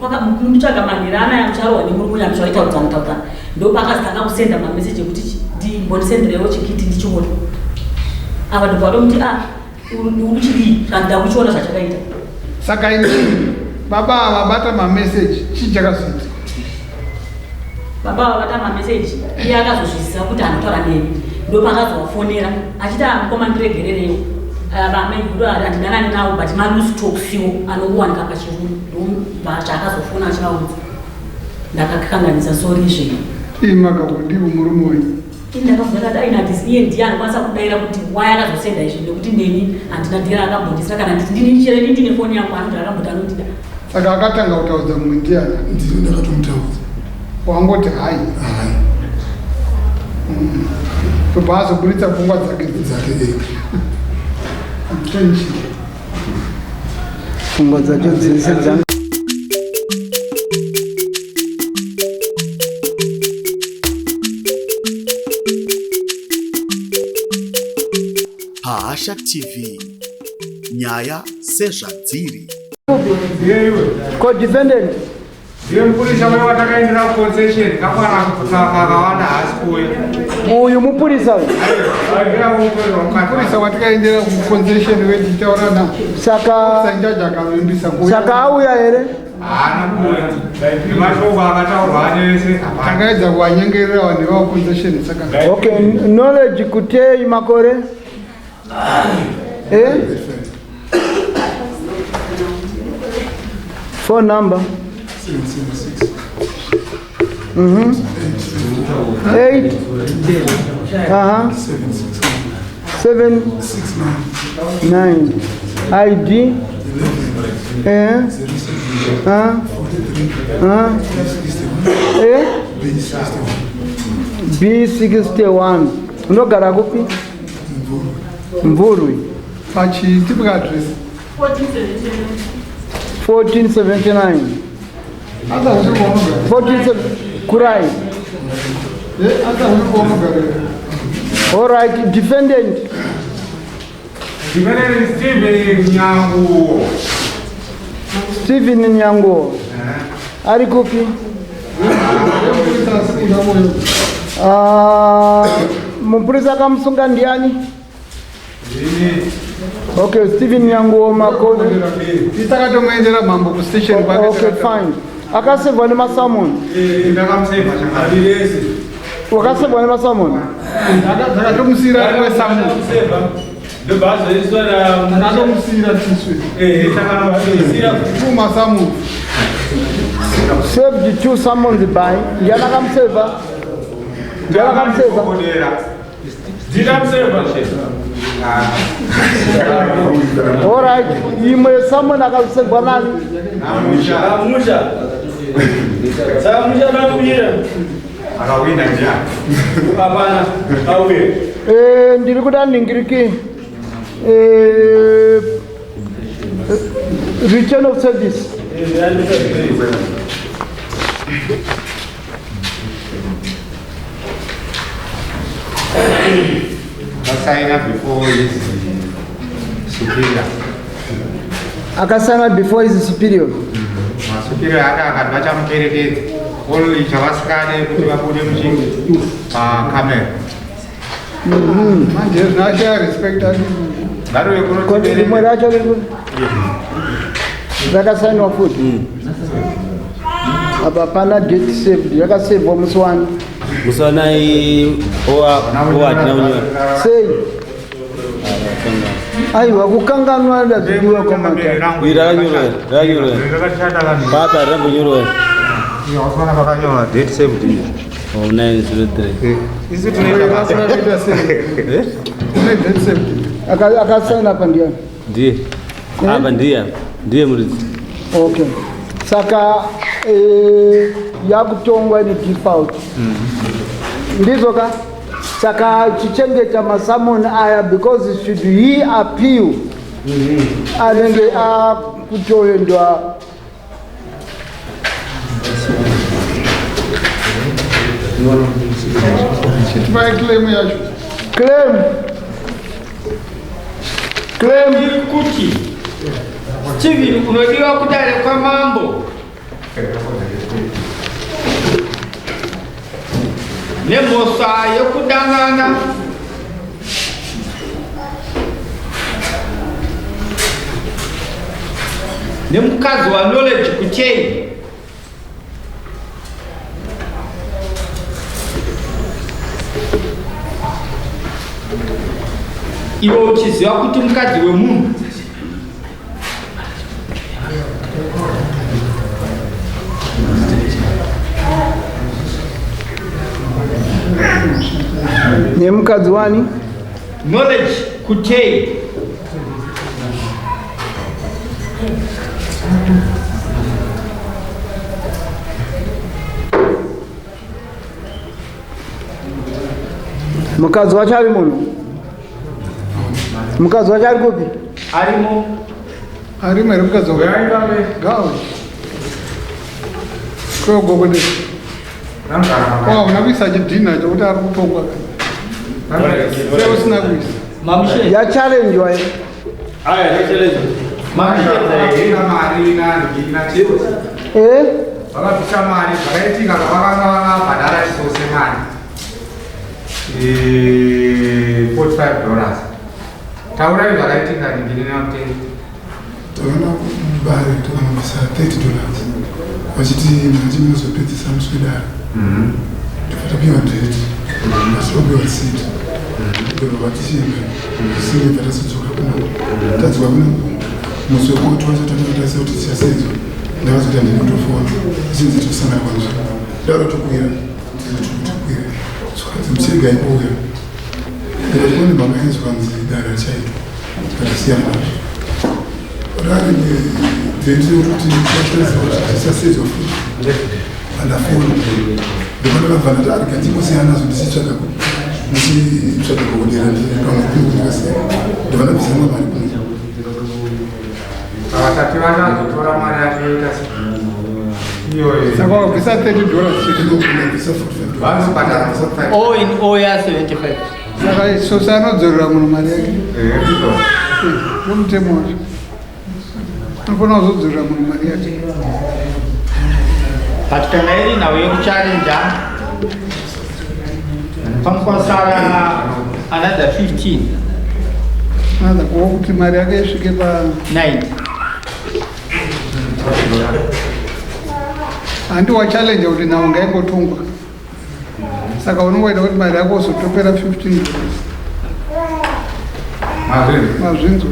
Munditsvaga manhero anaya mucharohwa nemurume uya muchaitaudzana taudzana. Ndopakazotanga kusenda mameseji ekuti ndimbotisenderewo chikiti ndichiona. Apa ndobva watomuti ah uri chidii zvanzi ndakuchiona zvachakaita. Saka inini baba ava bata mameseji chii chakazoita? Baba ava bata mameseji iye akazozviziva kuti anotaura neni ndopakazovafonera achiti ah mukoma ndiregererewo vamai handidanani nawo but maloose talksiwo anokuwanika pachirume ndobva chaakazofona achivaudza ndakakanganisa sori zvenyu. Ii makakudiwo murume wenyu. Ndakabvunza ndati aina handisi iye ndiye anokwanisa kudaira kuti why akazosenda izvi nekuti neni handina dhira akambondisira kana nditi ndini chero ini ndine foni yangu anodhira akamboti anondida. Saka akatanga kutaudza mumwe ndiani? Ndini ndakatomutaudza. Wangoti hai. Hai. Tobva azoburitsa pfungwa dzake dzake ega. Attention. Pfungwa dzacho dzese dzanga Pahasha TV, nyaya sezvadziri. Ko defendant Ndiye mupurisa uya watakaendera kuconcession kakwana kakawanda haasi kuuya. Uyu mupurisa uyu. Mupurisa watikaendera kuconcession wetichitaura na. Saka Sanjaji akavimbisa kuuya. Saka auya here? Haana kuuya. Nemashoko akataurwa ane ese hapana. Takaedza kuvanyengerera vanhu ivavo concession saka. Okay, knowledge kutei makore? Eh? Phone number? 776. 8 uh-huh. 7 9 ID eh eh B61 unogara kupi? Mvurwi. Pachi typical address. 1479. Hata usiri kwaunogara. 14 Kurai. Hata usiri kwaunogara. All right, defendant. Defendant Steven Nyanguo. Steven Nyanguo. Ari kupi? Mupurisa akamusunga ndiani? Okay, Steven Nyanguo makore. Tisakatomuendera mambo kustation kwake. Okay, fine. Akasevwa nemasamon. Ndakamuseva chakadii. Wakasevwa nemasamon. Takatomusiyira rimwe samon. Takatomusiyira tiswe. Two masamon. Served two summons by ndiani akamuseva? Ndiani akamuseva? All right, imwe summon akasevwa nani? Musha. Saka musha nakuira. Akawina ndiani? Hapana, auye. Ndiri kuda ningiriki. Return of service. Akasaina before his superior. Akasaina before his superior. Masuperior ake akati vachamuperekedza. Only chavasikane kuti vabude muchingi pakamera. Manje zvinoashaya respect ati. Ngaruve Koti rimwe racho riri rakasainwa futi. Apa pana date saved, yakasevwa musi wani. Musi wanai owa owa hatina kunyora. Sei? Aiwa kukanganwa ndazvidiwa kwamata. Iri rakanyorwa here? Rakanyorwa here? Papa rambonyorwa here? Vakanyorwa date saved. Oh, 903. Isu tunoita basa. Une date saved. Akasaina apa ndiani? Ndiye. Apa ndiye apa. Ndiye muridzi. Okay. Saka yakutongwa ine default. Ndizvo ka? Saka chichengeta masamon aya because should he appeal anenge akutoendwa Chitipai claim yacho. Claim. Claim. Iri kuti Steven unodiwa kudare kwamambo. Nemhosva yekudanana nemukadzi waKnowledge Kutei. Iwe uchiziva kuti mukadzi wemunhu Nemukadzi wani? Knowledge Kutei. Mukadzi wacho ari munhu? Mukadzi wacho ari kupi? Arimo. Arimo here mukadzi wacho? Gawe. Kogogode. Kwa unakuisa chidhina chokuti ari kutongwa. Sei usina kuisa? Ya challenge waye. Aya, ya challenge. Eh? Vakabvisa mari zvakaitika zvavakanga vakabhadhara isose mari 45 dollars. Taurai zvakaitika ndini namutengi. Takaenda kubare takanobvisa 30 dollars vachiti manje munozopedzisa musi wedare. Tobva tapiwa date asi tapiwa receipt. Ndobva vatichienda singe bva tazodzoka kuno tadzoka kuno musi wekoti wacho tatotarisa kuti tichasenzwa ndakazoti handini kutofona ichinzi tosangana kwanzvimbo ndaro tokwira titokwira zvikanzi muchiregai kuuya ndikati kune mhaka yenyu zvikanzi dare richaitwa tikatosiyana nazvo rari date yekuti tichatarisa kuti tichasenzwa futi andafona ndopandakabva ndati arega ndingosiyana nazvo ndichitsvaga ndichitsvaga kuhodera ndipamwe kungu ndikasiyana ndobva ndabvisa imwe mari kungu. Vakati vachazotora mari yacho yoita iyoyo. Saka wakabvisa 30 dollars chete. Ndobvisa 45 dollars. Vanobhadhara 45. All in all ya 75. Saka sosa anodzorera munhu mari yake. Eh, ndizvo. Ndomutemo wacho. Anofanira kuzodzorera munhu mari yake. But kana iri nhau yekuchallenja pamukwasara another 15. Another kuwa kuti mari yake isvike pa 9. Handi wachallenja kuti nhau ngaingotongwa. Saka unongoita kuti mari yako uzotopera 15 dollars. Mazvinzwa.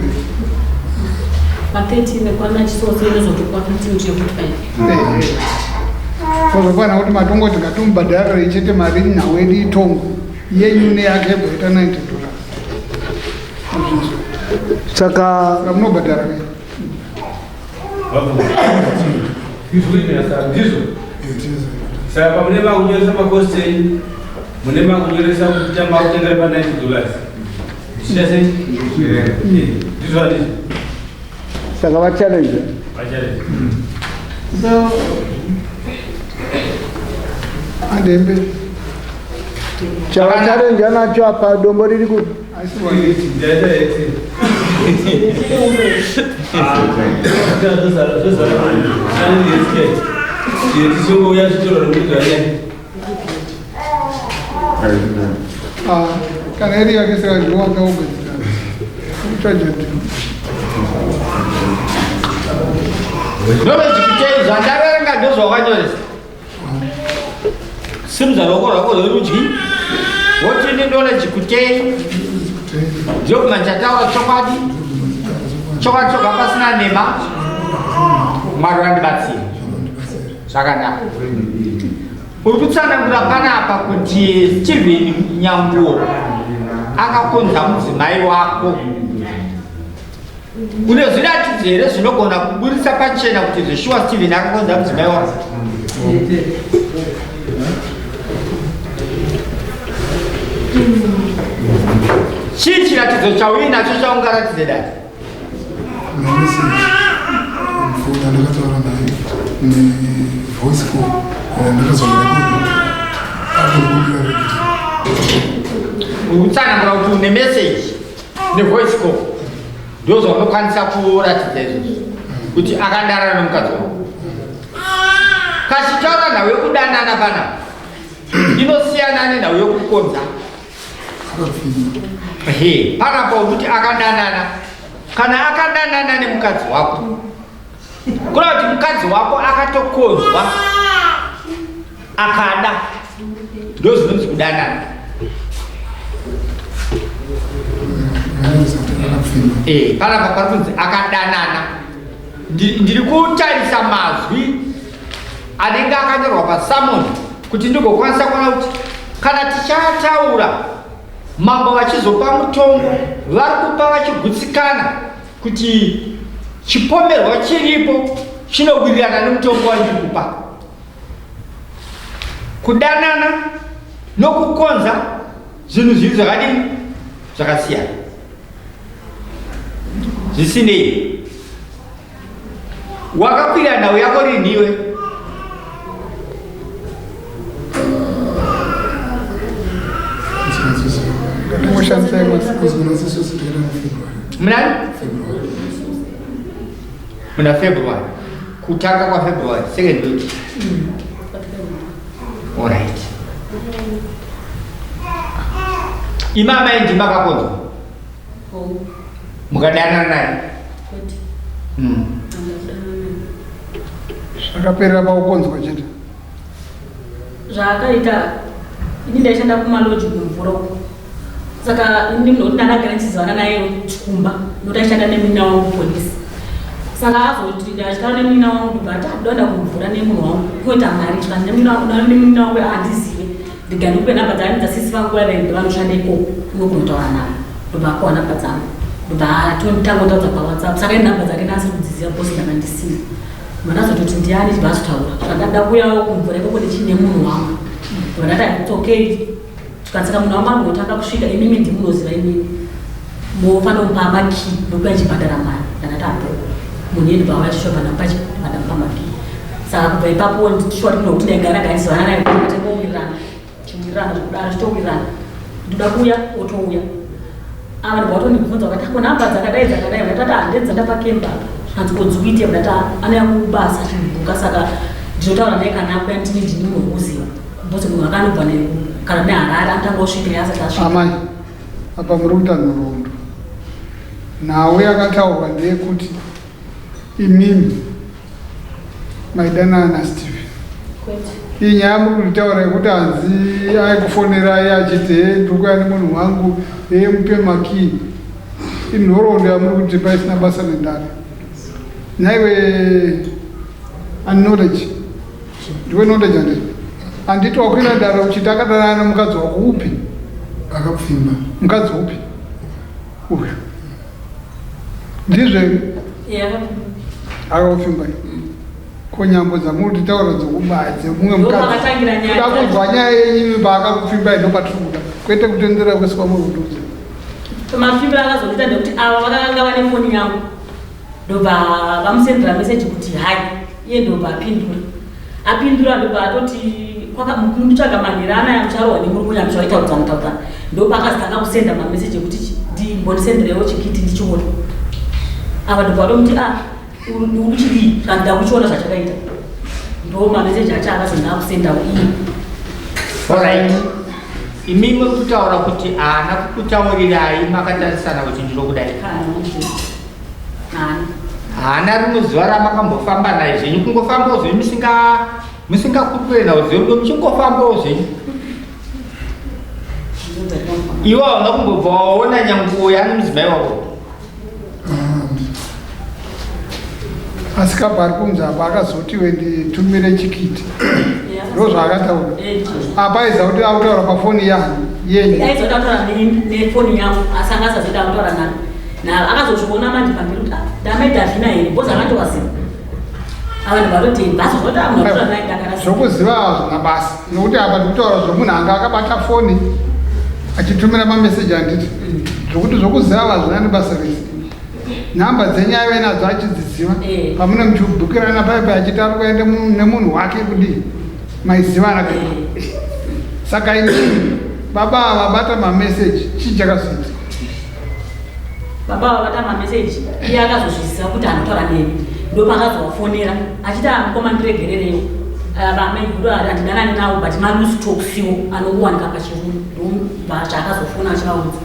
Pa 13 kwana chisose inozotokwa 15 chekuti 5. Kozokwana kuti matongoti ngatomubhadharire chete mari nhau yedu itongwe. Yenyu neyake yobva 90 dollars. Mazvinzwa. Saka Saka munobhadhara kai? Ndizvo. Saka pamune makunyoresa makosti enyu, mune makunyoresa kuti makutenga pa 90 dollars. Zvichita sei? Ndizvo handizvo? Saka va challenge. Vachallenge. So adembe. Chava challenge anacho apa dombo riri kupi? Ndaita 18. Ah, kana iri yake saka ndiwo wakaugadzira. Kuchaja ndiwo. Knowledge Kutei, zvandaverenga ndozvawakanyoresa. Simudza ruoko rwako rwerudyi woti ini Knowledge Kutei ndinobvuma ndichataura chokwadi chokwadi choga pasina nhema. Mwari vandibatsire zvakanaka. Uri kutsanangura panapa kuti Steven Nyanguo akakonza mudzimai wako. Une zviratidzo here zvinogona kuburitsa pachena kuti zveshuwa Steven akakonza mudzimai wako? Chii chiratidzo chauinacho chaungaratidze dai? Mameseji mfuna ndakataura naye nevoice call ndakazomurekodha akukumbira rekiti. Uri kutsanangura kuti une message nevoice call ndozvaunokwanisa kuratidza izvozvo kuti akandarara nomukadzi wako. Kachitaura nhau yekudanana panapa inosiyana nenhau yekukonza. He, panapa kuti akadanana. Kana akadanana nemukadzi wako, kureva kuti mukadzi wako akatokonzwa akada, ndozvinonzi kudanana. Eh, panapa pari kunzi akadanana. Ndiri kutarisa mazwi anenge akanyorwa pasamoni kuti ndigokwanisa kuona kuti kana tichataura mambo vachizopa mutongo vari kupa vachigutsikana kuti chipomerwa chiripo chinowirirana nemutongo wandiri kupa. Kudanana nokukonza zvinhu zviri zvakadini zvakasiyana. Zvisinei, wakakwira nhau yako rinhi iwe? Munani? Muna February. Kutanga kwaFebruary, second week. Alright. Imi amai ndimi makakonzwa? Mukadanana naye? Zvakaperera pakukonzwa chete. Zvaakaita ini ndaishanda kumaloji kumvura uko. Saka ini ndinoti ndakagara ndichizivana naye kumba nokuti aishanda nemunin'ina wangu kupolisi. Saka azoti ndachitaura nemunin'ina wangu ndobva ati akuda kuenda kumvura nemunhu wangu kuita mari chikanzi nemunin'ina wangu handizive ndiga ndikupe nhamba dzangu dzasisi vangu vaiva vanoshanda ikoko unokunotaura navo ndobva akuwa nhamba dzangu ndobva atonditangotaudza pawhatsapp saka ini nhamba dzake ndasiri kudziziva because ndanga ndisina mandazototi ndiani chibva azotaura zvandada kuuyawo kumvura ikoko ndichiine munhu wangu ndobva ndati it's okay Tukatsika munhu wamambo kutanga kusvika imimi ndimunoziva imimi mofanira kumupa makii nokuya chibhadhara mari ndakati apo munhu yeni bva wachisho pandamupa pandamupa makii saka kubva ipapo ndishuwa tinokuti ndaigara garizivana naye tingowirirana chiwirirana zvekudaro chitowirirana ndoda kuuya otouya ava ndobva watondibvunza vakati ko nhamba dzakadai dzakadai vakati handedza ndapakemba apa zvikanzi ko dzikuite vakati anouya kubasa achibhuka saka ndinotaura naye kana akuya ndini ndini munhu wekuziva Because munhu akanobva ne kana neHarare anotanga osvika asati asvika. Amai, apa muri kuita nhoroondo. Nhau yakataurwa ndeyekuti imimi maidanana naStephen. Kwete. Iyi nyaya muri kutaura yekuti hanzi aikufonerai achiti hee ndiri kuuya nemunhu wangu hee mupe makii. Inhoroondo yamuri kutipa isina basa nendare. Nhaiwe Knowledge. Ndiwe knowledge handiti? Handiti wakwira dare uchiti akadanana nemukadzi wako upi? Akapfimba. Mukadzi upi? Uyu. Ndizvo here? Yeah. Akakupfimba. Ko nyambo dzamuri kutitaura dzokubaya dzemumwe mukadzi. Ndopakatangira nyaya Kuda kunzwa nyaya yenyu paakakupfimbai ndopatiri kuda. Kwete kutendera kwese kwamuri kutiudza. Mapfimbiro akazondiita ndekuti ava vakanga vane foni yangu ndobva vamusendera meseji kuti hai iye ndobva apindura apindura ndobva atoti nditsvaga manhero anaya mucharohwa nemurume uya muchaitaudzana taudzana ndopakazotanga kusenda mameseji ekuti ndimbondisenderewo chikiti ndichiona apa ndobva vatomuti a ah, uri chidii zvanzi ndakuchiona zvachakaita ndo mameseji acho akazonda akusendawo iye Alright. Imi muri kutaura kuti haana kukutaurirai makatarisana kuti ndinokudai. Haana rimwe zuva ramakambofamba naye zvenyu kungofambawo zvenyu musinga musingakurukure nhau dzerudo muchingofambawo zvenyu. Iwe hauna kumbobva waona nyanguo yaani mudzimai wako. Asi kabva ari kunzi apa akazoti iwe nditumire chikiti ndozvaakataura apa aiziva kuti akutaura pafoni yani yenyu aizotaura nefoni yangu asi anga asazoita akutaura nani na akazozviona manje pamberi kuti ah, ndamai davina here because akatovaziva ava ndobva atoti basa zvoti amunhu naye ndakarasa zvokuziva hazvina basa nokuti apa ndikutaura zvomunhu anga akabata foni achitumira mameseji handiti zvokuti zvokuziva hazvina nebasa rese nhamba dzenyu aive nadzo achidziziva Eh. pamune muchibhukirana paipa achiti ari kuenda nemunhu wake kudii maizivana ka Eh. saka ini baba ava bata mameseji chii chakazoita baba vabata mameseji iye akazozviziva kuti anotaura neni ndopakazovafonera achiti ah, mukoma ndiregererewo. Vamaiguru handidanani nawo but maloose talksiwo anongowanika pachirume ndobva zvaakazofona achivaudza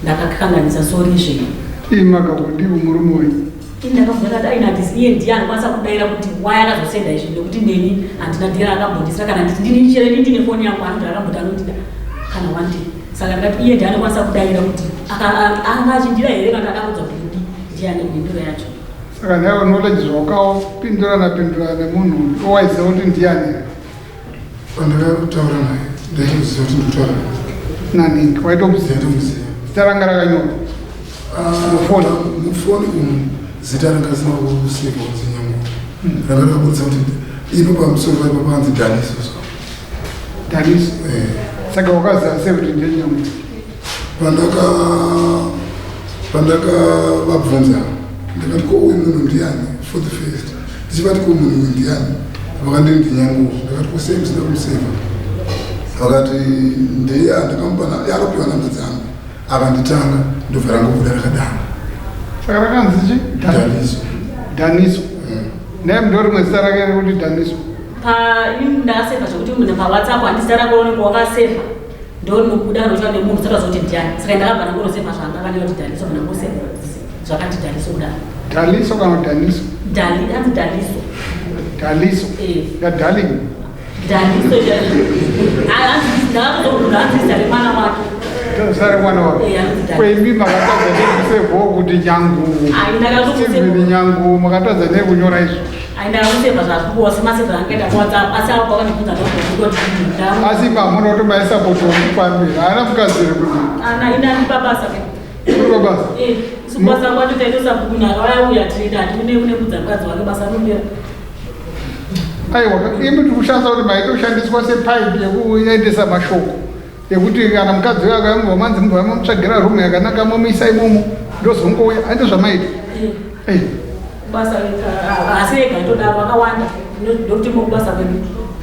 ndakakanganisa sori zvenyu. Imaka ndivo murume wenyu? Ndakabvunza ndati aina handisi iye ndiye anokwanisa kudaira kuti why akazosenda izvi nekuti neni handina dhira akambondisira kana nditi ndini chero ini ndine foni yangu anoti akamboti anondida kana one day saka ndakati iye ndiye anokwanisa kudaira kuti anga achindida here kana akaudza kuti kudii ndiye ane mhinduro yacho. Saka nhaiwe knowledge zvawakapindurana pindurana nemunhu uyu waiziva kuti ndiyani here? Pandakataura naye ndaitoziva kuti ndikutaura naye. Naningi waitomuziva? Ndaitomuziva. Zita ranga rakanyorwa? Ah, Mufoni? Mufoni umu zita ranga risina kuseva kunzi Nyangu. Ranga rakaburitsa kuti ipo pamusoro paipo panzi Daniso. Daniso? Eh. Saka wakaziva sei kuti ndiye Nyangu? Pandaka pandakavabvunza ndakati ko uyu munhu ndiani for the first ndichivati ko munhu uyu ndiani vakanditi ndinyangu ndakati ko sei musina kumuseva vakati ndiye ndakamupa akapiwa namba dzangu akanditanga ndobva rangobuda rakadaro. Saka rakanzi chi? Daniso. Daniso. Naye ndo rimwe zita rake rekuti Daniso. Pa ini ndakaseva zvekuti munhu paWhatsApp handiti zita rako unenge wakaseva ndorinobuda kana uchiva nemunhu usati waziva kuti ndiani saka ndakabva ndangonoseva zvanga akanyora kuti Daliso kana ngoseva zvakati Daliso kudaro. Daliso kana Daniso? Dali, hanzi Daliso. Daliso. Eh. Ya darling. Daliso hanzi ndakazobvunza hanzi zita remwana wake. Zita remwana wake. Eh, hanzi Daliso. Kwemi makatadza nekusevhawo kuti Nyangu. Ai, ndakatokuseva. Steven Nyangu makatadza nekunyora izvo. Ai, ndakakuseva zvazvikuwa semaseva angaita kuWhatsApp asi apo akandibvunza ndokubvunza kuti ndau. Asi pamuna kuti maisapoti womupambi haana mukadzi here kuti? Ana ina andipa basa ke. Uri pabasa? Eh, isu basa kwacho taitosabhuku akauya uya tinoita hati kune kune kudza mukadzi wake basa rinopera. Aiwa, imi tiri kushandisa kuti maitoshandiswa sepaipi yekuendesa mashoko ekuti kana mukadzi uyo akayambwa manzi mubva mamutsvagira rumu yakanaka momuisa imomo ndozongouya handi zvamaita. Eh. Eh. Basa asi ega todaro vakawanda ndokuti mukubasa kwedu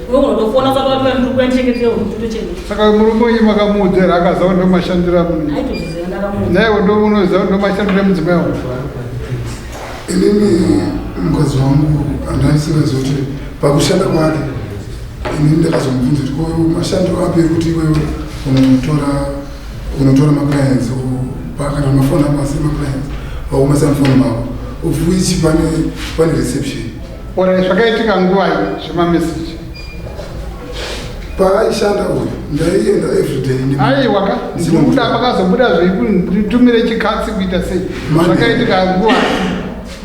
unogona kutofona usati watouya ndiri kuuya ndichengetere huku totochengeta. Saka murume wenyu makamuudza here akaziva kuti ndomashandiro amunoita? Aitozviziva ndakamuudza. Naiwe ndo unoziva kuti ndomashandiro emudzimai wangu? Inini mukadzi wangu handaisingaziva kuti pakushanda kwake inini ndakazomubvunza kuti ko mashandiro api ekuti iwewe unotora unotora maclients kana mafoni ako asiri maclients wakumasa mufoni mako of which pane pane reception. Ora zvakaitika nguvai zvemameseji? Paaishanda uyu ndaienda everyday. Aiwa ka ndikuda pakazobuda zveitumire chikatsi kuita sei zvakaitika nguvai?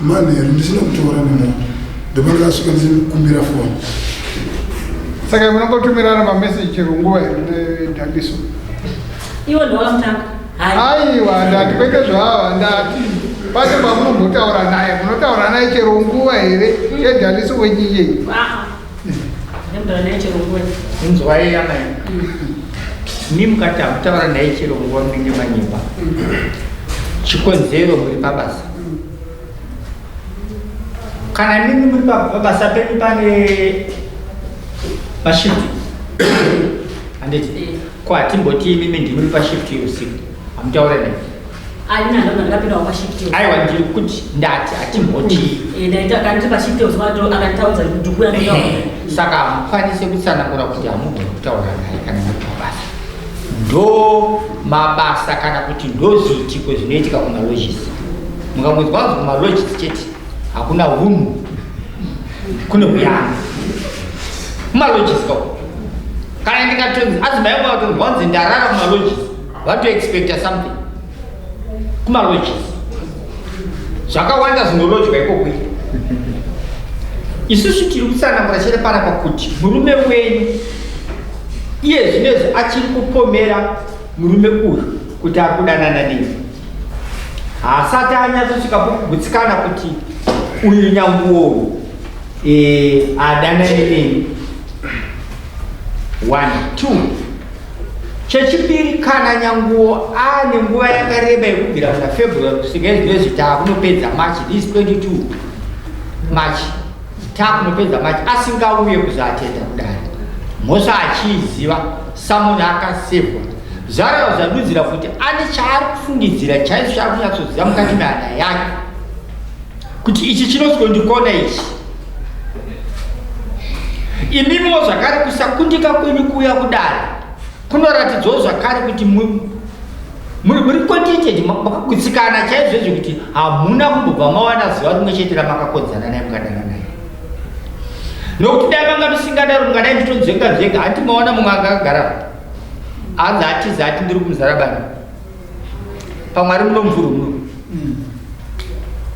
Manheru ndisina kutora nemunhu ndopandakasvika ndichikumbira foni. Saka munongotumirana mameseji chero nguva here neDhaliso? Iwe ndowakamutanga. Aiwa ndati kwete zvava ndati pane pamunombotaura naye munotaura naye chero nguva here yeDhaliso wenyu iyei? Ndinotaura naye chero nguva. Inzwai amai. Mi mukati hamutaura naye chero nguva munenge manyimba. Chikonzero muri pabasa. Kana mimi muri pabasa penyu pane mashift. Handiti? Ko hatimboti imimi ndimuri pashift yeusiku. Hamutaure naye. Alina ndo ndakapindawo pashift yeusiku. Aiwa ndiri kuti ndati hatimboti. Eh, ndaita kana ndiri pashift yeusiku akanditaudza kuti ndikuya nditaura. Saka hamukwanisi kutsanangura kuti hamugoni kutaura naye kana muri pabasa. Ndo mabasa kana kuti ndo zviitiko zvinoitika kumalodges. Mukangonzwa kunzi kumalodges chete hakuna hunhu kune huyana. Kumalodges kako. Kana ndikatonzi adzimai vangu vatonzwa kunzi ndarara kumalodges vatoexpecta something. Kumalodges. Zvakawanda zvinolodgwa ikoko. Isusu tiri kutsanangura chete panapa kuti murume wenyu iye zvinezvi achiri kupomera murume uyu kuti ari kudanana neni. Haasati anyatsosvika pokugutsikana kuti uyu nyanguwo adanane neni. 1, 2. Chechipiri, kana nyanguwo ane nguva yakareba yekubvira muna February kusvika izvinezvi taakunopedza March, this 22 March, taakunopedza March asingauye kuzoatenda kudare, mhosva achiiziva samunhu akasevhwa, zvareva zvadudzira kuti ane chaari kufungidzira chaizvo chaari kunyatsoziva mukati mehana yake kuti ichi chinoswondikona ichi. Imimiwo zvakare kusakundika kwenyu kuuya kudare kunoratidzawo zvakare kuti muri contented, makagutsikana chaizvo izvo kuti hamuna kumbobva mawana zuva rimwe chete ramakakodzana naye mukadana naye. Nokuti dai manga musingadaro mungadai muchitonzvenga nzvenga, hanti maona mumwe anga akagara anzi atiza ati ndiri kumuzarabani pamwe ari muno mvuru muno.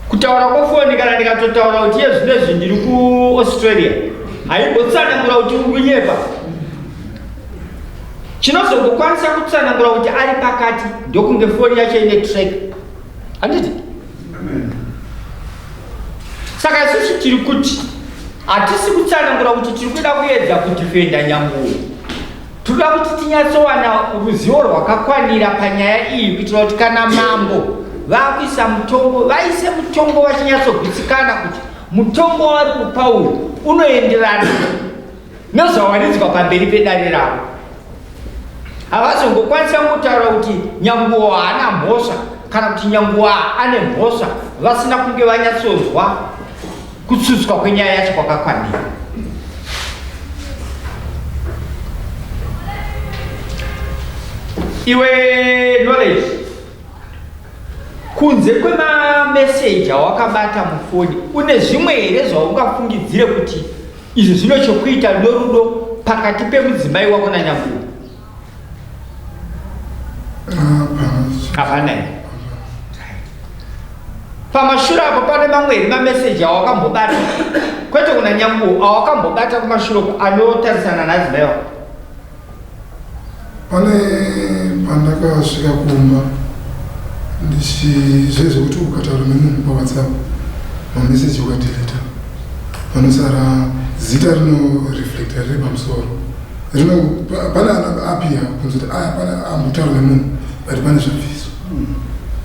Kutaura kwefoni kana ndikatotaura kuti iye zvino izvi ndiri kuAustralia haimbotsanangura kuti uri kunyepa. Chinozongokwanisa kutsanangura kuti ari pakati ndokunge foni yacho ine track, handiti? Saka isusu tiri kuti hatisi kutsanangura kuti tiri kuda kuedza kudhifenda Nyanguwo. Tinoda kuti tinyatsowana ruzivo rwakakwanira panyaya iyi kuitira kuti kana mambo vakuisa mutongo vaise mutongo vachinyatsogutsikana kuti mutongo wavari kupa uyu unoenderana nezvawaridzwa pamberi pedare ravo. Havazongokwanisa kungotaura kuti Nyanguwo haana mhosva kana kuti Nyanguwo ane mhosva vasina kunge vanyatsonzwa kutsutswa kwenyaya yacho kwakakwanira. Iwe Knowledge, kunze kwemameseji awakabata mufoni, une zvimwe here zvaungafungidzire kuti izvi zvino chokuita norudo pakati pemudzimai wako naNyanguwo? Hapana here? Pamashure apo pane mamwe here mameseji awakambobata, kwete kuna Nyanguwo, awakambobata kumashure uko anotarisana naadzimai wako? Pane pandakasvika kumba ndichizve zvekuti ukataura nemunhu paWhatsApp mameseji ukadeleta panosara zita rinoreflecta riri pamusoro rino pane apia kunzi kuti aya pane ambotaura nemunhu but pane zvabviswa.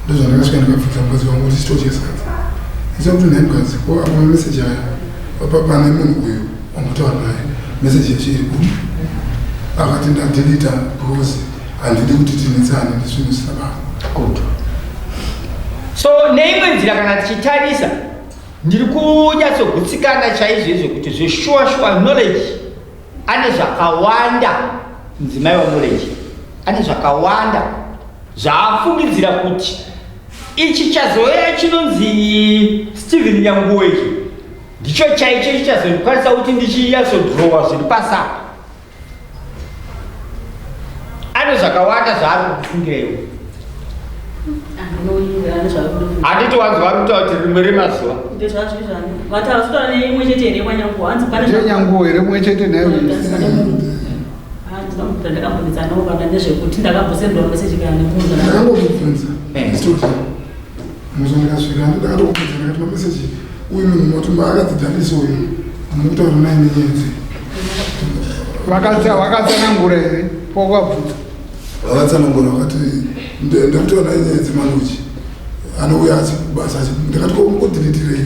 Ndozvandakasvika ndikabvunza mukadzi wangu kuti chitodya sadza ndicha kuti nhai mukadzi ko apa mameseji aya pane munhu uyu wambotaura naye meseji yacho iri kupi? Akati ndadelita because handidi kuti tinetsane nezvinhu zvisina basa. Good. So neimwe nzira kana tichitarisa ndiri kunyatsogutsikana chaizvo izvo kuti zveshuwa shuwa Knowledge ane zvakawanda, mudzimai waKnowledge ane zvakawanda zvaafungidzira kuti ichi chazouya chinonzi Steven Nyanguwo ichi ndicho chaicho chichazondikwanisa kuti ndichinyatsodhirowa zviri pasapa. Ane zvakawanda zvaari kukufungira iwe. Handiti wanzwa vari kutaura kuti rimwe remazuva Nyanguwo here mumwe chete naye? Ndakangomubvunza muzo ndikasvika ndakatokubvunza ndikati mameseji uyu munhu moti akadzidhalisa uyu mukutaura naye nenyaya dzei? Vakatsanangura here pawakabvunza? Vakatsanangura vakati ndakutaura naye nyaya dzemaloji anouya achibasa. Ndakati ko mukodhilitirei?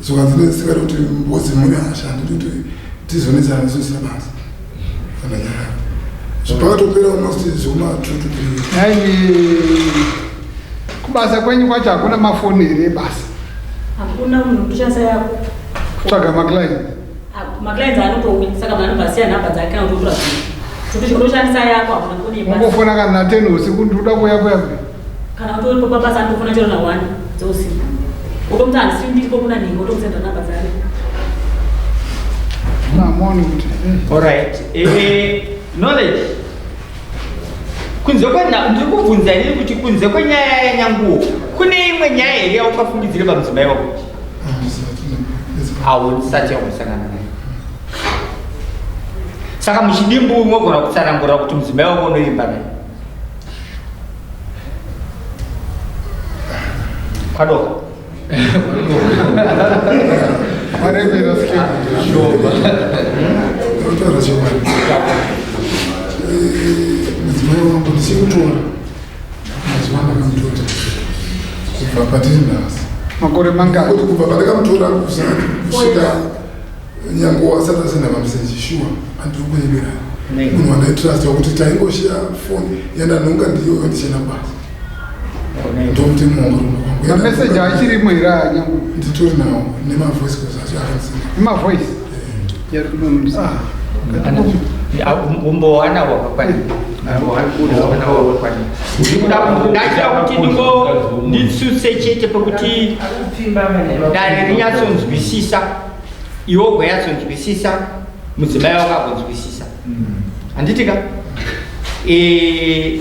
Zvikanzi ndisingadi kuti mbozi mune hasha, handidi kuti tizonetsana nezvisina basa. Andanyarara zvipakatopera almost zvekuma 2 to 3. Nhai, kubasa kwenyu kwacho hakuna mafoni here ebasa? Hakuna, munhu kutoshandisa yako. Kutsvaga maclient? Maclients anotouya, saka munhu anobva asiya nhamba dzake kana kutotora zvinhu. Totoshandisa yako, hakuna foni yebasa. Ungofona kana na 10 usiku ndikuda kuuya kuya kuya? Kana utoripo pabasa anotofona chero na 1 dzeusiku, wotomuti handisi ndiripo kuna nhingi, wotomusenda nhamba dzake. Namoni kuti Alright. Knowledge, kunze kwena ndiri kubvunza inini kuti kunze kwenyaya yaNyanguwo kune imwe nyaya here yaungafungidzire pamudzimai wako? Hausati wakusangana naye. Saka muchidimbu unogona kutsanangura kuti mudzimai wako unoimba naye kwadoka? Waremera Kutaura chokwadi, mudzimai wangu ndichikutora mazuva andakamutora kubva patiri nhasi Makore mangani? Kuti kubva pandakamutora kusvika Nyanguwo asati asenda mameseji, shuwa handiri kunyebera, munhu wandaitrust wakuti taingoshiya foni yandanhonga ndiyoyo ndichienda kubasa, ndomuti muhonga rumba kwangu. Mameseji achirimo here aNyangu? Nditori nawo nemavoice calls acho akandisenda. Nemavoice? Umbowana wakakwana. Ndachida kuti ndingo nditsutse chete pekuti dare rinyatsonzwisisa, iwe ugonyatsonzwisisa, mudzimai wako agonzwisisa. Handiti ka? Eh,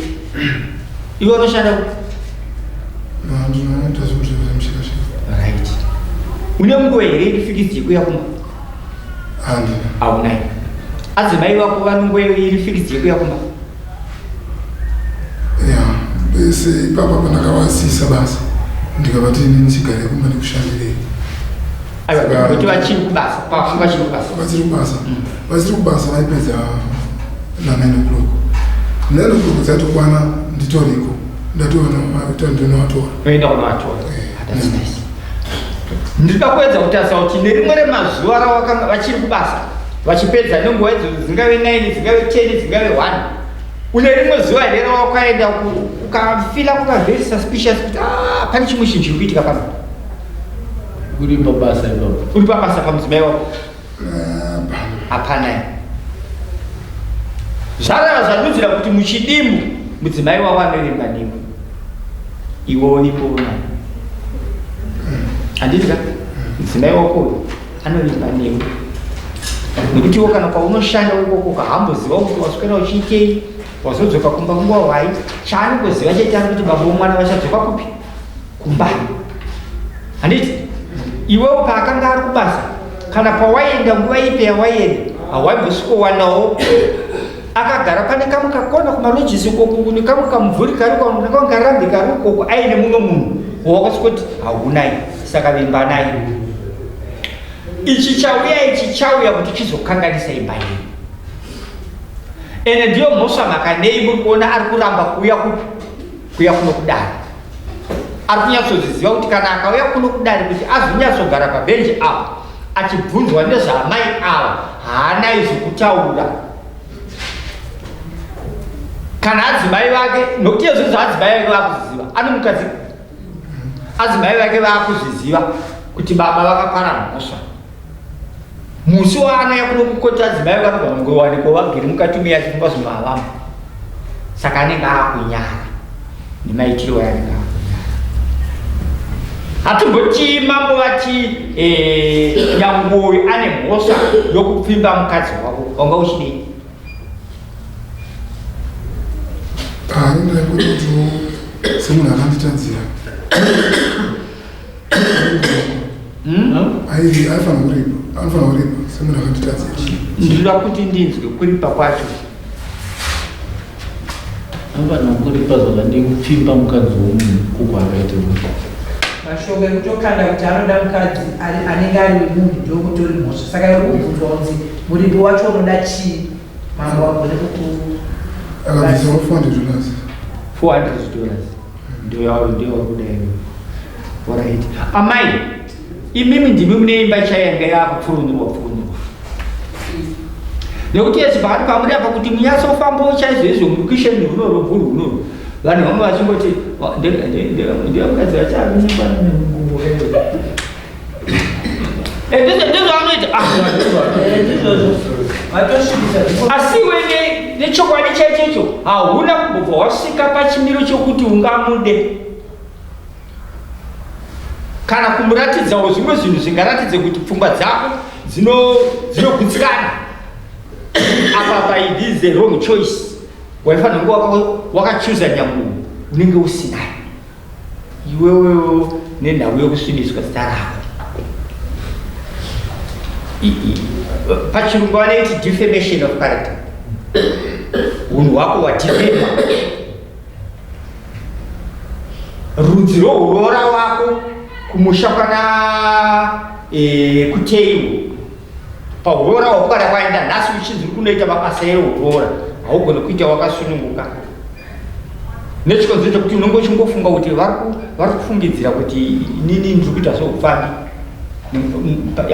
iwe unoshanda kupi? Ndinoita zvekutengesa mushikashika. Right. Une nguva here iri fixed yekuuya kumba? Handina. Hauna. Adzimai vako vane nguva iri fixed yekuuya kumba? Ya, bese ipapa pandakavasisa basa ndikavati ini ndichigare kumba ndikushandirei. Aiwa, Saka- kuti vachiri kubasa, pavanga vachiri kubasa. Vachiri kubasa. Vachiri kubasa vaipedza na 9 o'clock. 9 o'clock dzatokwana nditoriko. Ndatoona ndinovatora. Oenda kunovatora. That's nice. Ndinoda kuedza kutarisa kuti nerimwe remazuva ravakanga vachiri kubasa vachipedza nenguva idzodzo dzingave 9 dzingave 10 dzingave 1 une rimwe zuva here rawakaenda ukafila kuva very suspicious kuti ah, pane chimwe chinhu chiri kuitika pano Uri pabasa ipapo. Uri pabasa pamudzimai wako? Hapana. Zvareva zvadudzira kuti muchidimbu mudzimai wako anovimba newe. Iwe uripo unaye. Handiti ka? Mudzimai wako uyu anovimba newe. Nekuti iwe kana kwaunoshanda ikoko ukahamboziva kuti waswera uchiitei, wazodzoka kumba nguva hwai, chaanongoziva chete ari kuti baba vomwana vachadzoka kupi? Kumba. Handiti? Iwewo paakanga ari kubasa, kana pawaienda nguva ipi yawaienda, hawaimbosvikowanawo akagara pane kamwe kakona kumalojisi ukoko nekamwe kamumvuri kari kamwe karambi kari ukoko aine mumwe munhu wawakasvikoti haunai, saka vimba naye. Ichi chauya ichi chauya kuti chizokanganisa imba yenyu. Ende ndiyo mhosva makanei muri kuona ari kuramba kuuya kupi kuuya kuno kudare. Ari kunyatsozviziva kuti kana akauya kuno kudare kuti azonyatsogara pabhenji apa achibvunzwa nezvaamai ava haanai zvekutaura. Kana adzimai vake, nokuti izvozvo adzimai vake vakuzviziva, ano mukadzi adzimai vake vakuzviziva kuti baba vakapara mhosva. Musi waanouya kuno kukoti adzimai vake vanogona kungowanikwa vagere mukati umiya achifunga zvinhu havamo. Saka anenge akunyara nemaitiro ayanenge akunyara. Hatimboti mambo vati eh, Nyangoyi ane mhosva yokupfimba mukadzi wavo, wanga uchidei? Ah, ini ndaikuti kuti semunhu akanditadzira. Aifanira kuripa, anofanira kuripa semunhu akanditadzira. Ndinoda kuti ndinzwe kuripa kwacho. Anofanira kuripa zvakadii kupfimba mukadzi womunhu kuko akaita kuti. Mashoko ekutokanda kuti anoda mukadzi anenge ari wemunhu ndokutori mhosva saka uri kubvunzwa kunzi muripo wacho unoda chii mambo wagone kuku Akabvisa $400. $400 ndoyakuda iwe. Alright. Amai, imimi ndimi mune imba chaiyo yanga yakupfurunurwa pfurunurwa. Nekuti yesi pakati pamuri apa kuti munyatsofambawo chaizvo izvo murukisheni runorwo guru runorwo. Vanhu vamwe vachingoti ndiye mukadzi wacho arunyimba nenguvo. Ndizvo vanoita. Asi iwe nechokwadi chaicho icho hauna kumbobva wasvika pachimiro chokuti ungamude kana kumuratidzawo zvimwe zvinhu zvingaratidze kuti pfungwa dzako dzinogutsikana. Apa pa this is the wrong choice. Waifanira kunge wakachuza nyangu unenge usinayo. Iwewewo nenhau yokusvibiswa zita rako. Pachirungu vanoiti defamation of character. Hunhu hwako hwadefama. Rudzi rwohuroora wako kumusha kwana Kuteiwo. Pahuroora hwako kana kwaenda nhasi uchinzi uri kunoita mabasa ehuroora haugoni kuita wakasununguka. Nechikonzero chekuti unenge uchingofunga kuti vari kufungidzira kuti inini ndiri kuita zveupfambi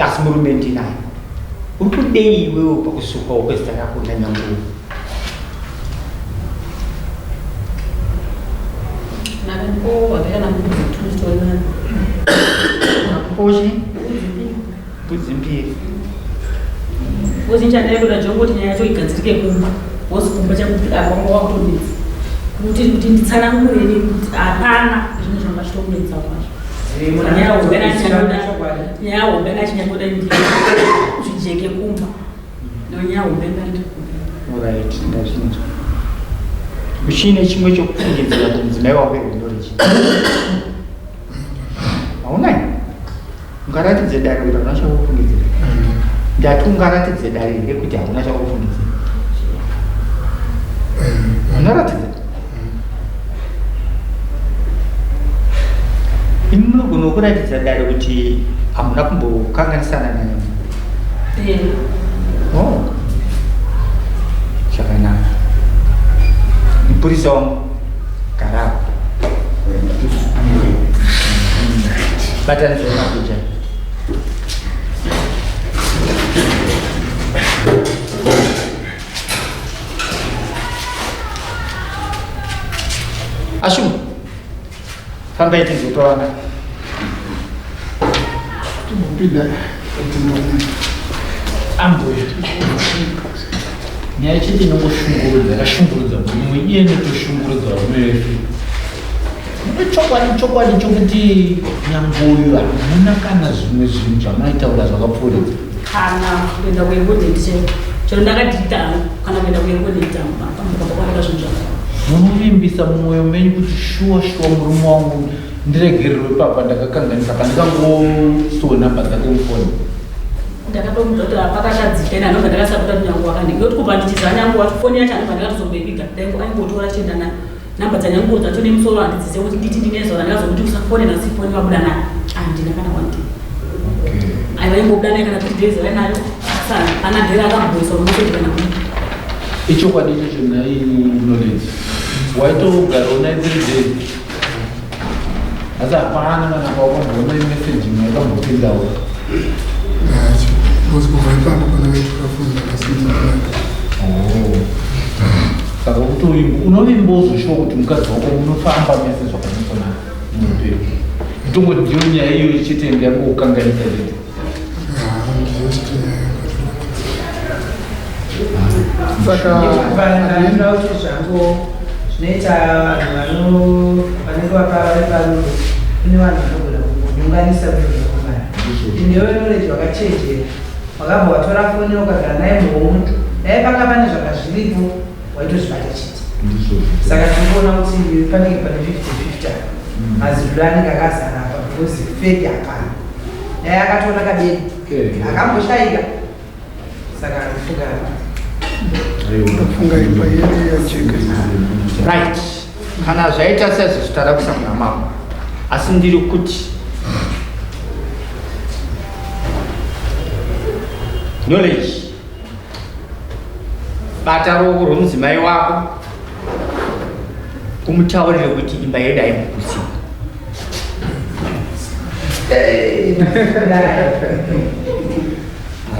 asi murume ndinaye. Uri kudei iwewe pakusukwawo kwezita rako nanyanguwo? Mbudzi mbiri. Because nichandai kuda jongoti nyaya yacho igadzirike kumba. Because kumba chakuti apa wanga wakutonetsa. Kuti kuti nditsanangure ini kuti hapana zvinhu zvanga zvichitonetsa kwazvo. Nyaya hombe nachinyanyoda nyaya hombe nachinyanyoda ndi zvijeke kumba. Nyaya hombe ndandi. Alright, ndazvinzwa. Uchine chimwe chokufungidzira kumudzimai wako here Knowledge? Hauna? Ungaratidze dare kuti hauna chakufungidzira. Ndati ungaratidze dare here kuti hauna chakufungidzira? Unoratidza? Imi munogona kuratidza dare kuti hamuna kumbokanganisana naye. Oh. Zvakanaka. Mupurisa wangu garapo. Batanidzai mapeji. Ashuma. Fambai tizotowana. Timbopinda Ambuya. Nyaya chete inongoshungurudza, yakashungurudza murume iye inotoshungurudza varume vese. Mune chokwadi chokwadi chokuti nyangoyo hamuna kana zvimwe zvinhu zvamaitaura zvakapfuuridza. Kana kuenda kuengodenti chero. Chero ndakadhita hangu kana kuenda kuengodenti hangu pamukapa zvinhu zvako. Munovimbisa mumwoyo menyu kuti shuwa shuwa murume wangu ndiregererwe papa ndakakanganisa pandikangosuwa namba dzake mufoni. Ndakatomuudza kuti pakatadzika ine anobva ndakasapota kuti nyangu wakandika. Nekuti kubva ndichiziva nyangu wacho foni yacho anobva ndakatozomboiviga. Ndaingo aingotora chienda nayo. Namba dzanyangu dzacho nemusoro handidzizive kuti nditi ndine zuva randakazokuti usafone nhasi foni wabuda nayo. Handina kana one day. Aiva ingobuda nayo kana 3 days vainayo. Saka ana dhera akamboisa message kana kuti Ichokwadi ichocho nhai Knowledge. Waitogara una 3 days. Asi hapana kana kwawakamboona message imwe yakambopindawo. Because kubva ipapo pandakaitora foni ndakasiyana. Oh. Saka kutovimba unovimba uzoshuwa kuti mukadzi wako munofamba mese zvakanyatsonaka muupenyu. Kutongoti ndiyo nyaya iyoyo chete yangokukanganisa chete. Ndiyo chete nyaya Saka ndinoda kuti zvangu zvinoita vanhu vano vanenge vari parudo kune vanhu vanogona kungonyonganisa kutoakomana inewe Knowledge wakachenjera wakabva watora foni ukagara naye muhomwe dai panga pane zvanga zviripo waitozvibata chete saka tiri kuona kuti panenge pane 50 50 apa mazidhura anenge akazara apa because fake hapana dai akatoona kadeni akamboshaika saka anofunga Ndafunga imba yedu yajeka. Right. Kana zvaita saizvozvo tada kuisa muna mambo. Asi ndiri kuti Knowledge. Bata ruoko rwemudzimai wako umutaurire kuti imba yedu haimukutsiwa.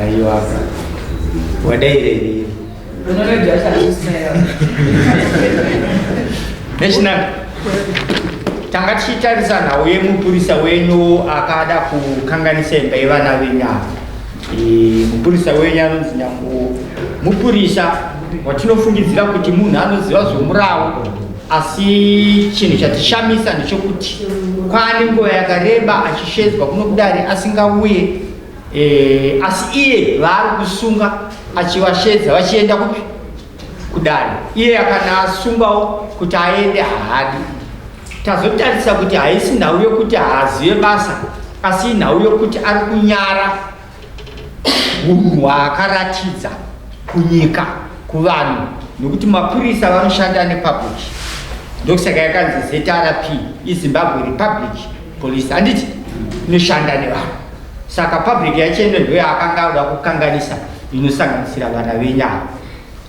Aiwa. Wadairerei. Nechinanga tanga tichitarisa nhau yemupurisa wenyu akada kukanganisa imba yevana venyu ava. Mupurisa wenyu anonzi Nyangu mupurisa watinofungidzira kuti munhu anoziva zvomurawo, asi chinhu chatishamisa ndechekuti kwaane nguva yakareba achishedzwa kuno kudare asingauye. Asi iye vaari kusunga achivashedza vachienda kupi? Kudare. Iye akana asungawo kuti aende haadi. Tazotarisa kuti haisi nhau yokuti haazive basa, asi inhau yokuti ari kunyara hunhu hwaakaratidza kunyika, kuvanhu, nokuti mapurisa vanoshanda nepublic. Ndokusaka yakanzi ZRP, iZimbabwe Republic Police, handiti? Inoshanda nevanhu. Saka public yacho ino ndiyo yaakanga oda kukanganisa, inosanganisira vana venyaya.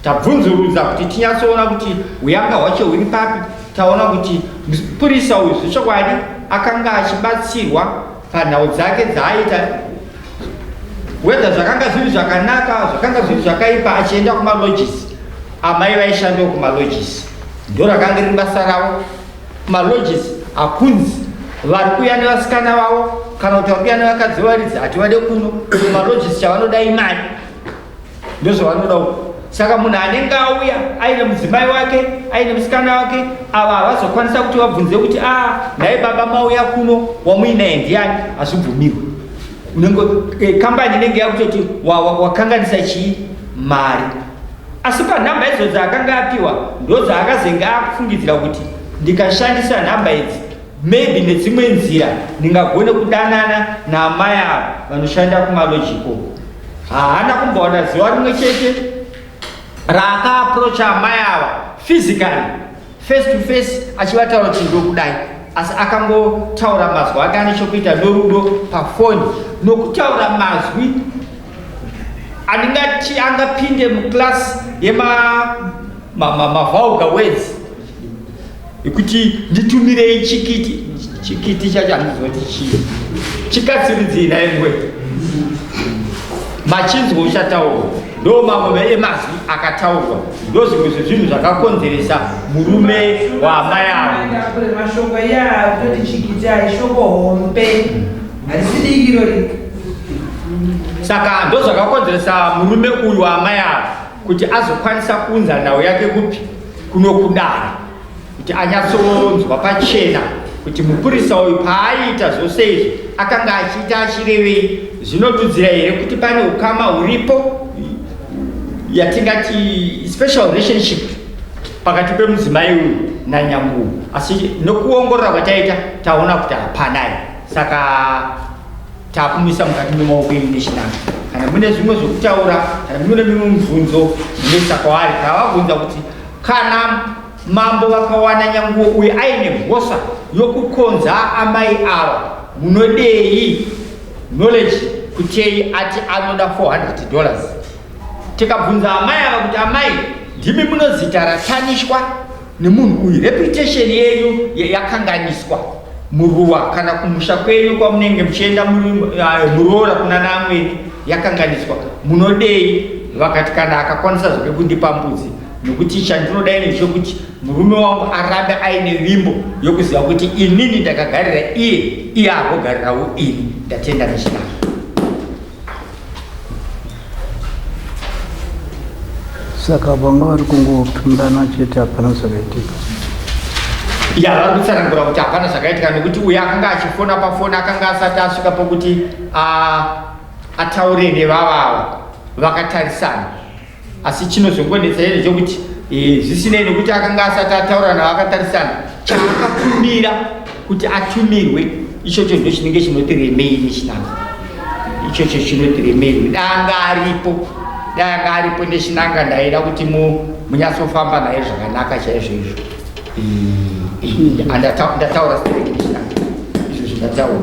Tabvunzurudza kuti tinyatsoona kuti huyanga hwacho huri papi. Taona kuti mupurisa uyu zvechokwadi akanga achibatsirwa panhau dzake dzaaita, whether zvakanga zviri zvakanaka, zvakanga zviri zvakaipa, achienda kumalodges. Amai vaishandawo kumalodges, ndo rakanga riri basa ravo. Kumalodges hakunzi vari kuuya nevasikana vavo kana kuti vari kuuya nevakadzi varidzi hativade kuno. Kumalodges chavanoda imari. Ndozvavanoda uku. Saka munhu anenge auya aine mudzimai wake, aine musikana wake, ava havazokwanisa kuti vabvunze kuti a ah, nhai baba mauya kuno wamuinaye ndiani, hazvibvumirwe. Unenge eh, kambani inenge yakutoti wakanganisa chii mari. Asi panhamba idzo dzaakanga apiwa ndodzaakazenge akufungidzira kuti ndikashandisa nhamba idzi maybe nedzimwe nzira ndingagone kudanana naamai ava vanoshanda kumalojiko. Haana kumbowana zuva rimwe chete raakaaprocha amai ava physically face to face achivataura kuti ndokudai, asi akangotaura mazwi ake ane chokuita norudo pafoni nokutaura mazwi andingati angapinde muclass yemavulgar words ekuti nditumirei chikiti chikiti chacho handiziva kuti chii chikatsiridzii naingwe machinzwa uchataurwa ndo mamwe emazwi akataurwa ndo zvimwe zvezvinhu zvakakonzeresa murume waamai avo mashoko iya kutoti chikiti aishoko hombe harisi diki irori saka ndozvakakonzeresa murume uyu waamai avo kuti azokwanisa kuunza nhau yake kupi kuno kudare kuti anyatsonzwa pachena kuti mupurisa uyu paaiita zvose izvi akanga achiita achirevei zvinodudzira here kuti pane ukama huripo yatingati special relationship pakati pemudzimai uyu nanyanguwu asi nokuongorora kwataita taona kuti hapanai saka Takumisa mukati memaoko enyu nechinanga. Kana mune zvimwe zvokutaura, kana mune mimwe mibvunzo, munoisa kwaari. Tavabvunza kuti kana mambo vakawana nyanguwo uyu aine mhosva yokukonza amai ava, munodei? Knowledge kutei ati anoda 400 dollars. Tikabvunza amai ava kuti amai ndimi munozita ratanishwa nemunhu uyu reputation yenyu yakanganiswa muruwa kana kumusha kwenyu kwamunenge muchienda muroora kuna naamwene yakanganiswa munodei vakati kana akakwanisa zvake kundipa mbudzi nokuti chandinoda ini ndechokuti murume wangu arambe aine vimbo yokuziva kuti inini ndakagarira iye iye agogarirawo ini ndatenda nechinaka Saka vanga vari kungopindana chete, hapana zvakaitika. Ya, vari kutsanangura kuti hapana zvakaitika nekuti uyo akanga achifona pafoni akanga asati asvika pokuti ataure nevavava vakatarisana. Asi chinozongonetsa iye ndechekuti eh, zvisinei nekuti akanga asati ataura navo akatarisana, chaakakumbira kuti atumirwe ichocho ndo chinenge chinoti remei nechinanga ichocho chinoti remei danga aripo danga aripo nechinanga ndaida kuti munyatsofamba naye zvakanaka chaizvo izvo eh, eh, ndataura stereki nechinanga izvo zvindataura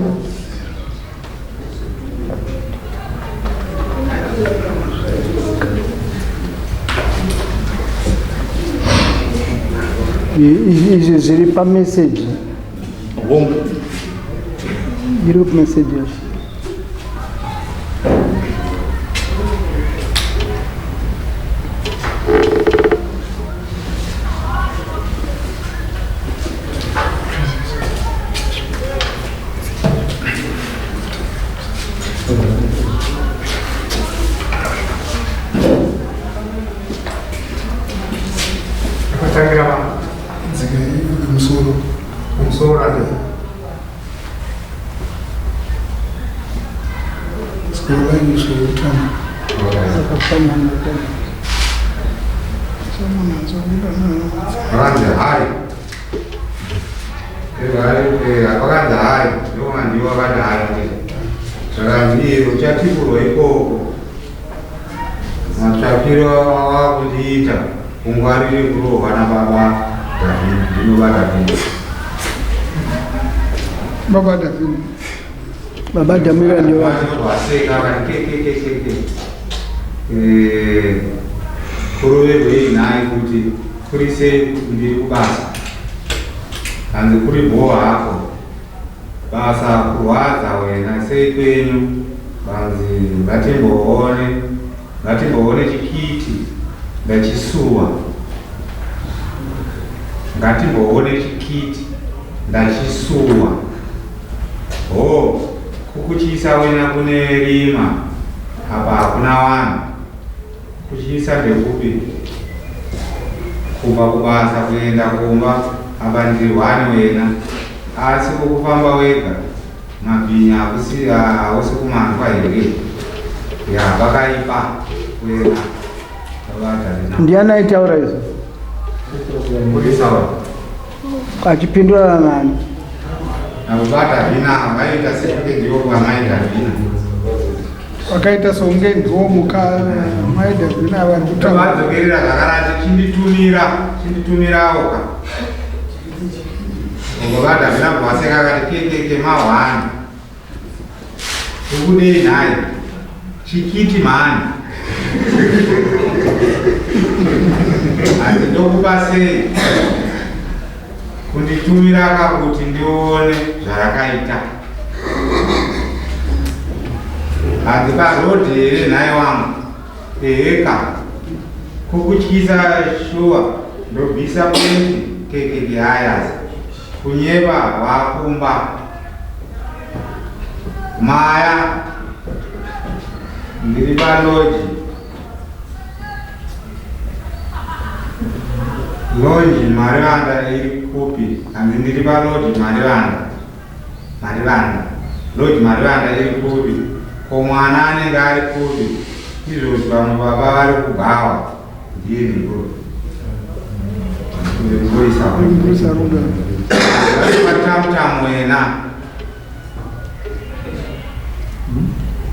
Izvi zviri pameseji. Hongu. Iri kupi meseji yacho? Akatangira pa Dzika musoro. Musoro rake. Sikoro musoro utano. Akafanana. Ranze hai. Vakanzi hai ndomandiwa vakati hai zvakanzi iye uchatipurwa ikoko matsvakiro awakundiita ungwarire kurohwa nababa Dhavhidhi ndinoba Dhavhidhi baba Dhavhidhi baba Dhamira ndiwa vaseka vakati kekekekeke kuroverwei nhai kuti kuri sei ndiri kubasa Hanzi kuri bhoo hako. Basa kurwadza wena sei kwenyu hanzi ngatimboone ngatimboone chikiti ndachisuwa ngatimboone chikiti ndachisuwa hoo kukuchisa wena kune rima apa hakuna vanhu. Kutyisa ndekupi? Kubva kubasa kuenda kumba apa ndiri one wena asi ukufamba wega mabhinya hakusi hausi kumanzwa here? Ya pakaipa wena baba Ndiani aitaura izvo? Mupurisa Achipindurana nani? Nababa Davina vaita sekunge ndivo vamai Davina. Vakaita sekunge ndivo muka mai Davina vari kutaura. Vadzokerera zvakarati chinditumira chinditumirawo ka. Baba Davina bvaseka akati kekeke mahwani. Ukudei nhai? Chikiti mhani. Hanzi ndokupa sei? Kunditumira ka kuti ndione zvarakaita. Hanzi paroad here nhai wangu? Eheka. Kukutyisa shuwa ndobvisa penti kekeke hayas. Kunyeba wakumba. Maya ndiri paloji lonji marivanda iri kupi hanzi ndiri paloji marivanda marivanda loji marivanda iri kupi ko mwana anenge ari kupi izvozvi vamwe baba vari kubhawa ndiye ndiko Mupurisa Ruda. Matamutamu wena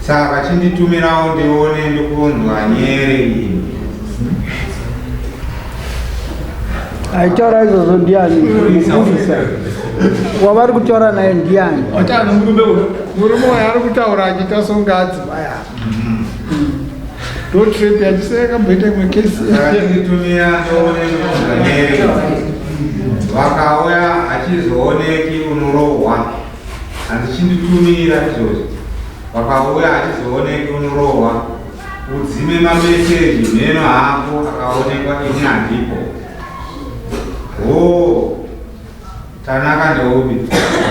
saka chinditumirawo ndione ndikunzwa nyere iyi Aitaura izvozvo ndiani? Mupurisa. Wavari kutaura naye ndiani? Murume uyu ari kutaura achiita songe adzimai apa. Ndotrip yachiseka kamboita imwe kesi. Saka chinditumira ndione ndikunzwa nyere vakauya achizooneki unorohwa handichinditumira izvozvi vakauya achizooneki unorohwa udzime mameseji mheno hako akaonekwa ini handipo hoo Tanaka ndeupi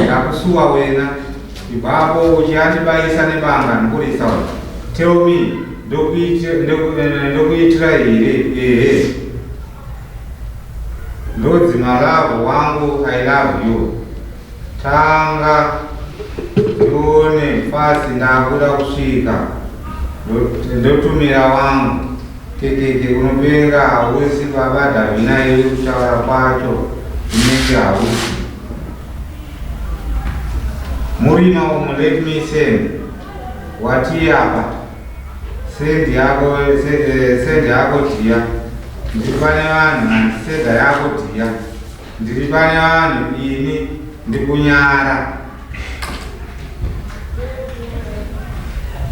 ndakusuwa wena ibvapo uchiandibayisa nebanga mupurisa uyu tell me ndokuitira here ehe ndodzima love wangu i love you tanga ndione fasi ndakuda kusvika ndotumira wangu Kekeke unopenga hausi baba Davina iwe kutaura kwacho unenge hausi murima umu let me send watii apa send yako send yako dhiya ndiri pane vanhu handisenda yako dhiya ndiri pane vanhu ini ndikunyara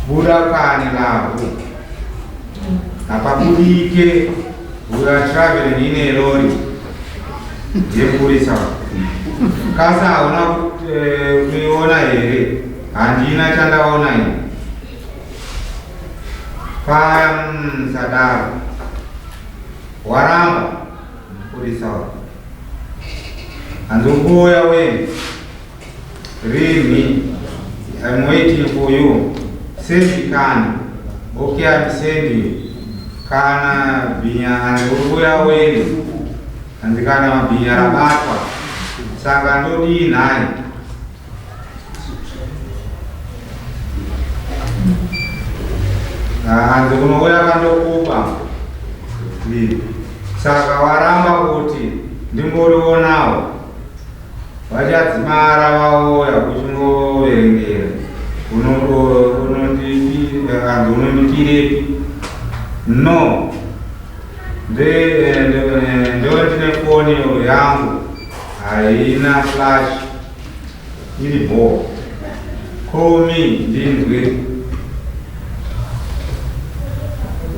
Buda kani lavhu hapabudike we are traveling in a lorry yepurisa kasa hauna kuiona here handina chandaona ini paya musadaro waramba mupurisa hanzi ukuuya weni Rinhi? I'm waiting for you. Send kani. Okay, I'm sending. Kana bhinya hanzi uri kuuya weni. Hanzi kana mabhinya rabatwa. Saka ndodii nhai? Hanzi unouya kandokupa. Saka waramba kuti ndingorionawo. Vachadzimara vauya kuchingoverengera hanzi unondipirepi no ndondine foni yangu haina flash iri bho call me ndinzwe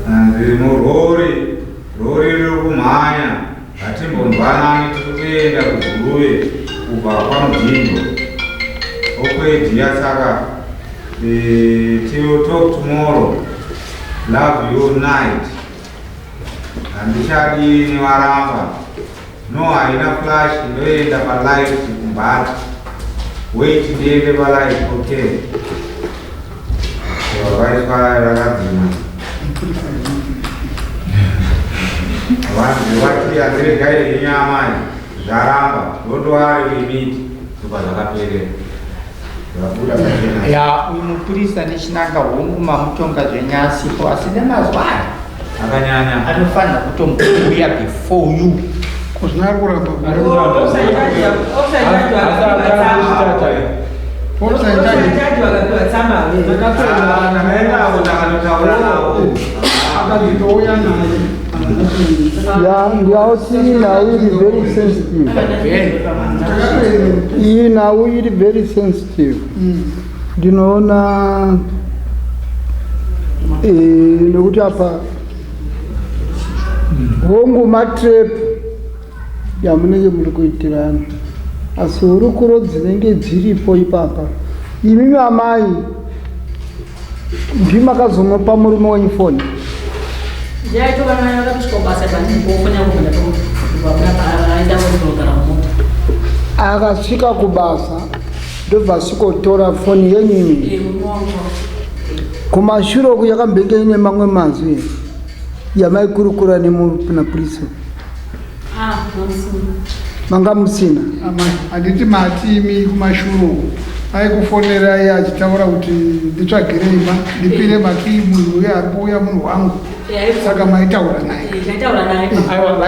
hanzi murori rori riri kumhanya Hatimbonzwanani tiri kuenda kuGuruve kubva kwaMudhindo. Okay dear saka eh, till talk tomorrow. Love you night. Handichadi newaramba. No haina flash ndoenda palight kumbata. Wait ndiende palight okay. Vaiswa rakadzima. Vanzi vati handiregai henyu amai zvaramba don't worry we meet ndobva zvakaperera zvabuda pachena. Ya uyu mupurisa nechinanga hongu mamutonga zvenyu asipo asi nemazwa aya akanyanya anofanira kutombouya before you. Kuzvina ari kuramba. Akazitouya naye. Ya, ndiyauti nhau iri very sensitive. Iyi nhau iri very sensitive. Ndinoona nekuti apa hongu matrap yamunenge muri kuitirana, asi hurukuro dzinenge dziripo ipapa. Imimi amai ndimakazonopa murume wenyu foni? Yaitova nayo akatosvika kubasa pandimbofonya kubva ndatoaenda kunogara mumota. Akasvika kubasa ndobva asvikotora foni yenyu imi? Murume wangu. Kumashure uku yakambenge ine mamwe mazwi yamaikurukura nemapurisa? Ah, mamusina. Manga musina? Amai, handiti mati imi kumashure uku aikufonerai achitaura kuti nditsvagire imba, ndipire makii, munhu uye ari kuuya munhu wangu, saka maitaura naye? Taitaura naye. Aiwa, amai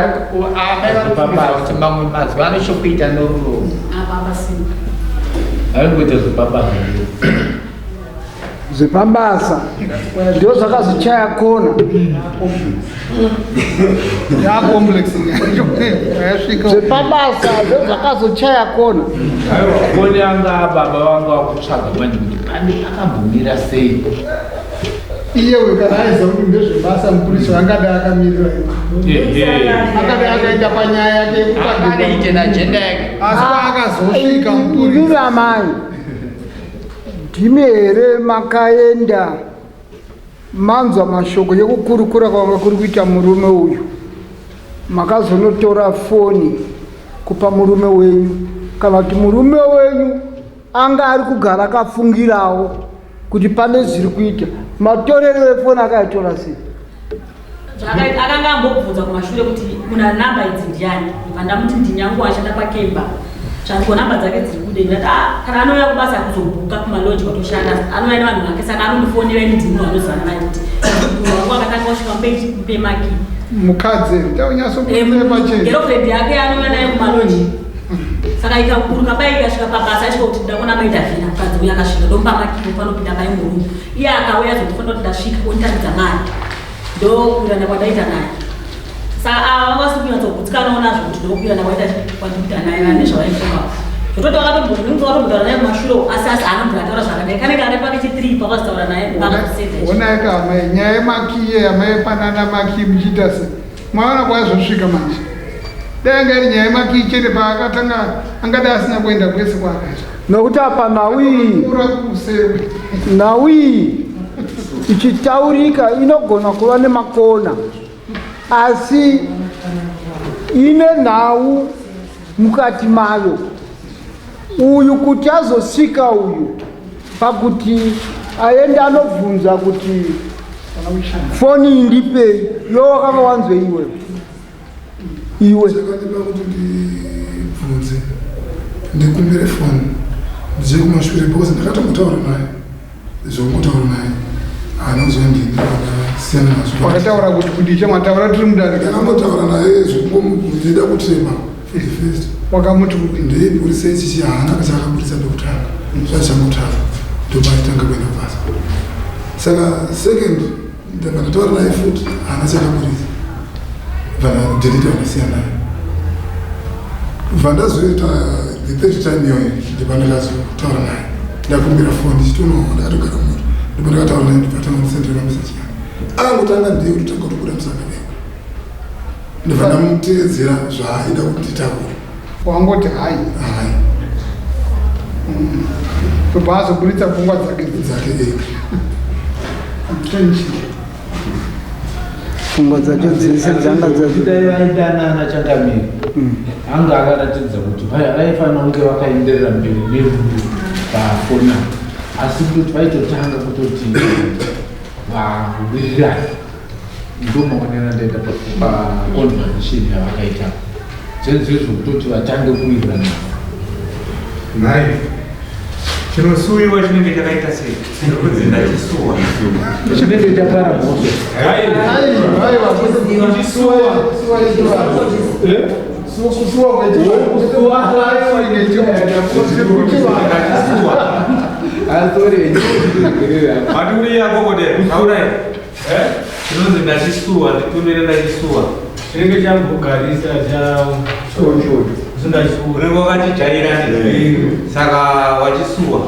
vari kufungidzira kuti mamwe mazwi ane chokuita norudo. Apa pasina. Aingoita zvepabasa. Zvepabasa ndo zvakazochaya kona. Yacomplex yasvika. Zvepabasa ndo zvakazochaya kona. Aiwa, foni anga baba vanga vakutsvaga manje kuti pane pakambomira sei. Iye uyu kana aiziva kuti ndezvebasa, mupurisa angadai akamirira, akadai akaenda panyaya yake yekutsvaga. Akaita agenda yake. Asi paakazosvika Imimi mupurisa amai, ndimi here makaenda manzwa mashoko ekukurukura kwanga kuri kuita murume uyu, makazonotora foni kupa murume wenyu, kana kuti murume wenyu anga ari kugara akafungirawo kuti pane zviri kuita? Matorero efoni akaitora sei? Akanga ambobvunza kumashure kuti muna namba idzi ndiani, ndibva ndamuti ndinyangu ashanda pakemba, zvango namba dzake dziri kude. Ndati, "Ah, kana anouya kubasa kuzobhuka kumaloji kwatoshanda, anouya nevanhu vake, saka anondifonera ini, ndini munhu anozivana naye kuti munhu wangu akatanga kusvika mupe maki." Mukadzi taunyatsokuita pachena. Girlfriend yake anouya naye kumaloji, saka ikaburuka pai ikasvika pabasa, asvika kuti ndida kuona maitavhina, mukadzi uyu akasvika, ndomupa makiwo, panopinda mai murume. Iye akauya azondifonera kuti ndasvika, onditambidza mari, ndokuirana kwandaita naye. Saka ava vanga vasiri kunyatsogutsikanawo nazvo kuti ndokuirana kwaita kwandikuita naye vane zvavaifunga, zvototi vakatombotaura naye kumashure, asi haana mbura ataura zvakadai kanenge ane pake chi3 pakazotaura naye pakazosenda. Honai ka amai, nyaya yemakiye amaipanana maki muchiita se maona kwazosvika manje. Dai anga iri nyaya yemakiyi chete paakatanga, angadai asina kuenda kwese kwaakaita. Nokuti apa nhau iyi ura kusewe. Nhau iyi ichitaurika inogona kuva nemakona, asi ine nhau mukati mayo. Uyu kuti azosvika uyu pakuti aende anobvunza kuti foni iyi ndipei, iwe wakanga wanzwe iwe iwe? Chakandipa kuti ndibvunze, ndikumbire foni ndichiri kumashure, because ndakatombotaura naye, zvongotaura naye haana kuzondini, akasiyana nazvo. Wakataura kuti kudii chamataura tiri mudare? Ndakambotaura naye zvekungomundida kutrema for the first. Wakamuti kudii? Ndeiburitsa ichichi, haana kachakaburitsa pekutanga, zvachangotanga ndopaitanga kuenda kubasa. Saka second ndabva ndataura naye futi, haana chakaburitsa, bva ndadelete, vandasiya naye. Bva ndazoita the third time iyoyo, ndibva ndakazotaura naye, ndakumbira foni ndichitono, ndakatogara mumota, ndibva ndakataura naye, ndibva tanga ndisendera meseji yake. Akangotanga ndiye kutotanga kutobuda musangano, ndibva ndamuteedzera zvaaida kuti nditaure. Wangoti hai? Hai. Tobva azoburitsa pfungwa dzake. Dzake ega. Tension. Pfungwa dzacho dzese dzanga Dai vaidanana changamiri, anga akaratidza kuti vaifanira kunge vakaenderera mberi nerudo pafoni, asi kutoti vaitotanga kutoti vawirirana. Ndomaonero andaita paconversation yavakaita. Zvezvo zvekutoti vatange kuwirirana. Nhai. Chinosuwiwa chinenge chakaita sei? Chinonzi ndachisuwa. Chinenge chapara mhosva. Chinonzi ndachisuwa, nditumire ndachisuwa. Chinenge chambogarisa cha Unenge wakachijaira saka wachisuwa.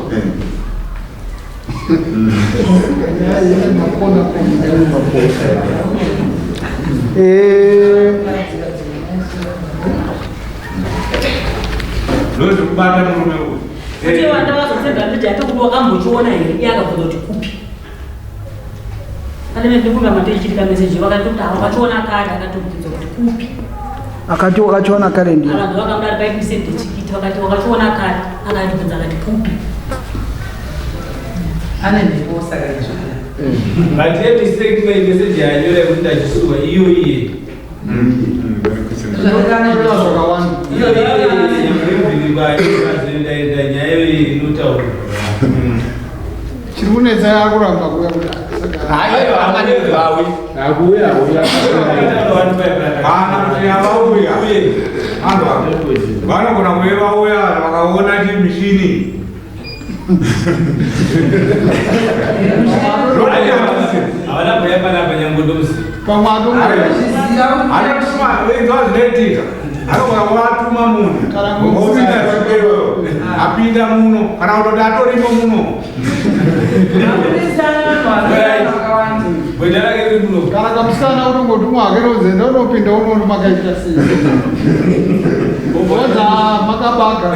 Ndozvikubata murume uyu. Kuti vana vazosenda nditi ati kuti wakambochiona here iye akabvunza kuti kupi. Pane ndifunga matoichitika message vakati kuti wakachiona kare akatobvunza kuti kupi. Akati wakachiona kare ndiye. Vanhu vakamudari paikusendi chikiti vakati wakachiona kare akatibvunza akati kupi. Ane mhepo saka izvo. But ye mistake mai message yanyora yekuti ndachisuwa iyo iye. Iyo iye nyaya iyo inotaurwa. Chiri kunetsa yakuramba kuuya kuti Akuuya auya. Kana kuti avauya. Anhu vanogona kuve vauya vakaona chimishini. Havana kuuya panapa nyangondomusi. Pamwe Anotuma inzwa zvinoitika. Anogona kuvatuma munhu. Opinda iwewe. Apinda muno kana kutoti atorimo muno. Gweta rake riri muno. Kana kamusikana unongotumwa hake nozenda unopinda unoona makaita sei. Wonza makabaga.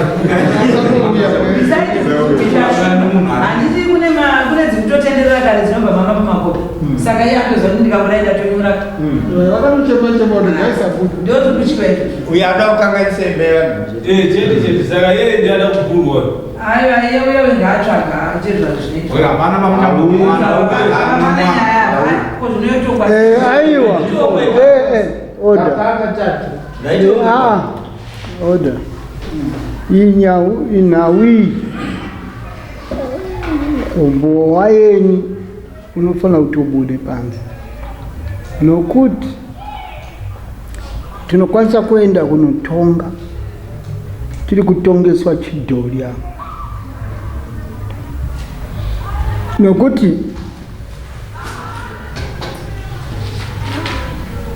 Handiti kune kune dzikutotenderera kare dzinobva mama pamakopi. Saka iye anoziva kuti ndikabuda ndatonyura. Vakanochema chema kuti ngaisabude. Ndozvikutywa izvo. Uyo ada kukanganisa imba yevanhu. Eh, chete chete saka iye ndiye ada kugurwa. Aiwa iye uye ngaatsvaga aite zvazvinoitwa. Hapana Hapana nyaya apa. Ko zvinoitwa. Aiwa. Order. Ah, order. Inyau inhau iyi umbowo wayenyu unofanira kuti ubude panze nokuti tinokwanisa kuenda kunotonga tiri kutongeswa chidhori apa nokuti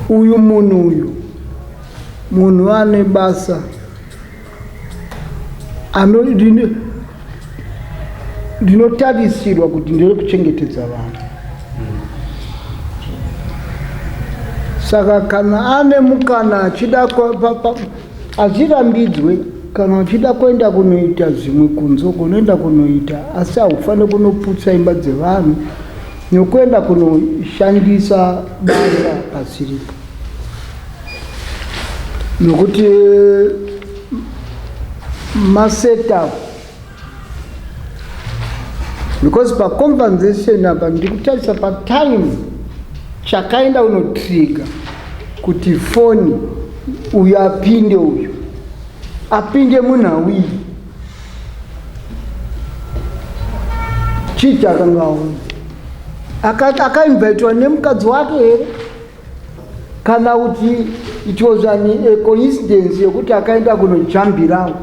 uyu munhu uyu munhu ane basa ndinotarisirwa kuti nderekuchengetedza vanhu. Saka kana ane mukana achida hazvirambidzwe kana uchida kuenda kunoita zvimwe kunze uko unoenda kunoita asi haufaniri kunoputsa imba dzevanhu nekuenda kunoshandisa basa pasiripo nokuti masetup because paconversation apa ndikutarisa patime chakaenda unotriga kuti foni uyu apinde uyu apinde munhau iyi chii chaakanga aona akainvitwa nemukadzi wake here kana kuti it was an a coincidence yekuti akaenda kunojambirawo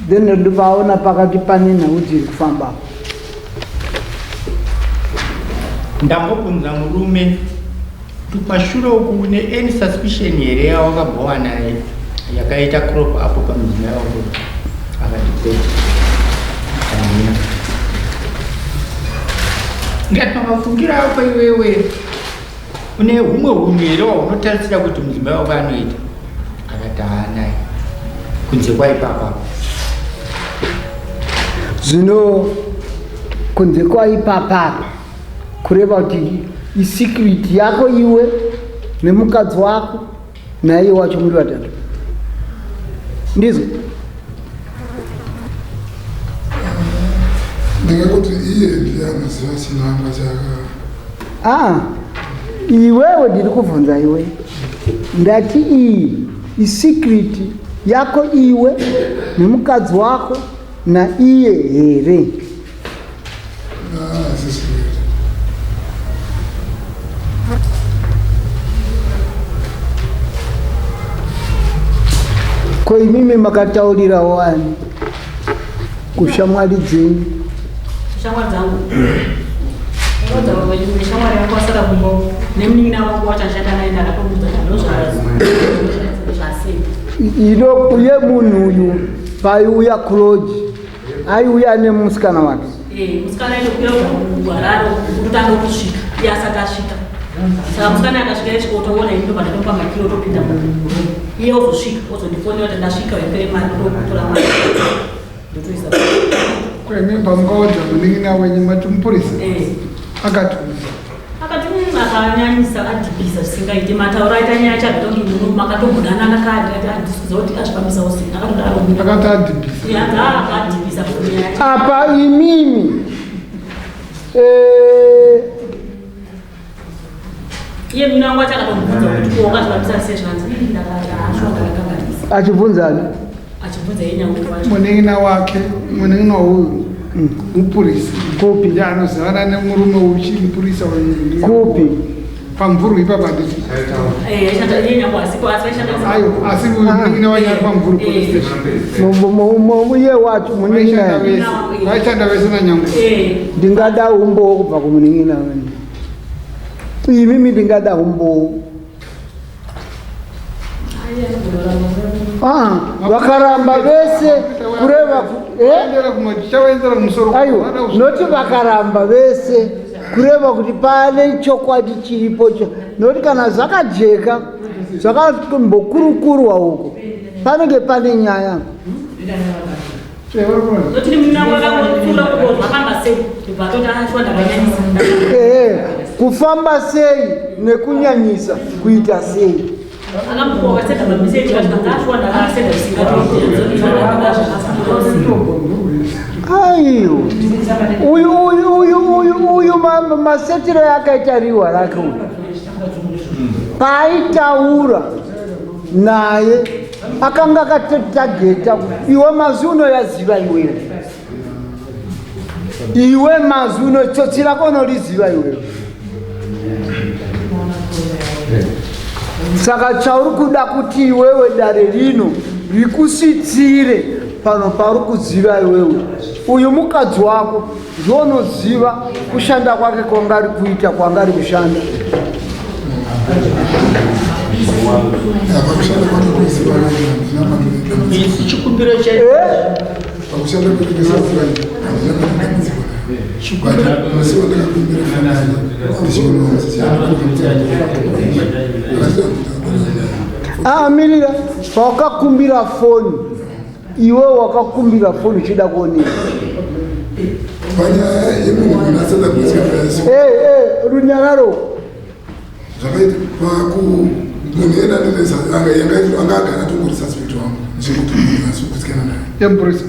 then ndovaona pakati pane nhau dziri kufamba. Ndambobvunza murume kuti kumashure uku une any suspicion here yawakambowana yakaita crop apo pamudzimai wako akati kwete handina. Ndikati pamafungiro ako iwewe une humwe hunhu here wahunotarisira kuti mudzimai wako anoita akati haanaye kunze kwaipapa. Zvino kunze kwaipapapa kureva kuti isecret yako iwe nemukadzi wako naiye wacho muri vatatu ndizvo Ndingangoti iye ndiye anoziva chinangwa chaka. Ah, Iwewe ndiri kubvunza iwe, ndati iyi isecret yako iwe nemukadzi wako naiye here? Ah, secret. Ko imimi makataurirawo ani kushamwari dzenyu? Shamwari dzangu shamwari yangu asara kumba nemunin'ina wangu wacho ashanda naye ndakatomuudza ndozvasei. Ino uye munhu uyu paiuya kuloji aiuya nemusikana wake. Musikana aitokwira kuHarare kutotanga kusvika iye asati asvika, saka musikana akasvika esvika otoona ini ndobva ndatomupa makiro otopinda muroom, iye ozosvika ozondifonera kuti ndasvika, wepere mari, ndokutora mari ndotoisa. Kwemimba mukaudza munin'ina wenyu mati mupurisa? Eh. Akati Akati akanyanyisa, adhibhisa zvisingaite, matauro aita nyaya chakaita kunge muno makatogodanana kare, ati handisi kuti azvifambisawo sei, akatodaro. Akati adhibhisa? Akadhibhisa nyaya. Apa imimi Iye muna wangu acho akatomubvunza kuti ko wakazvifambisa sei, zvanzi ndakashwa ndakakanganisa. Achibvunzani? Achibvunza iye nyangu wacho. Munin'ina wake, munin'ina uyu mupurisa. Kupi? Ndiye anozivana nemurume uchi mupurisa uyu. Kupi? Pamvurwi ipapa nditi. Eh, aishanda iye nyangu asipo, asi aishanda. Ayo, asi uyu munin'ina wacho ari paMvurwi police station. Iye wacho munin'ina? Vaishanda vese, vaishanda vese nanyangu. Ndingada umbowo kubva kumunin'ina wenyu imimi, ndingada umbowo. Ah, vakaramba vese kureva eh? Tichaendera kumusoro. Aiwa, noti vakaramba vese kureva kuti pane chokwadi chiripo, nokuti kana zvakajeka zvakambokurukurwa uko panenge pane nyaya. Notini muna wangu akangotsura kuti zvafamba sei, ndobva atoti ashwa ndakanyanyisa. Ehe, kufamba sei nekunyanyisa kuita sei? Akambowa wakasenda mameseji acho, kanzi ashwa ndakasenda zvisingatoiti. Aiyo, uyu uyu uyu uyu uyu masetiro yakaita riwa rake uyu paaitaura naye akanga akatotageta iwe mazwi unoyaziva iwewe, iwe mazwi uno tsotsi rako unoriziva iwewe. Saka chauri kuda kuti iwewe dare rino rikusitsire pano pauri kuziva iwewe, uyu mukadzi wako ndionoziva kushanda kwake kwangari kuita, kwangari kushanda. Apa kushanda kwake kuziva handina pandine. Isi chikumbiro chedu. Pakushanda kwake kuziva handina pandine dambudziko naye, but musi wandakakumbira foni ndichionawo message. Ah, mirira, pawakakumbira foni iwe wakakumbira foni uchida kuonera Panyaya yemunhu munhu asada kuziva. Eh, runyararo. Zvakaita paku munhu enda anga agara atongori suspect wangu, ndichikuti munhu asi kugutsikana naye. Yemupurisa?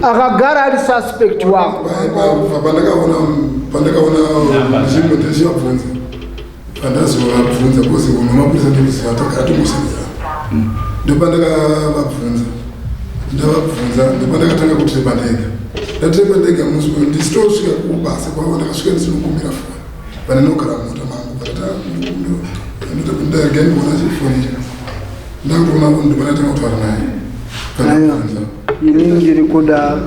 Akagara ari suspect wako? Pandakaona nzvimbo ndichivabvunza, pandazovabvunza kuzi unhu mapurisa ndikuziva tagara tongoshandidzana, ndopandakavabvunza, ndavabvunza ndopandakatanga kutirepa ndega. Ndatirepa ndega musi uyu ndisitosvika kubasa kwavo, ndakasvika ndisinokumbira foni vandinogara mumota mangu, ndarega ndikuona chifoni, ndakutoona ndopandakatanga kutaura naye pandabvunza. Ini ndiri kuda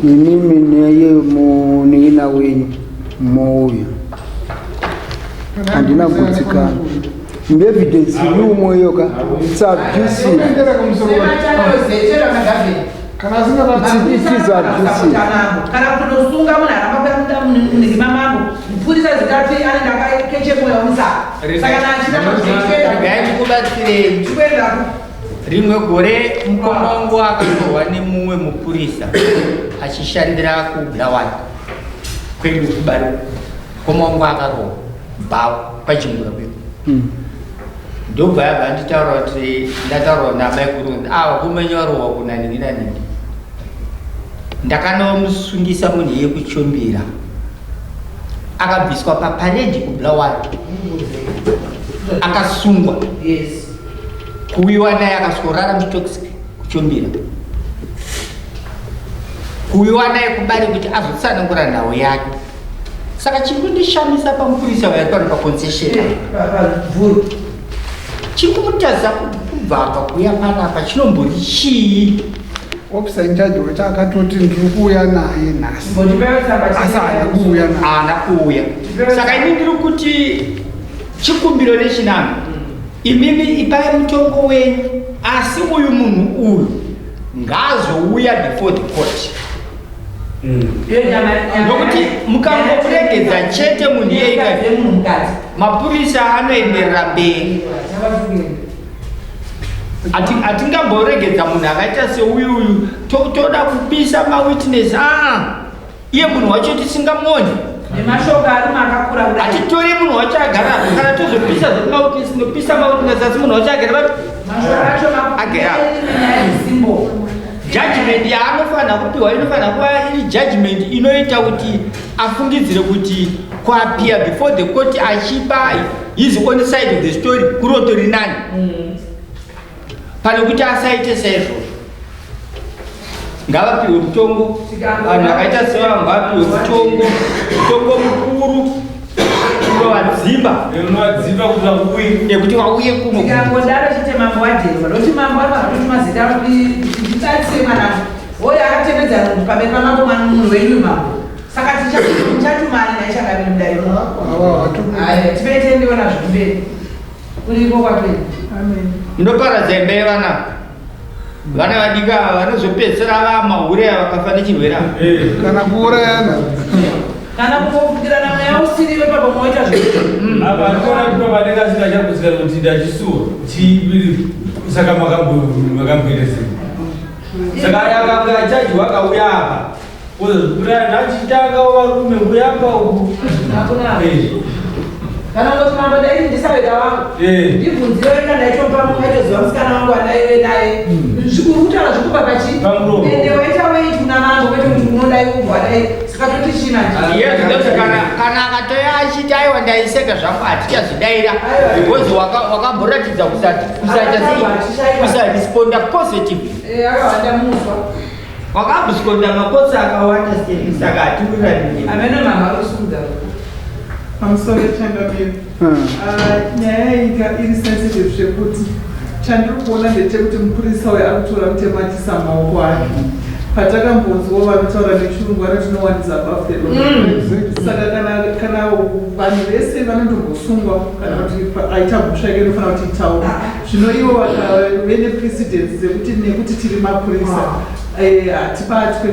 imimi neye munin'ina wenyu mouya, handina kugutsikana neevidence iri umweyo ka, it's abusive. Endera kumusoro. Kana asingabati It is abusive. Kana kutonosunga munhu aramba kuya mundima mambo, mupurisa zitati anenge akakeche mwoyo wemusaka, saka kana achida Regai ndikubatsirei. Chikuenda. Rimwe gore mukoma wangu akatorwa nemumwe mupurisa achishandira kuBulawayo kwedu kuBari. Mukoma wangu akarohwa bhawa kwachingura kwedu, ndobva yabva nditaura kuti ndataurwa namai kuri kunzi awa kumenya warohwa kuna ningi naningi. Ndakanomusungisa munhu iye kuchombira. Akabviswa paparedi kuBulawayo, akasungwa, kuuyiwa naye, akasworara muchitokisi kuchombira, kuuyiwa naye kuBari kuti azotsanangura nhau yake. Saka chiri kundishamisa pamupurisa wairi pano paconcession, chiri kumutadza kubva apa kuuya panapa chinombori chii? Officer in charge wacho akatoti ndiri kuuya naye nhasi, asi haana kuuya naye. Haana kuuya. Saka ini ndiri kuti chikumbiro nechinano, imimi ipai mutongo wenyu, asi uyu munhu uyu ngaazouya before the court, nokuti mukangomuregedza chete munhu iyeyika, mapurisa anoenderera mberi. Hatingamboregedza munhu akaita seuyu uyu. Toda kupisa mawitness. Aa, iye munhu wacho tisingamuoni. Nemashoko arume akakura kudai. Hatitori munhu wacho agara. Kana tozopisa zvemawitness, nopisa mawitness, asi munhu wacho agara papi? Mashoko acho Agera. Nyaya dzisimbo. Judgment yaanofanira kupiwa inofanira kuva iri judgment inoita kuti afungidzire kuti kuappear before the court achipa his own side of the story kurotori nani pane kuti asaite saizvozvo. Ngavapiwe mutongo. Vanhu vakaita sevanhu ngavapiwe mutongo, mutongo mukuru unovadzimba. Unovadzimba kuti vauye. Ekuti vauye kuno. Tikangodaro chete, mambo wajerwa, nokuti mambo ari vanototuma zita kuti ndibatsire mwanangu hoyo akatevedzana munhu pamberi pamambo, mwana munhu wenyu mambo. Saka tichatumani naichangamiri mudare. Aya tivei tiendewo nazvo kumberi kuriko kwatoi. Munoparadza imba yevana, vana vadiki ava vanozopedzisira vamahure ava vakafa nechirwere ava. Kana kuurayana. Kana kungofukirana mweya usiriwe papo moita zve. Apa ndikuona kuti baba anenge asingachagutsikani kuti ndachisuwa chii. Saka makamboita sei? Saka akanga achajiwa akauya apa ozozviuraya nachitanga varume kuyamba uku. Hakuna. Kana ngoti mambo ndaiti ndisaweta wangu, ndibvunzire wega, ndaitopa aitoziva musikana wangu andaive naye. Zvikuru kutaura zvikupa pachi. Pamuromo. Ende waita wait kuna mambo, kwete kuti unodai ubva dai. Saka toti china. Iye zvinoti kana akatoya achiti aiwa, ndaiseka zvangu, hatichazodaira because wakamboratidza kusaita sei, kusaresponda positive. Akawanda muswa. Wakamboskonda makotsi akawanda sei, saka hatiwirirani. Amene mama ari kusumudza. Pamusoro changamire, nyaya iyi iri sensitive zvekuti chandiri kuona ndechekuti mupurisa uyo ari kutora mutemo achiisa mumaoko ake. Patakambonzwawo vanotaura nechirungu vanoti no one is above the law. Saka kana vanhu vese vanondombosungwa kana kuti aita mhosva yake inofanira kuti itaure. Zvino ivo vakave neprecedence dzekuti nekuti tiri mapurisa hatibatwe,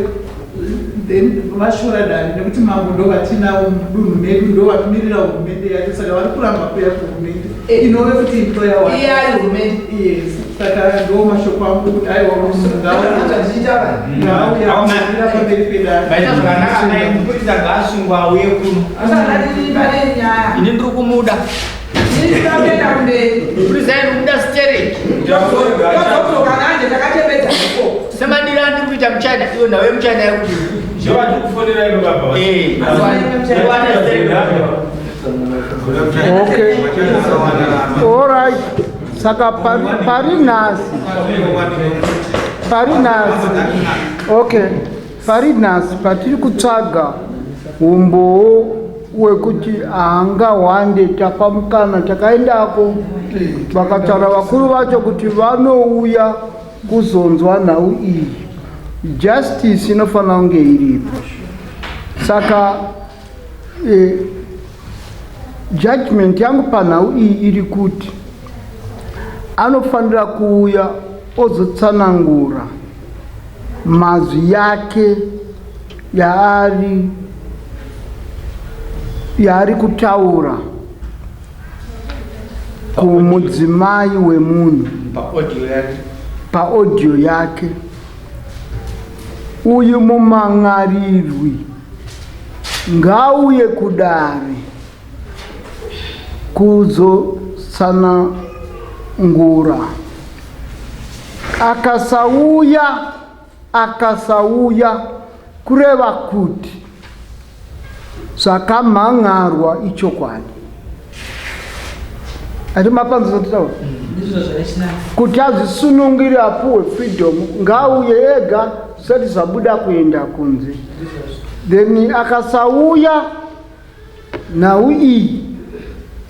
then vashora dare nekuti mambo ndo vatinawo mudunhu medu, ndo vanomirira hurumende yacho. Saka vari kuramba kuya kuhurumende inove kuti employer wake. Iye ari hurumende. Yes. Saka ndo mashoko angu kuti aiwa, ngauya pamberi pedare. Maita zvakanaka mai. Mupurisa ngaasungwa auye kuno. Asanadii pane nyaya. Ini ndiri kumuda. Tinoenda kumberi. Mupurisa iri kumuda stereki. Todzoka manje takachembedza iko. Semadiro andiri kuita muchina, iwo nhau yemuchina yekuti Zvavati kufonera ivo baba. Iwana stereki. Okay, alright. Saka pari nhasi, pari nhasi, okay, pari nhasi patiri kutsvaga umbowo wekuti haangahwande. Tapa mukana, takaendako, vakataura vakuru vacho kuti vanouya kuzonzwa nhau iyi. Justice inofanira kunge iripo. Saka judgment yangu panhau iyi iri kuti anofanira kuuya ozotsanangura mazwi yake yaari kutaura kumudzimai wemunhu paaudio yake. Paaudio yake. Uyu mumang'arirwi ngauye kudare kuzotsanangura. Akasauya, akasauya, kureva kuti Zvakamhan'arwa ichokwadi. Ati mapanzo zvatitaura kuti azvisunungire apuwe freedom ngaauye ega zvisati zvabuda kuenda kunze. Then akasauya nhau iyi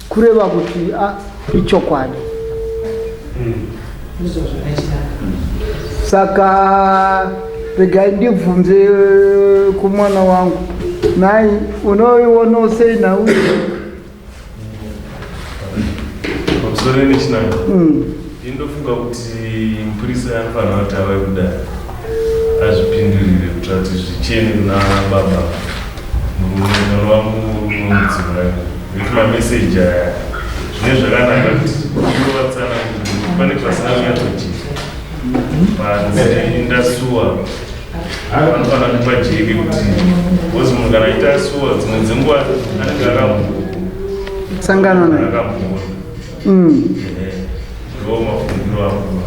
kureva kuti ichokwadi. Saka regai ndibvunze kumwana wangu, nhai unoionawo sei nhau iyi? Pamusoro nechinanga indofunga kuti mupurisa anofanira kuti ave kudai azvipindurire kuitira kuti zvichene kuna baba murume anova murume wemudzimai, nekuti mameseji aya zvine zvakanaka kuti ivo vatsanangurire, pane pasina kunyatsochika panzi ndasuwa, vanofanira kuti pajeke kuti because munhu kana aita asuwa dzimwe dzenguva anenge akambosangana naye. Akamboona. Ndo mafungiro angu.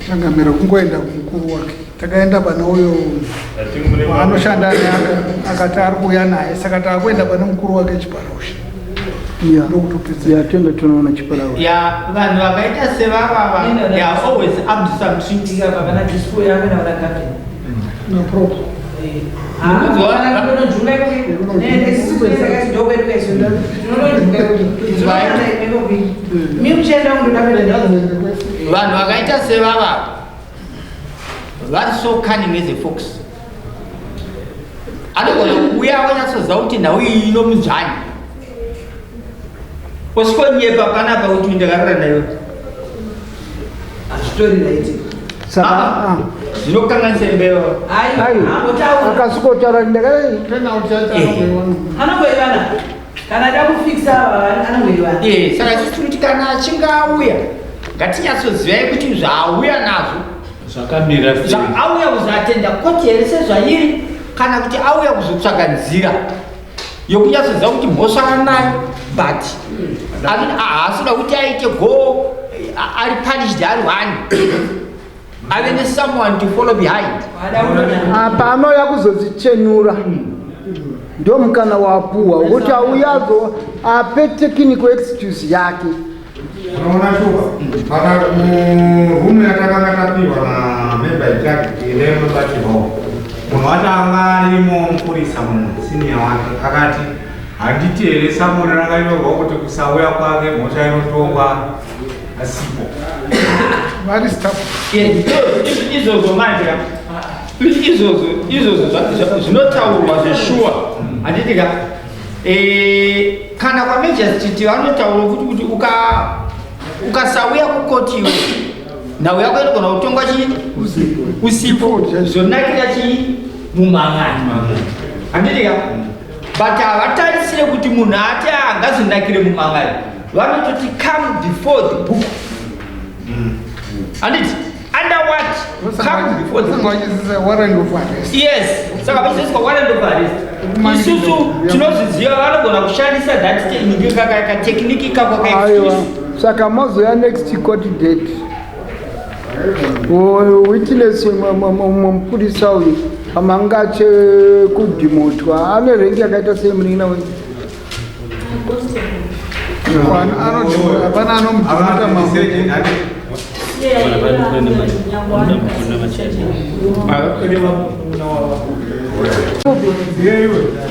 Changamira, kungoenda kumukuru wake. Takaenda pane uyo I think mune waanoshanda naye, akati ari kuuya naye, saka taakuenda pane mukuru wake Chiparaushe. Ndokutopedza. Ya, tenda tonoona Chiparaushe. Ya, vanhu vakaita sevavava, they are always up to some tricks. Kana dispo yako na captain. No problem. Ah, kunonjunga ikoko. Ne, sisi ndokwedu kwesu. Tinonojunga ikoko. Mi muchienda kundoda kuenda. Vanhu vakaita sevavava vari so cunning as a fox. Anogona kuuya wanyatsoziva kuti nhau iyi inomudzvanya, osvikonyepa panapa kuti ndakarara nayo. Hazvitori right. Saka zvinokanganisa imba. Ayo, akasvikotaura ndakadai. Anongoivana kana ada kufikisa, anongoivana. Saka isusu tiri kuti kana achinge auya, ngatinyatsozivai kuti zvaauya nazvo zvakamira sei. Auya kuzoatenda koti here sezvairi, kana kuti auya kuzotsvaga nzira yokunyatsoziva kuti mhosva anayo, but haasida kuti aite go ari punished ari one, ave nesomeone to follow behind. Apa anouya kuzodzichenura, ndo mukana wapuwa wekuti auyazo ape technical excuse yake. Unoona shuwa paka murumu yatakanga tapiwa namember in-charge kuti endai munobatirwawo, munhu wacho anga arimo mupurisa, munhu senior wake akati, handiti here summon rakanyorwa kuti kusauya kwake mhosva inotongwa asipo? Vari staff. Izvozvo manje ka, izvozvo zvinotaurwa zveshuwa, handiti ka? Kana kwamagistrate vanotaura kuti ukasauya kukoti iwe, nhau yako inogona kutongwa chii usipo, zvonakira chii mumangani, handiti ka? But havatarisire kuti munhu ati angazonakire mumangani, vanototi come before the book, handiti? Under what? Come before the book. Vachisisa warrant of arrest. Yes, saka vachizoiswa warrant of arrest. Isusu tinozviziva vanogona kushandisa that technique, katechnique kako Aiwa. kaexcuse. Saka mozoya next court date. Witness mupurisa uyu amanga achekudhimotwa ane rank yakaita sei, munin'ina wenyu? Anoti hapana anomudhimota mambo.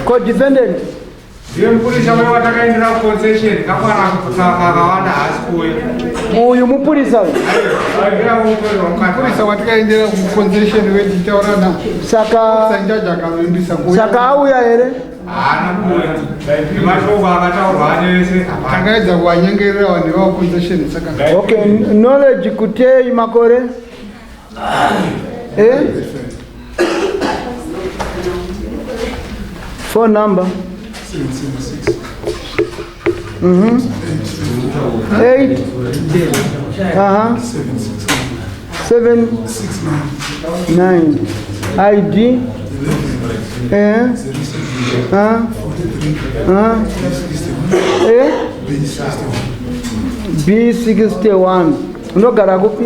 Co-defendant. Ndiye mupurisa uye watakaendera kuconcession kakwana kakawanda, haasi kuuya. Uyu mupurisa uyu? Mupurisa watikaendera kuconcession wetichitaura na Saka sanjaji akavimbisa kuuya. Saka auya here? Haana kuuya, nemashoko akataurwa ane ese hapana. Takaedza kuvanyengerera vanhu vevaconcession, saka Okay, Knowledge kutei makore, eh? Phone number? 776. 8 aha 7 9 ID, eh ah ah eh B61. Unogara kupi?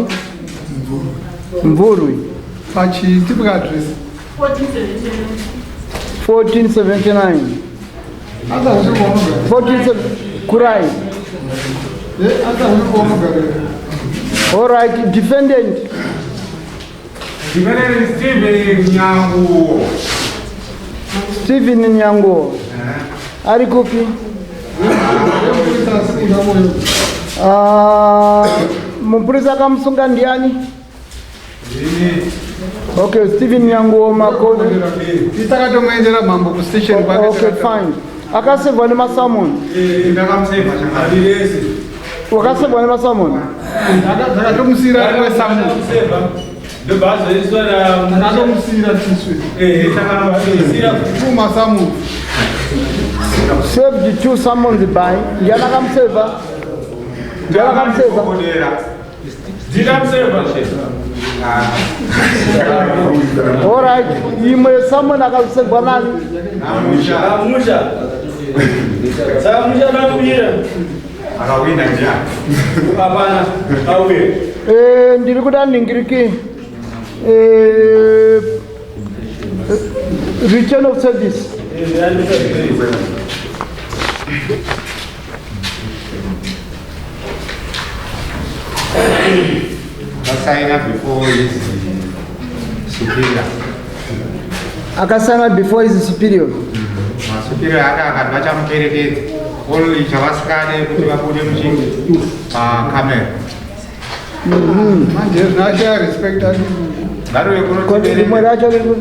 Mvurwi. Pachitypical address. 1479 14 kurai. All right, defendant. Defendant Stephen Nyanguo. Stephen Nyanguo. Ari kupi? Ah, mupurisa akamusunga ndiani? Okay, Stephen Nyanguo Makoni. Tisakatomuendera mambo kustation kwake. Okay, fine. Akasevwa nemasamon. Ndakamuseva changamire. Wakasevwa nemasamon. Takatomusira kwesamon. Ndobva azoiswa na Takatomusira tisu. Tuma samon. Served two summons by. Ndiani akamuseva? Ndiani akamuseva? Ndikamuseva. All right, imwe summon akasevwa nani? Musha. Saka musha nakuira. Akawina ndiani? Hapana, auye. Eh, ndiri kuda ningiriki. Eh, return of service. Vasaina before his superior. Akasaina before his superior. Masuperior ake akati vachamuperekedza. Only chavasikane kuti vabude muchingi pakamera. Manje zvinoashaya respect ati. Ngaruve Rimwe racho riri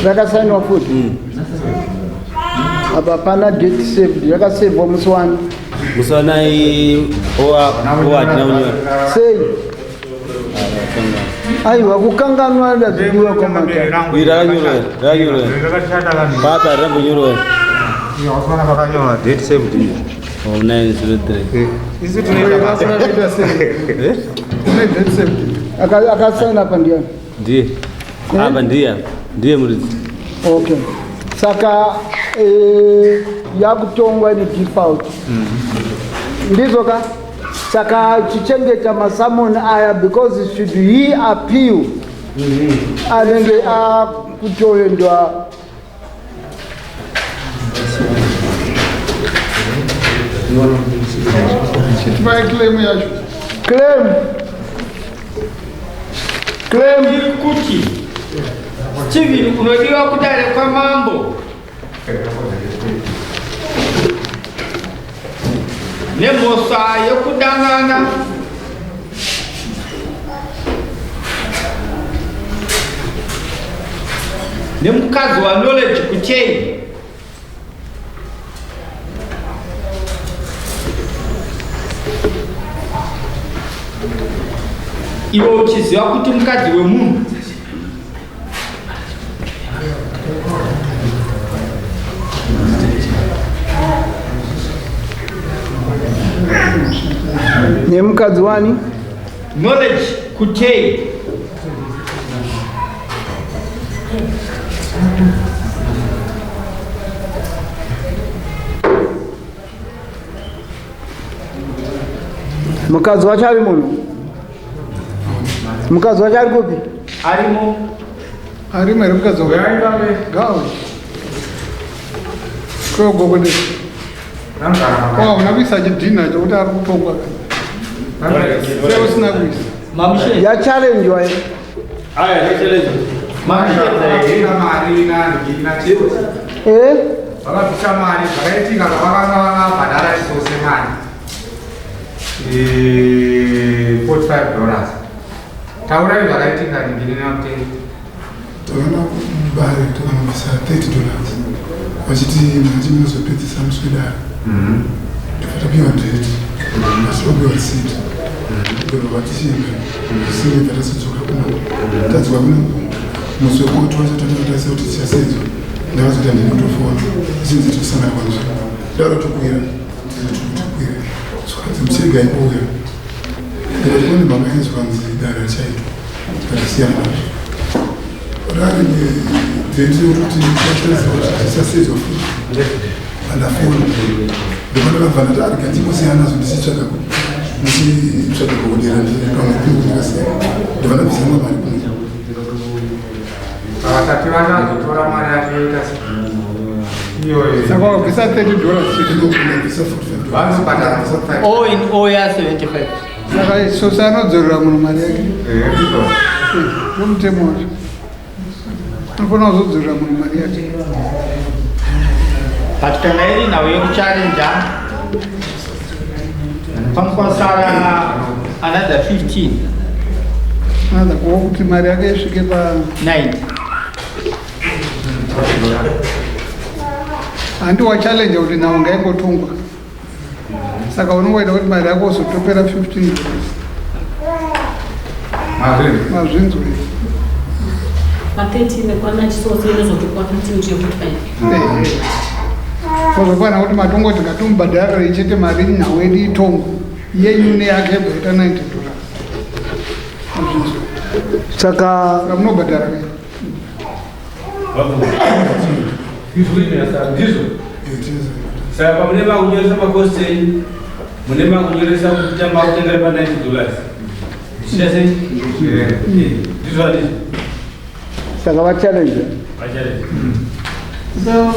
rakasainwa futi. Apa pana date saved, rakasevwa musi wani. Musi wanai owa hatina kunyora. Sei? Aiwa kukanganwa ndazidiwa komata. Iri rakanyorwa, rakanyorwa. Papa rambonyorwa. Wasona pakanyorwa date saved. Oh, 903. Isu tunoita basa. Kune date saved. Akasaina apa ndiani? Ndiye. Apa ndiye. Ndiye muridzi. Okay. Saka yakutongwa ni default. Ndizvo ka? Saka chichengeta masamon aya because should he appeal anenge akutoendwa Chitipai claim yacho. Claim. Claim. Iri kuti Stephen unodiwa kudare kwamambo nemhosva yekudanana nemukadzi waKnowledge Kutei. Iwe uchiziva kuti mukadzi wemunhu Nemukadzi wani? Knowledge Kutei. Mukadzi wacho ari munhu? Mukadzi wacho ari kupi? Arimo. Arimo here mukadzi wacho? Gawo. Kogogode. Kwa kuisa chidhina chokuti ari kutongwa. Sei usina kuisa? Yachallengewa here? Aya, yachallengewa. Mari nandina chiro. Eh? Vakabvisa mari zvakaitika zvavakanga vakabhadhara isose mari. $45. Taurai zvakaitika ndini namutengi. Takaenda kubare takanobvisa $30 vachiti manje munozopedzisa musi wedare. Ndobva tapiwa date asi tapiwa receipt. Ndobva vatichienda singe tatasodzoka kuno. Tadzoka kuno musi wekoti wacho tatotarisa kuti tichasedzwa. Ndakazoti handina kutofona ichinzi tikusangana kwanzvimbo. Ndauda kutokwira titokwira. Zvikanzi muchirega ipouya. Ndikati kune mhaka zvikanzi dare richaitwa. Tikasiyana nazvo. Rari date yekuti tichasedzwa futi. Andafona. Ndopandakabva ndati arega ndimbosiyana nazvo ndichitsvaga ndichitsvaga kuhodera pamwe ndikasiyana. Ndobva ndabvisa imwe mari kuno. Vakati vachazotora mari yacho yoita iyoyo. Saka wabvisa 30 dollars chete. Vanobhadhara 45. All in all ya 75. Saka sosa anodzorera munhu mari yake. Eh, ndizvo. Ndomutemo wacho. Anofanira kuzodzorera munhu mari yake. But kana iri nhau yekucharenja pankwasara another 15. Another kuwa kuti mari yake isvike pa 90. Handi wachallenge kuti nhau ngaingotongwa. Saka unongoita kuti mari yako uzotopera 15 dollars. Mazvinzwa. Pa13 nekwana chisose inozotokwa 15 to 45. Kozokwana kuti matongoti ngatimubhadharire chete mari nhau yedu itongwe. Yenyu neyake yobva yaita 90 dollars. Mazvinzwa. Saka munobhadhara kai? Ndizvo. Saka pamune makunyoresa makosti enyu, mune makunyoresa kutamba kutengera pa 90 dollars. Zvichita sei? Ndizvo handizvo? Saka vachallenge. Vachallenge. So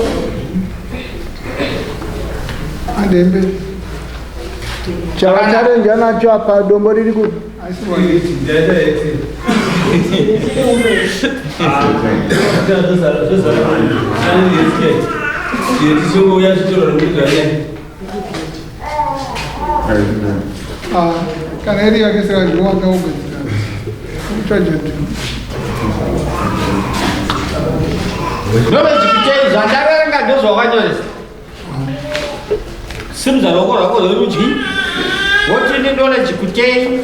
andembe. Chavachallenja nacho apa dombo riri kupi? Ah, kana iri yake saka ndiwo wanga ugadzira. Kuchaja ndi. Ndovechipitei zvandaverenga ndozvawakanyoresa. Simudza ruoko rwako rwerudyi woti ndindole chikutei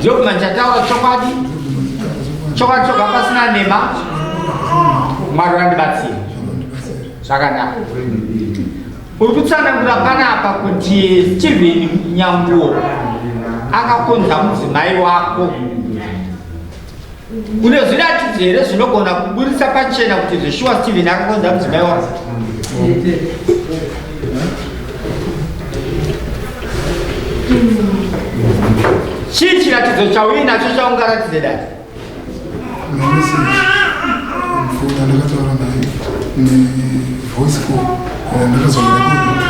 ndokuma ndichataura chokwadi chokwadi choga pasina nhema Mwari vandibatsira zvakanaka. Uri kutsanangura panapa kuti Steven Nyanguo akakonza mudzimai wako. Une zviratidzo here zvinogona kuburitsa pachena kuti zveshuwa Steven akakonza mudzimai wako? Chii chiratidzo chauinacho chaungaratidze dai? Mameseji mfuna ndakataura naye nevoice call ndakazomurekodha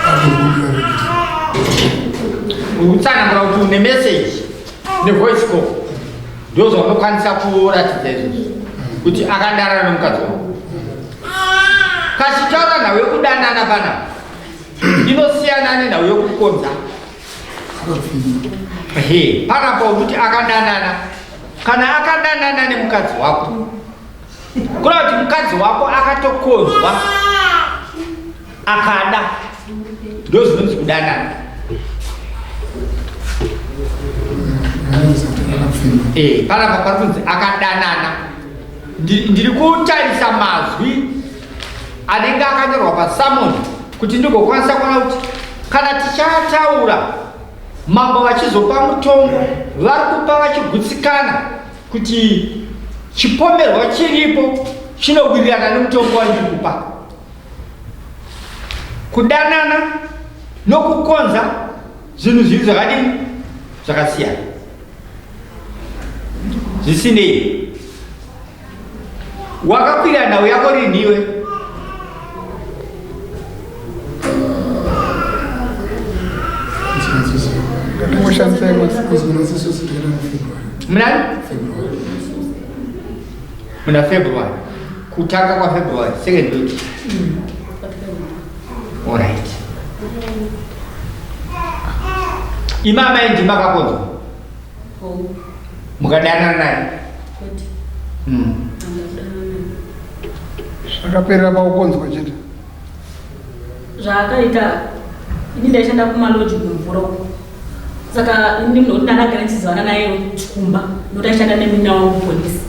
apo ndikumbira record. Uri kutsanangura kuti une message nevoice call ndozvaunokwanisa kuratidza izvozvo kuti akadanana nomukadzi wako. Kachitaura nhau yekudanana panapa inosiyana nenhau yekukonza. Ehe, panapa kuti akadanana kana akadanana nemukadzi wako kureva kuti mukadzi wako akatokonzwa akada ndozvinonzi kudanana. Eh, panapa pari kunzi akadanana. Ndiri kutarisa mazwi anenge akanyorwa pasamoni kuti ndigokwanisa kuona kuti kana tichataura mambo vachizopa mutongo vari kupa vachigutsikana kuti chipomerwa chiripo chinowirirana nemutongo wandiri kupa. Kudanana nokukonza zvinhu zviri zvakadini zvakasiyana. Zvisinei, wakakwira nhau yako rinhi iwe? Munani? Muna February. Kutanga kwaFebruary, second week. Alright. Imi amai ndimi makakonzwa? Mukadanana naye? Zvakaperera pakukonzwa chete. Zvaakaita ini ndaishanda kumaloji kumvura uko. Saka ini ndinoti ndakagara ndichizivana naye kumba nokuti aishanda nemunin'ina wangu kupolisi.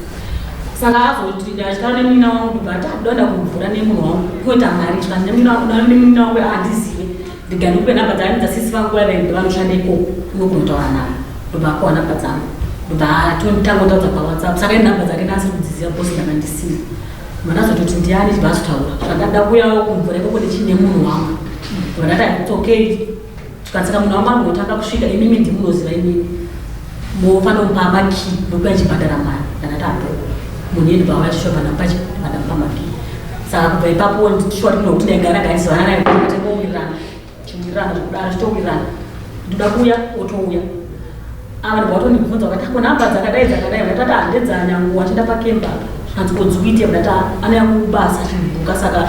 Saka azoti ndachitaura nemunin'ina wangu ndobva ati akuda kuenda kumvura nemunhu wangu kuita mari zvikanzi nemunin'ina wangu handizive ndega ndikupe nhamba dzangu dzasisi vangu vaiva vanoshanda ikoko unokunotaura navo ndobva akuwa nhamba dzangu ndobva atonditangotaudza pawhatsapp saka inhamba dzake ndasiri kudziziva because ndanga ndisina ndazototi ndiani chibva azotaura zvandada kuuyawo kumvura ikoko ndichiine munhu wangu ndobva ndati it's okay Zvikanzi munhu wangu anogotanga kusvika imimi ndimunoziva imimi mofanira kumupa makey ndokuya ndichibhadhara mari ndakati apo. Munhu iye ndobva auya chishuwa pandamupa chi pandamupa makii. Saka kubva ipapo ndishuwa kuti nokuti ndaigara garizivana naye tingowirirana chiwirirana zvekudaro chitowirirana ndoda kuuya otouya. Ava ndobva vatondibvunza vakati ko nhamba dzakadai dzakadai vakati handedzanyangu wachienda pakemba apa zvikanzi ko dzikuite ndati anouya kubasa achibhuka saka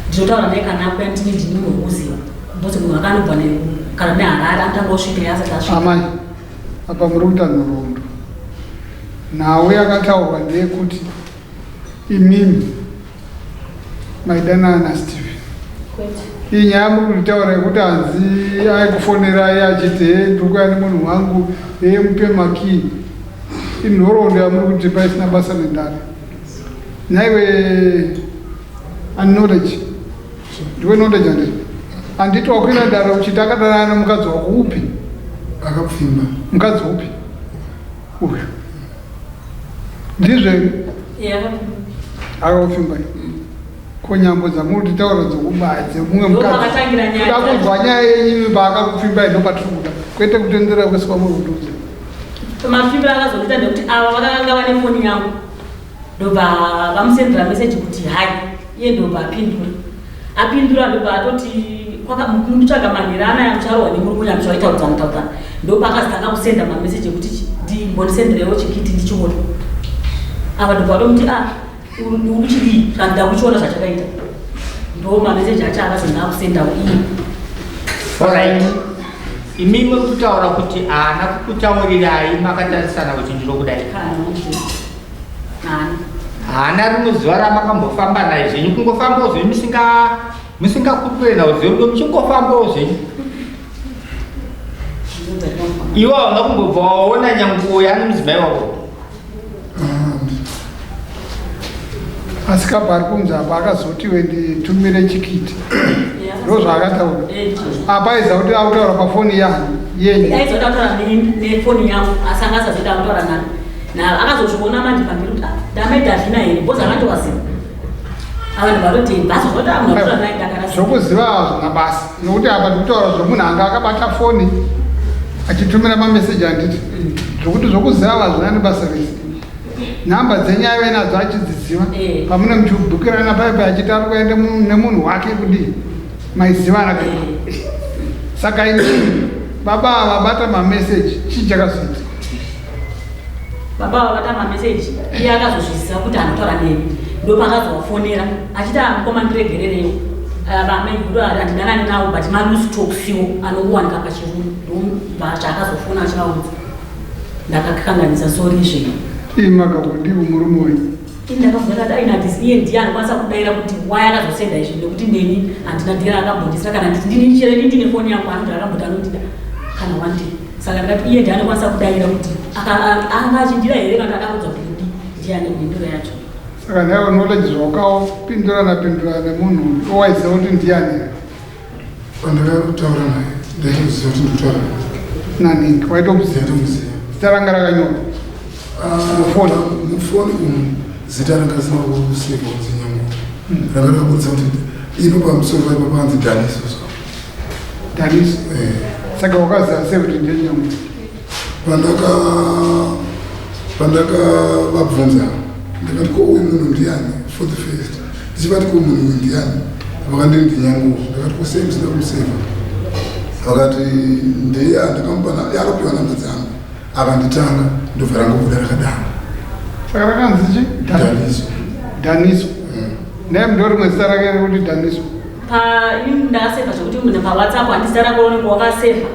ndinotaura naye kana akuya ndini ndini munhu wekuziva because munhu akanobva kana neharare anotanga osvika iye asati asvika. Amai apa muri kuita nhoroondo. Nhau yakataurwa ndeyekuti imimi maidanana naStephen. Iyi nyaya muri kutaura yekuti hanzi aikufonerai achiti he ndiri kuuya nemunhu wangu he mupe makii inhoroondo yamuri kutipa isina basa nendare. Nhaiwe Knowledge ndiwe Knowledge handiti? Handiti wakwira dare uchiti akadanana nemukadzi wako upi? Akapfimba. Mukadzi upi? Uyu. Ndizvo here? Akakupfimba. Ko nyambo dzamuri kutitaura dzokubaya dzemumwe mukadzi. Kuda kunzwa nyaya yenyu paakakupfimbai ndopatiri kuda. Kwete kutendera kwese kwamuri kutiudza. Mapfimbiro akazoita ndekuti ava vakanga vane foni yangu ndobva vamusendera message kuti hi iye ndobva apindura apindura ndobva atoti mutsvaga manhero anaya mucharohwa nemurume uya muchaitaudzana taudzana ndopakazotanga kusenda mameseji ekuti ndimbondisenderewo chikiti ndichiona apa ndobva vatomuti a ah, uchidii zvanzi ndakuchiona zvachakaita ndo mameseji acho akazonga akusendawo iye. Alright. Imi muri kutaura kuti haana kukutaurirai makatarisana kuti ndinokudai. Haana rimwe zuva ramakambofamba naye zvenyu kungofambawo zvenyu musinga musingakurukure nhau dzerudo muchingofambawo zvenyu. Iwe hauna kumbobva waona nyanguo yaane mudzimai wako. Asi kabva ari kunzi apa akazoti we nditumire chikiti ndozvaakataura apa aiziva kuti akutaura pafoni yani yenyu. Aizoda kutaura nefoni yangu asi anga asazoita kutaura nani na akazozviona manje pamberi kuti ah, ndamai Davina here because akatovaziva ava ndobva atoti bhazi zvoti amunhu akutaura naye ndakarasa. Zvokuziva hazvina basa nokuti apa ndikutaura zvomunhu anga akabata foni achitumira mameseji handiti zvokuti zvokuziva hazvina nebasa rese. Nhamba dzenyu aive nadzo achidziziva eh. pamune muchibhukirana paipa achiti ari kuenda nemunhu wake kudii maizivana ka eh. Saka ini baba ava bata mameseji chii chakazoita? Baba ava bata mameseji iye akazozviziva kuti anotaura neni ndopakazovafonera achiti ah, mukoma ndiregererewo ah, vamai handidanani nawo but maloose talksiwo anowanika pachirume ndobva zvaakazofona achivaudza. Ndakakanganisa sorry zvenyu. Ii makabudii murume wenyu? Ini ndakabvunza ndati aina handisi iye ndiye anokwanisa kudaira kuti why akazosenda izvi nekuti neni handina ndiye akambondisira kana nditi ndini chero ini ndine foni yangu anoti akamboti anondida kana one day saka ndakati iye ndiye anokwanisa kudaira kuti anga achindida here kana akaudza kuti kudii ndiye ane mhinduro yacho. Saka nhaiwe Knowledge zvawakapindurana pindurana nemunhu uyu waiziva kuti ndiyani here? Pandakataura naye ndaitoziva kuti ndikutaura naye. Nani? Waitomuziva? Ndaitomuziva. Zita ranga rakanyorwa? Ah, mufoni. Mufoni umu zita ranga risina kuseva kunzi Nyangu. Ranga rakabudisa kuti ipo pamusoro paipo panzi Daniso. Daniso? Eh. Saka wakaziva sei kuti ndiye Nyangu? Pandaka pandakavabvunza ndakati ko uyu munhu ndiani for the first ndichivati ko munhu uyu ndiani vakanditi ndinyanguwo ndakati ko sei musina kumuseva vakati ndiye ndakamupa akapiwa namba dzangu akanditanga ndobva rangobuda rakadaro. Saka rakanzi chi? Daniso. Daniso. Naye ndo rimwe zita rake rekuti Daniso. Pa ini ndakaseva zvekuti munhu paWhatsApp handiti zita rako ronenge wakaseva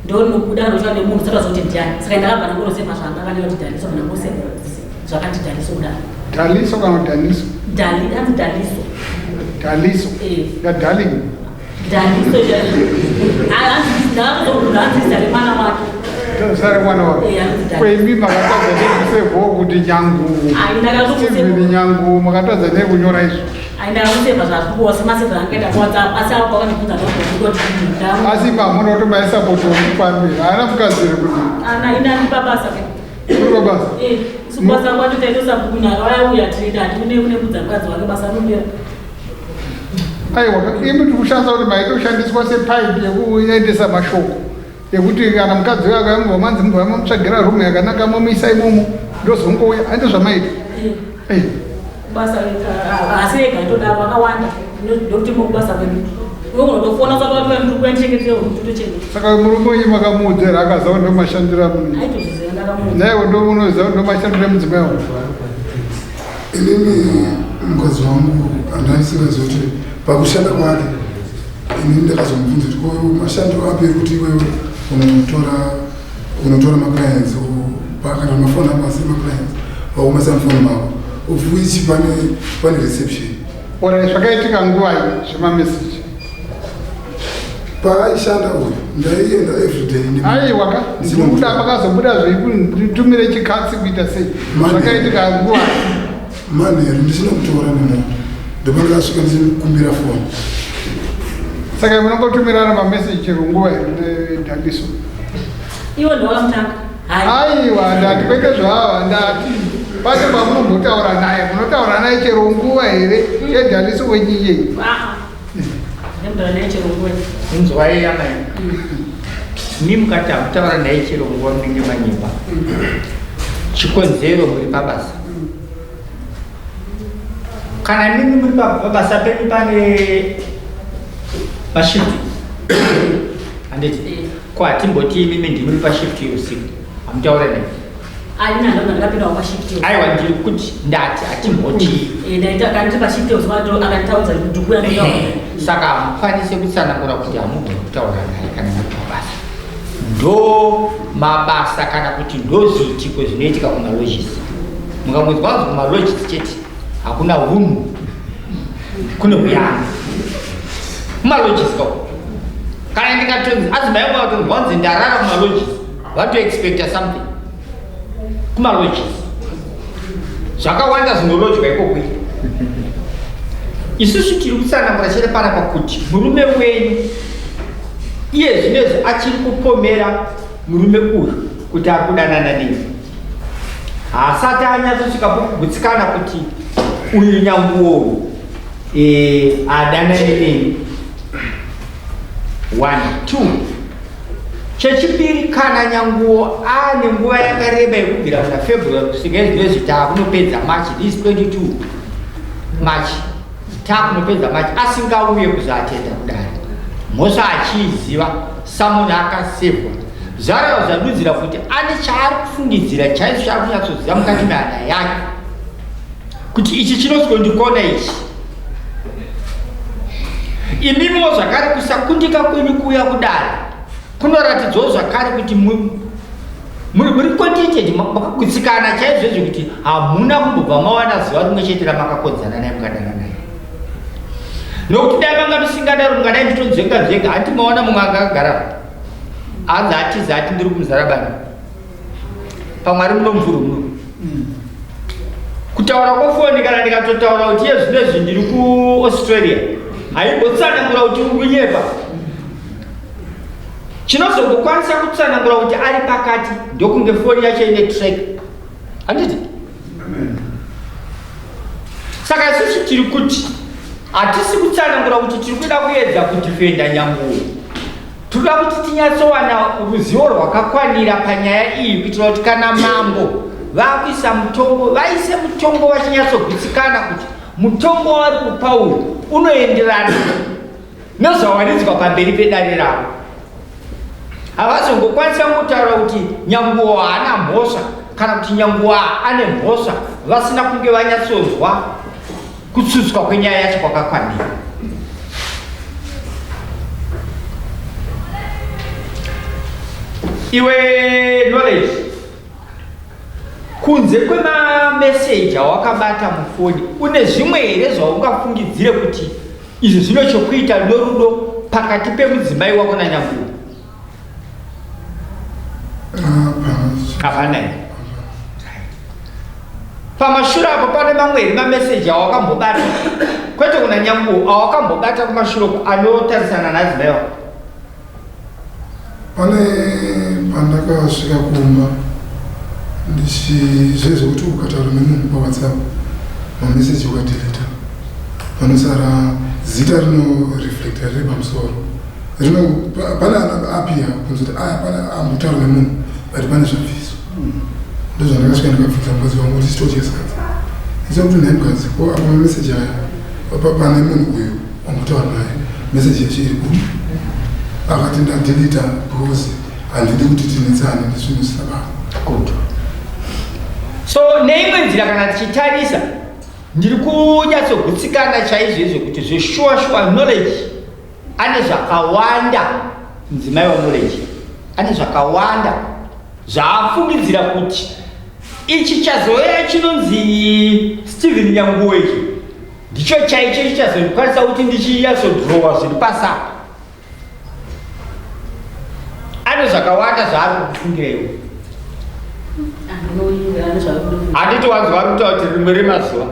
ndorinobuda kana uchiva nemunhu usati waziva kuti ndiani saka ndakabva ndangoroseva zvanga akanyora kuti Daniso kana ndangoseva zvakati Daniso kudaro. Daliso kana Daniso? Dali, anzi Daliso. Daliso. Eh. Ya darling. Daliso anzi ndakazobvunza anzi zita remwana wake. Zita remwana wake. Eh, anzi Daliso. Kwemi makatadza nekusevhawo kuti Nyangu. Ai, ndakatokuseva. Steven Nyangu makatadza nekunyora izvo. Ai, ndakakuseva zvazvikuwa semaseva angaita kuWhatsApp asi apo vakandibvunza ndokubvunza kuti ndau. Asi pamuna kuti maisapoti womufambi haana mukadzi here kuti? Ana ina andipa basa ke. Uripa basa? Eh, isu basa kwacho taitosabhuku akauya uya tinoita hati kune kune kudza mukadzi wake basa rinopera. Aiwa, imi tiri kushandisa kuti maitoshandiswa sepaipi yekuendesa mashoko ekuti kana mukadzi uyo akauya mubva manzi mubva mamutsvagira room yakanaka momuisa imomo ndozongouya handi zvamaita. Eh. Kubasa asi ega itodaro vakawanda ndokuti mokubasa kwedu iwe unotofona usati wati ndiri kuendichengetera totochengeta. Saka murume wenyu makamuudza here akaziva kuti ndomashandiro amunoita? Aitozviziva, ndakamuudza. Naiwe ndomunoziva kuti ndomashandiro emudzimai wangu? Inini mukadzi wangu andaisingaziva kuti pakushanda kwake, inini ndakazomubvunza kuti ko mashandiro api ekuti iwewe unotora maclients, kana mafoni ako asiri maclients wakumasa mufoni mako, of which pane reception. Ora zvakaitika nguvai zvemameseji? Paaishanda uyu ndaienda everyday. Aiwa ka, ndinokuda pakazobuda zveikunditumire chikatsi kuita sei, zvakaitika nguvai? Manheru ndisina kutora nemoto, ndopandakasvika ndichikumbira foni. Saka munongotumirana mameseji chero nguva here nedhandiso? Iwe ndowakamutanga. Aiwa, ndati kwete zvava, ndati pane pamunombotaura naye, munotaura naye chero nguva here yedhandiso wenyiyei? Ndemutaura naye chero nguva. Inzwai amai, mi mukati hamutaura naye chero nguva munenge manyimba. Chikonzero, muri pabasa. Kana mimi muri pabasa penyu pane mashift, handiti? Ko hatimboti imimi ndimuri pashift yeusiku, hamutaura naye? Aina ndonga ndakapindawo pashift. Aiwa, ndiri kuti ndati hatimboti. Ndaita kana ndiri pashift yeusiku akanditaudza kuti ndikuya nditaura. Saka hamukwanise kutsanangura kuti hamugoni kutaura naye kana muri pabasa. Ndo mabasa kana kuti ndo zviitiko zvinoitika kumalodges. Mukangonzwa kunzi kumalodges chete, hakuna hunhu, kune huyana kumalodges kako. Kana ndikatonzi adzimai vangu vatonzwa kunzi ndarara kumalodges, vatoexpecta something. Kumalodges zvakawanda zvinolodgwa ikoko. Isusu tiri kutsanangura chete panapa kuti murume wenyu iye zvinezvi achiri kupomera murume uyu kuti ari kudanana neni. Haasati anyatsosvika pokugutsikana kuti uyu nyanguwo adanane neni. One, two. Chechipiri, kana nyanguwo ane nguva yakareba yekubvira muna February kusvika izvinezvi taakunopedza March, this 22 March, taakunopedza March, asingauye kuzoatenda kudare, mhosva achiiziva, samunhu akasevhwa, zvareva zvadudzira kuti ane chaari kufungidzira chaizvo chaari kunyatsoziva mukati mehana yake kuti ichi chinoswondikona ichi. Imimiwo zvakare kusakundika kwenyu kuuya kudare kunoratidzawo zvakare kuti muri contented, makagutsikana chaizvo izvo kuti hamuna kumbobva mawana zuva rimwe chete ramakakodzana naye mukadana naye, nokuti dai manga musingadaro mungadai nditonzvenga nzvenga. Hanti maona mumwe anga akagara hanzi atiza, ati ndiri kumuzarabani pamwari muno mvuru muno. Kutaura kwefoni, kana ndikatotaura kuti iye zvinezvi ndiri kuAustralia, haimbotsanangura kuti uri kunyepa. Chinozongokwanisa kutsanangura kuti ari pakati ndokunge foni yacho ine track, handiti? Saka isusu tiri kuti hatisi kutsanangura kuti tiri kuda kuedza kudhifenda nyanguo. Tinoda kuti tinyatsowana ruzivo rwakakwanira panyaya iyi kuitira kuti kana mambo vakuisa mutongo, vaise mutongo vachinyatsogutsikana kuti mutongo wavari kupa uyu unoenderana nezvawaridzwa pamberi pedare ravo. Havazongokwanisa kungotaura kuti nyanguo haana mhosva kana kuti nyanguo ane mhosva vasina kunge vanyatsonzwa kutsutswa kwenyaya yacho kwakakwanira. Iwe Knowledge, kunze kwemameseji awakabata mufoni, une zvimwe here zvaungafungidzire kuti izvi zvino chokuita norudo pakati pemudzimai wako nanyanguo? Hapana here? Pamashure apo pane mamwe here mameseji awakambobata, kwete kuna nyanguo, awakambobata kumashure uko anotarisana nadzimai wako? Pane pandakasvika kumba ndichizvezvekuti ukataura nemunhu paWhatsApp, mameseji ukadeleta, panosara zita rinoreflecta riri pamusoro rino. Pane apia kunzi kuti aya pane ambotaura nemunhu, but pane zvabviswa. Ndozvandakasvika ndikabvunza mukadzi wangu kuti chitodya sadza. Ndichakuti nhai mukadzi ko apa mameseji aya pane munhu uyu wambotaura naye meseji yacho iri kupi akati ndadelita because handidi kuti tinetsane nezvinhu zvisina basa. Good. So neimwe nzira kana tichitarisa ndiri kunyatsogutsikana chaizvo izvo kuti zveshuwa shuwa knowledge ane zvakawanda mudzimai waknowledge ane zvakawanda zvaafungidzira kuti ichi chazouya chinonzi Steven Nyanguwo ichi ndicho chaicho chichazondikwanisa kuti ndichinyatsodrowa zviri pasapa ane zvakawanda zvaari kukufungira iwe handiti wanzi vari kutaura kuti rimwe remazuva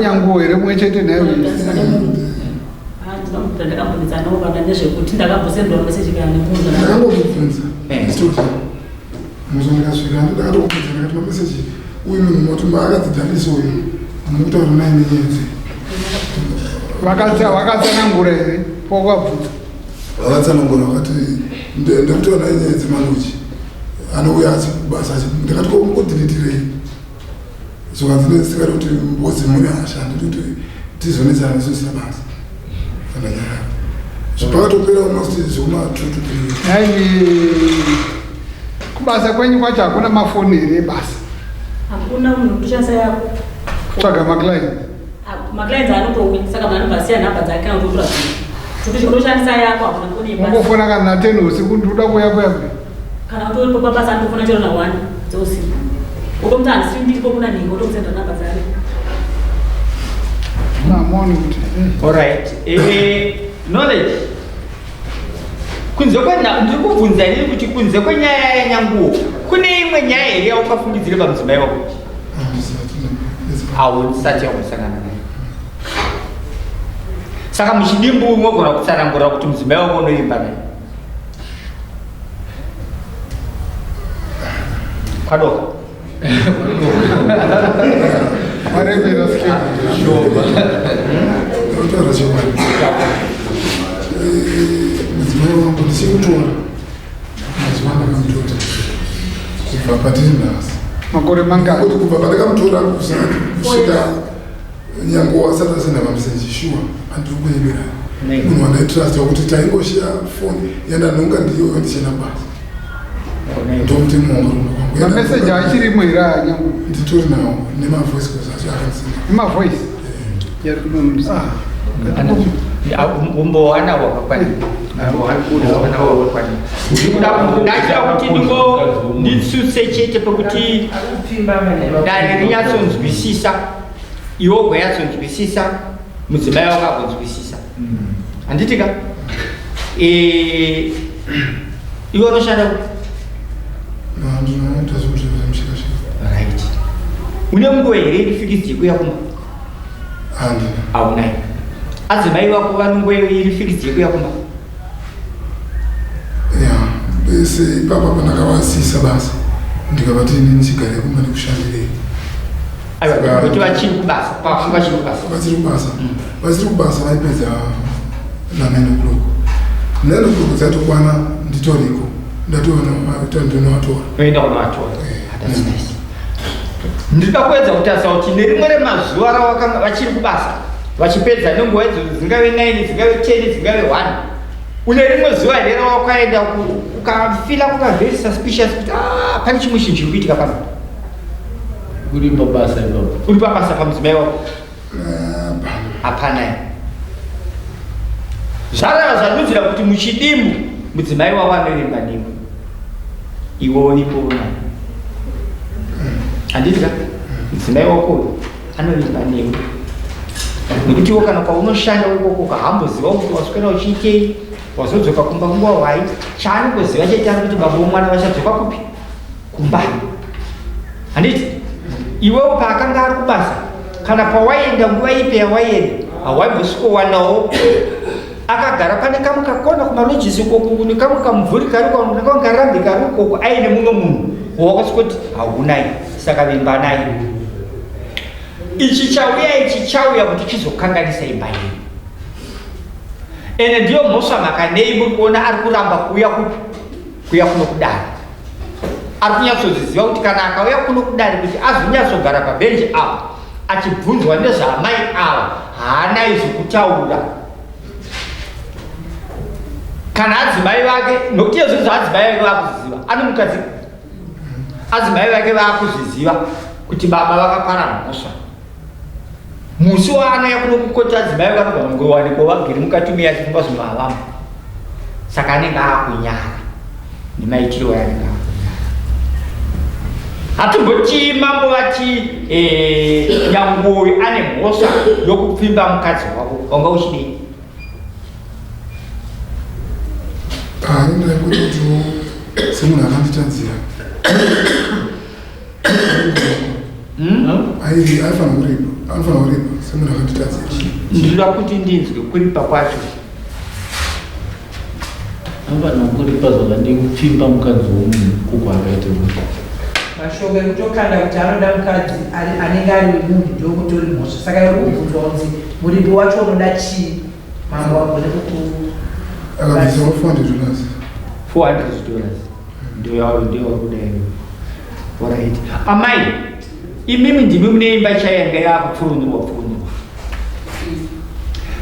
nyanguwo here mumwe chete naye ndakangomubvunza muzo ndikasvika ndakatokubvunza ndikati mameseji uyu munhu moti maakadzidhalisa uyu mukutaura naye nenyaya dzei vakatsanangura here pawakabvunza vakatsanangura vakati ndakutaura naye nyaya dzemaloji anouya achibasa ndakati ko mukodhilitirei zvikanzi ndisingadi kuti mbozi mune hasha handidi kuti tizonetsana nezvisina basa andanyarara zvipakatopera almost zvekuma 2 to 3 Ai, kubasa kwenyu kwacho hakuna mafoni here ebasa Hakuna munhu ndoshandisa yako. Kutsvaga maclient. Maclients anotouya saka munhu anobva asiya nhamba dzake kana kutotora zvinhu. Kuti unoshandisa yako hakuna foni yebasa. Ungofona kana na 10 usiku ndikuda kuuya kuya kuya. Kana utoripo pabasa anotofona chero na 1 dzeusiku. Wotomuti handisi ndiripo kuna nhingi wotomusendera nhamba dzake. Namoni kuti. Alright. Knowledge. Kunze kwena ndiri kubvunza inini kuti kunze kwenyaya yanyanguwo kune imwe nyaya here yaukafungidzire pamudzimai wako? Hausati wakusangana naye. Saka muchidimbu unogona kutsanangura kuti mudzimai wako unoimba naye. Kwadoka. Waremera Ndinotaura chokwadi. Mudzimai wangu ndichimutora mazuva andakamutora kubva patiri nhasi. Makore mangani? Kuti kubva pandakamutora kusvika nyange asati asenda mameseji shuwa andiri kunyebera munhu wandaitrust wakuti taingoshiya foni yandanhonga ndiyoyo ndichienda kubasa ndomutemo wangu kwangu Mameseji achirimo here aya nyangu? Nditori nawo nemavoice calls acho akandisenda. Nemavoice? Umbowana wakakwana. Ndachida kuti ndingo nditsutse chete pekuti dare rinyatsonzwisisa iwe ugonyatsonzwisisa mudzimai wako agonzwisisa handiti ka Eh, iwe unoshanda kupi Ndinoita zvekutengesa mushikashika. Right. Une nguva here iri fixed yekuuya kumba? Handina. Haunai. Adzimai vako vane nguva iri fixed yekuuya kumba? Ya, bese ipapa pandakavasiisa basa ndikavati ini ndichigare kumba ndikushandirei. Aiwa, kuti vachiri kubasa, pavanga vachiri kubasa. Vachiri kubasa. Vachiri kubasa vaipedza na 9 o'clock. 9 o'clock dzaitokwana nditoriko. Ndatoona ndinovatora. Unoenda kunovatora. That's nice. Ndinoda kuedza kutarisa kuti nerimwe remazuva rawakanga vachiri kubasa vachipedza nenguva idzodzo dzingave 9 dzingave 10 dzingave 1 une rimwe zuva here rawakaenda ukafila kuva very suspicious kuti ah, pane chimwe chinhu chiri kuitika pano Uri pabasa ipapo. Uri pabasa pamudzimai wako? Hapana. Zvareva zvadudzira kuti muchidimbu mudzimai wako anovimba newe. Iwe uripo unaye. Handiti ka? Mudzimai wako uyu anovimba newe. Nekuti iwe kana kwaunoshanda ukoko ukahamboziva kuti waswera uchiitei, wazodzoka kumba nguva hwai, chaanongoziva chete ari kuti baba vomwana vachadzoka kupi? Kumba. Handiti? Iwewo paakanga ari kubasa, kana pawaienda nguva ipi yawaienda, hawaimbosvikowanawo akagara pane kamwe kakona kumalojisi ukoko kune kamwe kamumvuri kari kamwe karambi kari ukoko aine mumwe munhu wawakasvikoti haunai saka vimbanai. Ichi chauya ichi chauya kuti chizokanganisa imba yenyu. Ende ndiyo mhosva makanei muri kuona ari kuramba kuuya kupi kuuya kuno kudare. Ari kunyatsozviziva kuti kana akauya kuno kudare kuti azonyatsogara pabhenji apa achibvunzwa nezvaamai ava haana izvokutaura. Kana adzimai vake, nokuti izvo zvaadzimai vake vakuzviziva, anomukadzi adzimai vake vakuzviziva kuti baba vakapara mhosva. Musi waanouya kuno kukoti adzimai vake vanogona kungowanikwa vagere mukati umiya achifunga zvinhu havamo. Saka anenge akunyara nemaitiro ayanenge akunyara. Hatimboti mambo vati eh, Nyangoyi ane mhosva yokupfimba mukadzi wavo, wanga uchidei? Ah, ini ndaikuti kutiwo semunhu akanditadzira aifanira kuripa anofanira kuripa semunhu akanditadzira ndinoda kuti ndinzwe kuripa kwacho anofanira kuripa zvakadii kupfimba mukadzi womunhu kuko akaita kuti mashoko ekutokanda kuti anoda mukadzi anenge ari wemunhu ndokutori mhosva saka iri kubvunzwa kunzi muripi wacho unoda chii mambo agone kuku akabvisa 400 dollars 400 dollars ndoyakuda iwe orit amai imimi ndimi mune imba chaiyo yanga yakupfurunurwa pfurunurwa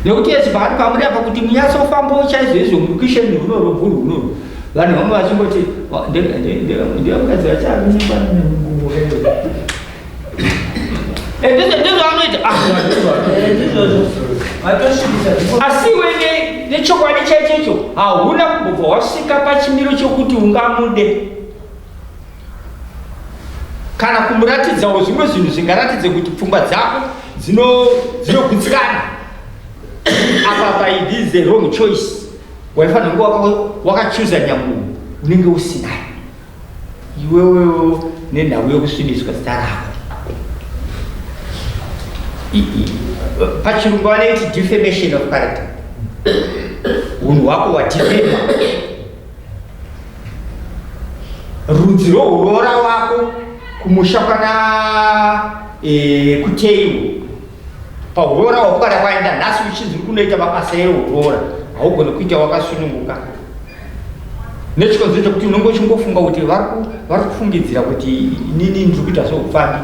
nekuti yesi pakati pamuri apa kuti munyatsofambawo chaizvo izvo murukisheni runoro bvuru runoro vanhu vamwe vachingoti ndiye mukadzi vachakunyimba nenguvo ndizvo zvavanoita ah. Asi iwe nechokwadi chaichocho hauna kumbobva wasvika pachimiro chokuti ungamude kana kumuratidzawo zvimwe zvinhu zvingaratidze kuti pfungwa dzako dzinogutsikana apa pa this is the wrong choice waifanira kunge wakachuza nyangu unenge usinayo iwewewo nenhau yokusvibiswa zita rako pachirungu vanoiti defamation of character unhu hwako hwadefema rudzi rwohuroora wako kumusha kwana e, kuteiwo pahuroora hwako kana kwaenda nhasi uchinzi uri kunoita mabasa ehuroora haugoni kuita wakasununguka nechikonzero chekuti unenge uchingofunga kuti vari kufungidzira kuti inini ndiri kuita zveupfambi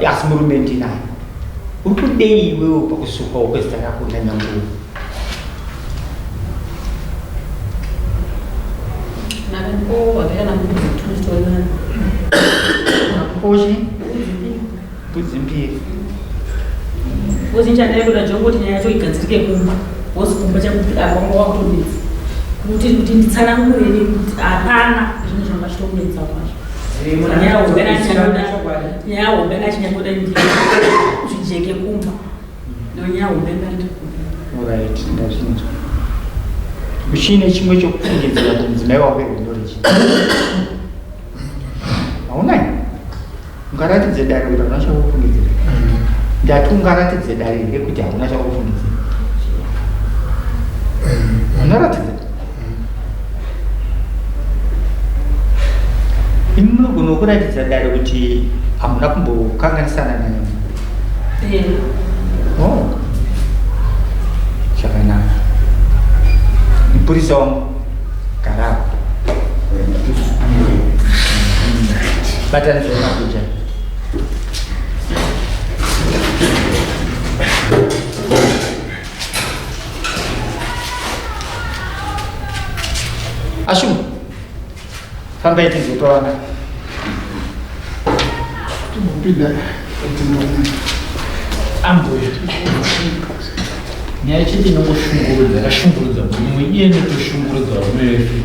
asi murume ndinaye uri kudei iwewe pakusukwawo kwezita rako nanyanguru Mbudzi mbiri. Mbudzi nchandairoda jongoti nyaya yacho igadzirike kumba. Wozi kumba chakuti apa wanga wakutonetsa. Kuti kuti nditsanangure ini kuti hapana zvinhu zvanga zvichitonetsa kwazvo. Nyaya hombe nachinyangoda nyaya hombe nachinyangoda ndi zvijeke kumba. Nyaya hombe ndandi. Alright, ndazvinzwa. Uchine chimwe chokufungidzira kuti mudzimai wako ignore Hauna? Ungaratidze dare kuti hauna chakufungidzira. Ndati ungaratidze dare here kuti hauna chakufungidzira? Unoratidza? Imi munogona kuratidza dare kuti hamuna kumbokanganisana naye. Oh. Chakanaka. Mupurisa wangu garapo. Batanidzai makuja. Ashuma. Fambai tizotowana. Timbopinda ambuya nyaya chete inongoshungurudza yakashungurudza mumwe iye inotoshungurudza varume vese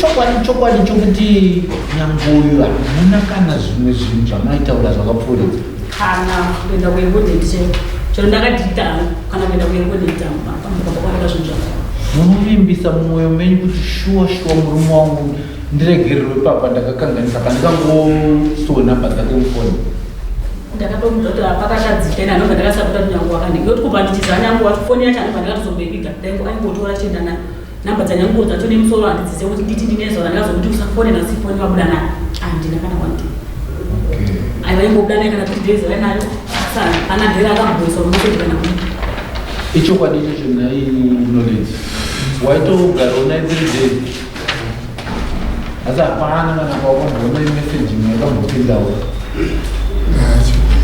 chokwadi chokwadi chokuti nyangoyo hamuna kana zvimwe zvinhu zvamaitaura zvakapfuuridza kana kuenda kuengodenti chero chero ndakadhita hangu kana kuenda kuengodenti hangu pamukamba zvinhu zvako munovimbisa mumwoyo menyu kuti shuwa shuwa murume wangu ndiregererwe papa ndakakanganisa pandikangosoo namba dzake mufoni ndakatomuudza kuti pakatadzika ine anobva ndakasapota kuti nyangu wakandika nekuti kubva ndichiziva nyangu wacho foni yacho anobva ndakatozomboiviga ndaingo aingotora chienda nayo Number dzanyangu dzacho nemusoro handidzizive kuti nditi ndine zuva randikazokuti usafone nhasi foni wabuda nayo handina kana one day aiva imbobuda nayo kana three days vainayo asi hapana dhera akamboisa message kana kuti ichokwadi ichocho nhai knowledge waitogara unaye three days Asi hapana kana kwawakamboona imeseji imwe yakambopindawo.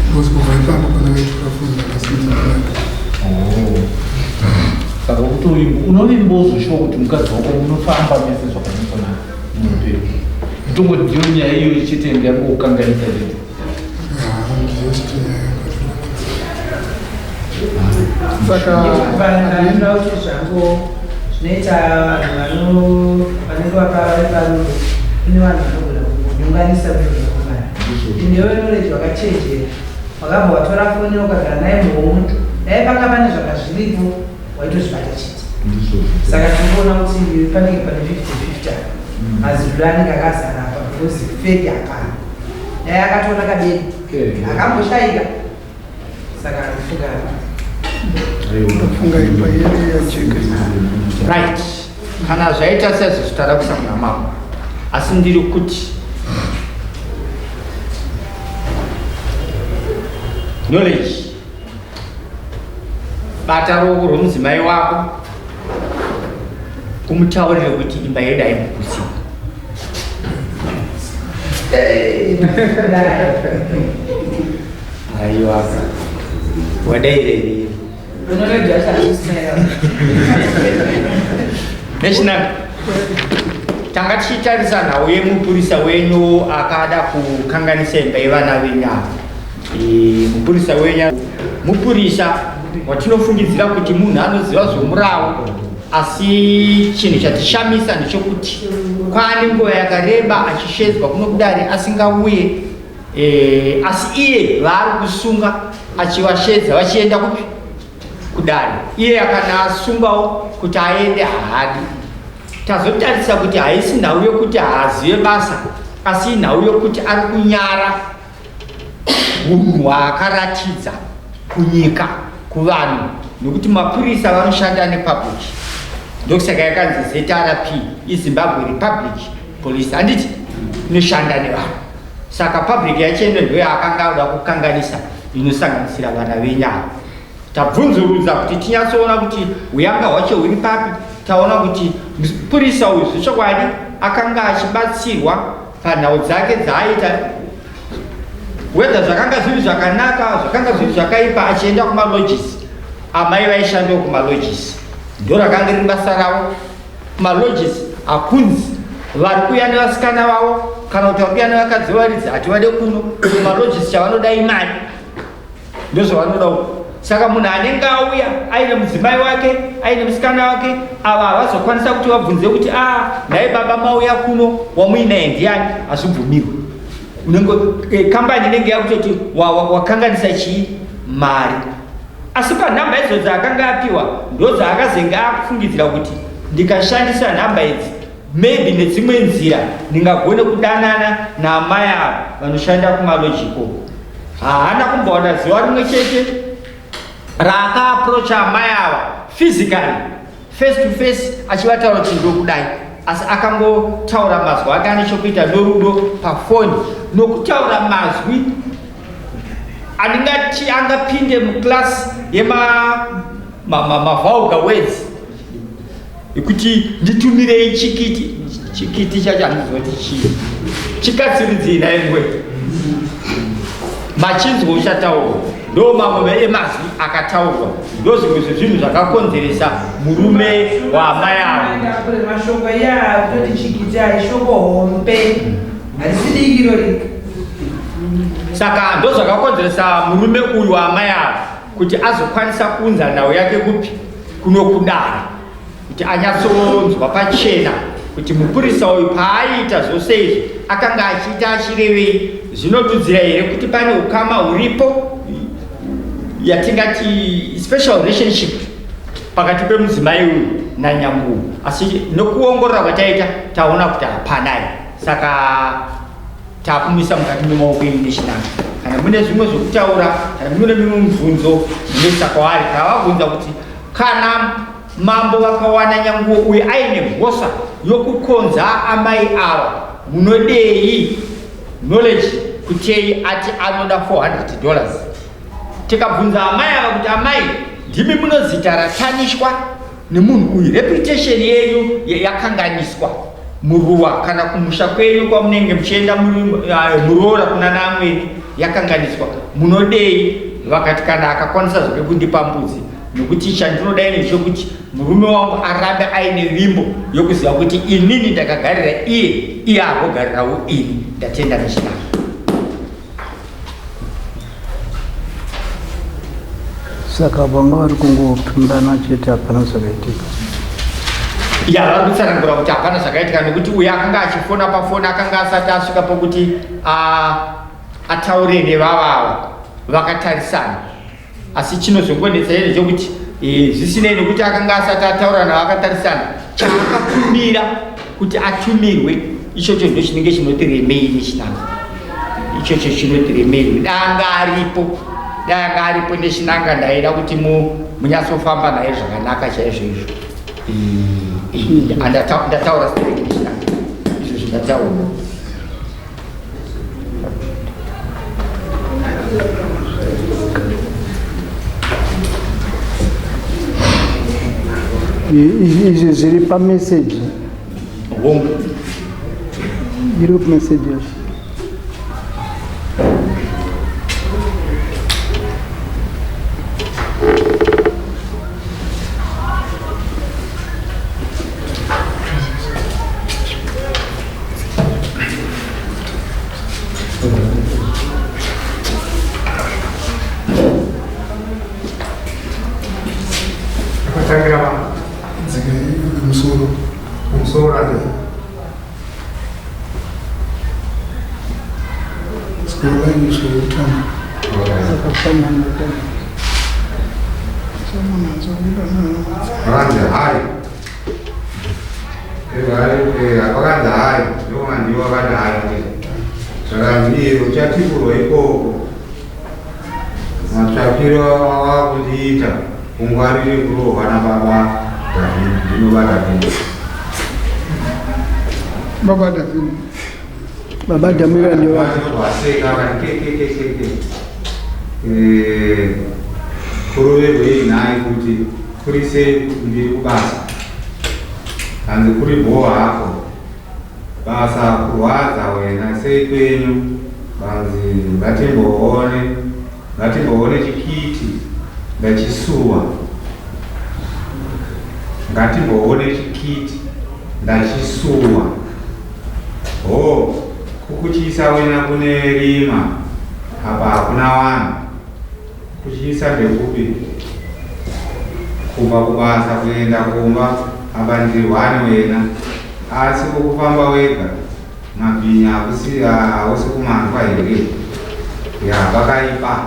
Because kubva ipapo pana vaitora foni ndakasina. Oh. Saka kutovimba unovimba uzoshuwa kuti mukadzi wako munofamba mese zvakanyatsonaka muupenyu. Kutongoti ndiyo nyaya iyoyo chete yanga yangokukanganisa chete. Saka ndinoda kuti zvangu zvinoita vanhu vanenge vari parudo kune vanhu vanogona kunyonganisa kunyonga inewe knowledge wakachenjera wakabva watora foni ukagara naye muhomwe dai panga pane zvanga zviripo waitozvibata chete saka tiri kuona kuti panenge pane 50 50 apa mazidhura anenge akazara apa because feki hapana dai akatoona kadeni akamboshaika saka ndifunga Ndofunga imba yedu yajeka. Right, kana zvaita saizvozvo tada kuisa kuna mambo, asi ndiri kuti Knowledge, bata ruoko rwemudzimai wako umutaurire kuti imba yedu haimukutsiwa. Aiwa, wadairerei National tanga tichitarisa nhau yemupurisa wenyu akada kukanganisa imba yevana venyu ava. Mupurisa wenyu mupurisa watinofungidzira kuti munhu anoziva zvomurawo, asi chinhu chatishamisa ndechekuti kwaane nguva yakareba achishedzwa kuno kudare asingauye. Asi iye vaari kusunga achivashedza vachienda kupi? Kudare. Iye akana asungwawo kuti aende haadi. Tazotarisa kuti haisi nhau yokuti haazive basa, asi inhau yokuti ari kunyara hunhu hwaakaratidza kunyika, kuvanhu, nokuti mapurisa vanoshanda nepublic. Ndokusaka yakanzi ZRP, iZimbabwe Republic Police, handiti? Inoshanda nevanhu. Saka public yacho ino ndoyaakanga oda kukanganisa, inosanganisira vana venyaya. Tabvunzurudza kuti tinyatsoona kuti huyanga hwacho huri papi, taona kuti mupurisa uyu zvechokwadi akanga achibatsirwa panhau dzake dzaaita, whether zvakanga zviri zvakanaka, zvakanga zviri zvakaipa, achienda kumalodges. Amai vaishandawo kumalodges, ndorakanga riri basa ravo. Kumalodges hakunzi vari kuuya nevasikana vavo kana kuti vari kuuya nevakadzi varidzi hativade kuno. Kumalodges chavanoda imari, ndozvavanoda uko. Saka munhu anenge auya aine mudzimai wake aine musikana wake, ava havazokwanisa kuti vabvunze kuti a ah, nhai baba mauya kuno wamuinaye ndiani? Hazvibvumirwe. Unenge kambani inenge yakutoti wakanganisa chii? Mari. Asi panhamba idzo dzaakanga apiwa ndodzaakazenge akufungidzira kuti ndikashandisa nhamba idzi maybe nedzimwe nzira ndingagone kudanana naamai ava vanoshanda kumalojiko. Haana kumbowana zuva rimwe chete raakaaprocha amai ava physically face to face achivataura kuti ndokudai, asi akangotaura mazwi ake ane chokuita norudo pafoni, nokutaura mazwi andingati angapinde muclass yemavulgar words ekuti nditumirei chikiti. Chikiti chacho handiziva kuti chii, chikatsiridzii naingwe machinzwa uchataurwa. Ndo mamwe emazwi akataurwa, ndo zvimwe zvezvinhu zvakakonzeresa murume waamai avo. Mashoko iya kutoti chikiti aishoko hombe, harisi diki irori. Saka ndo zvakakonzeresa murume uyu waamai avo kuti azokwanisa kuunza nhau yake kupi? Kuno kudare, kuti anyatsonzwa pachena kuti mupurisa uyu paaiita zvose izvi akanga achiita achirevei. Zvinodudzira here kuti pane ukama huripo, yatingati special relationship pakati pemudzimai uyu naNyanguwo? Asi nokuongorora kwataita taona kuti hapanai. Saka takumisa mukati memaoko enyu nechinanga. Kana mune zvimwe zvokutaura, kana mune mimwe mibvunzo, munoisa kwaari. Tavabvunza kuti kana mambo vakawana Nyanguwo uyu aine mhosva yokukonza amai ava, munodei? Knowledge kutei ati anoda $400. Tikabvunza amai ava kuti amai, ndimi munozita ratanishwa nemunhu uyu, reputation yenyu yakanganiswa. muruwa kana kumusha kwenyu kwamunenge muchienda muroora kuna naamweni yakanganiswa munodei vakati kana akakwanisa zvake kundipa mbudzi nokuti chandinoda ine chokuti murume wangu arambe aine vimbo yokuziva kuti inini ndakagarira iye iye agogarirawo ini ndatenda nechinaka Saka vanga vari kungopindana chete hapana zvakaitika. Ya vari kutsanangura kuti hapana zvakaitika nekuti uyo akanga achifona pafoni akanga asati asvika pokuti ataure nevavava vakatarisana asi chinozongonetsa iye ndechekuti eh, zvisinei nekuti akanga asati ataura navo akatarisana chaakakumbira kuti atumirwe ichocho ndo chinenge chinoti remei nechinanga ichocho chinoti remei dai anga aripo dai anga aripo nechinanga ndaida kuti munyatsofamba naye zvakanaka chaizvo izvo ndataura stereki nechinanga izvozvo ndataura Izvi zviri pameseji. Hongu. Iri kumeseji yacho. Akatangira pa Dzike musoro. Musoro ati. Sikoro musoro utano. Akafanana. Vakanzi hai. Vakanzi hai. Ndokuma ndiwo vakati hai. Zvakanzi iye uchatikurwa ikoko. Matsvakiro awakundiita ungwarire kurohwa nababa Davini. Ndinoba Davini. Baba Davini. Baba Damira ndio wake. Waseka vakati ke ke ke ke ke. Eh, kuroverwei nhai kuti kuri sei ndiri kubasa. Hanzi kuri bhoo hako. Basa kurwadza wena sei kwenyu hanzi ngatimboone ngatimboone chikiti ndachisuwa ngatimboone chikiti ndachisuwa hoo kukuchisa wena kune rima apa hakuna vanhu Kuchisa ndekupi? Kubva kubasa kuenda kumba apa ndiri one wena asi kukufamba wega mabhinya hakusi hausi kumanzwa here ya pakaipa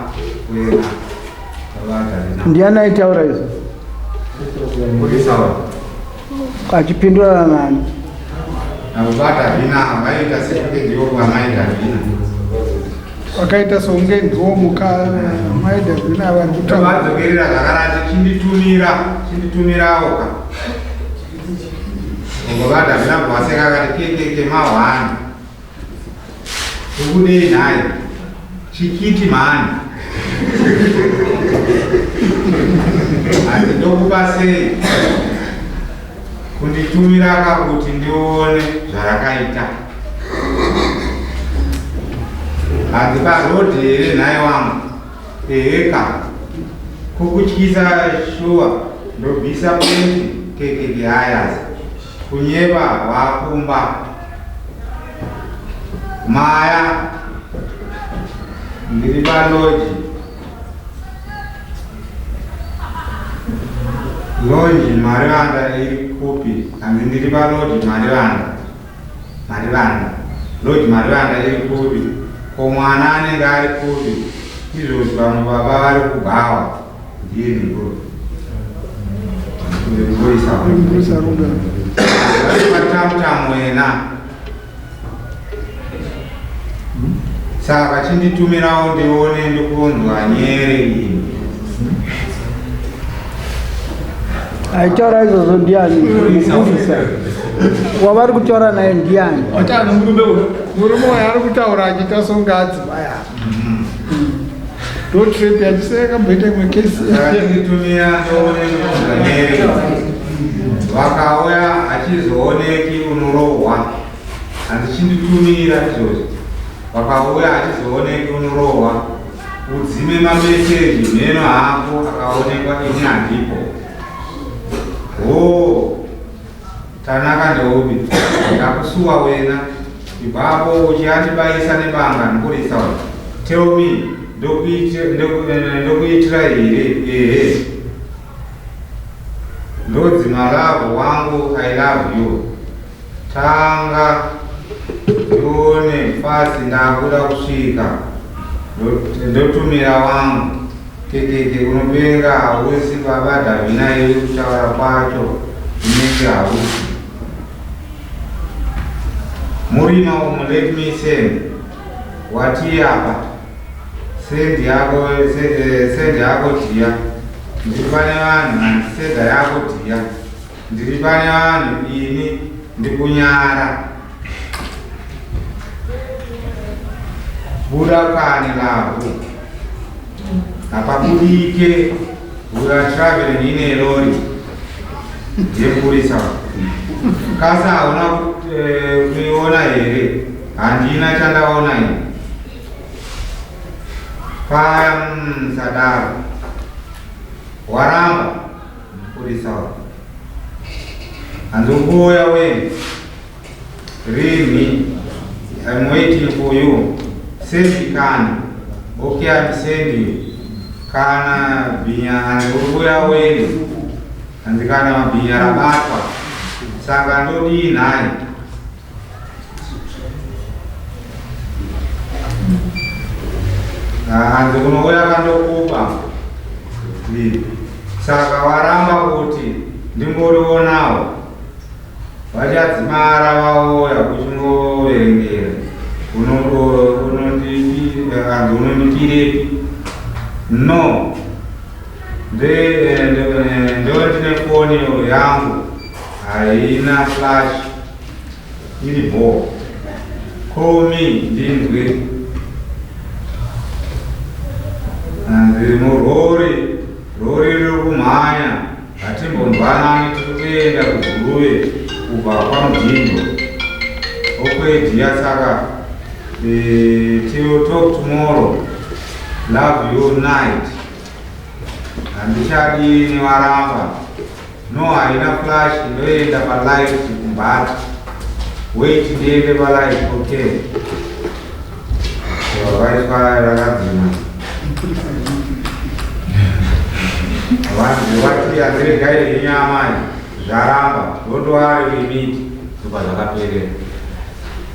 wena Ndiani aitaura izvo? Achipindurana nani? Nakubata vina vaita sekunge ndivo kwamaita vina Vakaita sekunge ndiwo muka mai Davina vari kutaura. Vadzokerera zvakarati chinditumira chinditumirawo ka. Ubva vaDavina bvaseka akati kekeke mahwani. Ukudei nhai? Chikiti mhani. Hanzi ndokupa sei? Kunditumira ka kuti ndione zvarakaita. Hanzi paroad here nhai wangu? Eheka. Kukutyisa shuwa ndobvisa penti kekeke hayas. Kunyeba wakumba. Maya ndiri paloji. Loji Marivanda iri kupi? Hanzi ndiri paloji Marivanda. Marivanda. Loji Marivanda iri kupi? Ko mwana anenge ari kupi? Izvozvi vamwe baba vari kubhawa. Ndiye mhinduro. Mupurisa Ruda. Vari wena. Saka chinditumirawo ndione ndikunzwa nyere iyi. Aitaura izvozvo ndiani? Mupurisa. Wavari kutaura naye ndiani? Murume uyu ari kutaura achiita songe adzimai apa. Ndotrip yachiseka yakamboita imwe kesi. Saka chinditumira ndione ndikunzwa nyere. Vakauya achizooneki unorohwa. Hanzi chinditumira izvozvi, wakauya achizooneki unorohwa. Udzime mameseji, mheno hako, akaonekwa ini handipo. Hoo, Tanaka ndeupi? Ndakusuwa wena. Ibvapo uchiandibayisa nebanga mupurisa uyu. Tell me, ndokuitira here? Ehe, ndodzima love wangu, I love you. Tanga ndione fasi, ndakuda kusvika. Ndotumira wangu. Kekeke, unopenga, hausi baba Dhavina iwe, kutaura kwacho unenge hausi. Murima umu, let me send. Wati apa? Send yako, send yako dear. Ndiri pane vanhu, handisenda yako dear. Ndiri pane vanhu ini ndikunyara. Buda kani love. Hapabudike. We are traveling in a lorry. Yepurisa. Kasa hauna kuiona here? Handina chandaona ini. Paya sadaro. Waramba. Mupurisa. Handikuuya weni. Rini. I'm waiting for you. Send kani. Okay, I'm sending. Kana bhinya handikuuya weni. Hanzi kana mabhinya rabatwa. Saka ndodii nhai? Hanzi kunouya kandokupa. Saka waramba kuti ndingorionawo. Vachadzimara vauya kuchingoverengera. Hanzi unondipirepi? No. Ndo ndine foni yangu haina flash, iri bo. Call me ndinzwe. Hanzi murori, rori riri kumhanya, hatimbonzwanani, tiri kuenda kuGuruve kubva kwaMudhindo. Okay dear, saka till talk tomorrow, love you, night. Handichadini, waramba. No, haina flash, ndoenda palight kumbata. Wait, ndiende palight. Okay, vaiswa rakadzima. Vanhu vati handiregai henyu amai, zvaramba. Don't worry, we meet. Ndobva zvakaperera,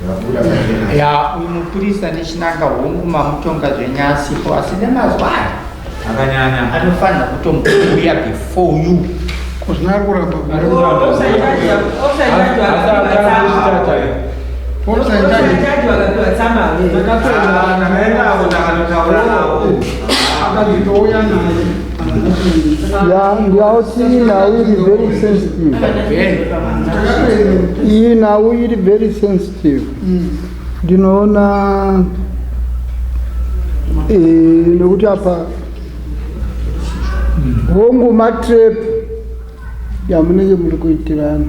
zvabuda pachena. Ya, uyu mupurisa nechinanga, hongu mamutonga zvenyu asipo, asi nemazuva aya akanyanya. Anofanira kutombouya before you. Kuzvina ari kuramba. Officer wakapiwa tsamba. Ndakaendako, ndakanotaura navo. Akazitouya naye. Ya, ndauti nhau iri very sensitive. Iyi nhau iri very sensitive. Ndinoona nekuti apa hongu matrap yamunenge muri kuitirana,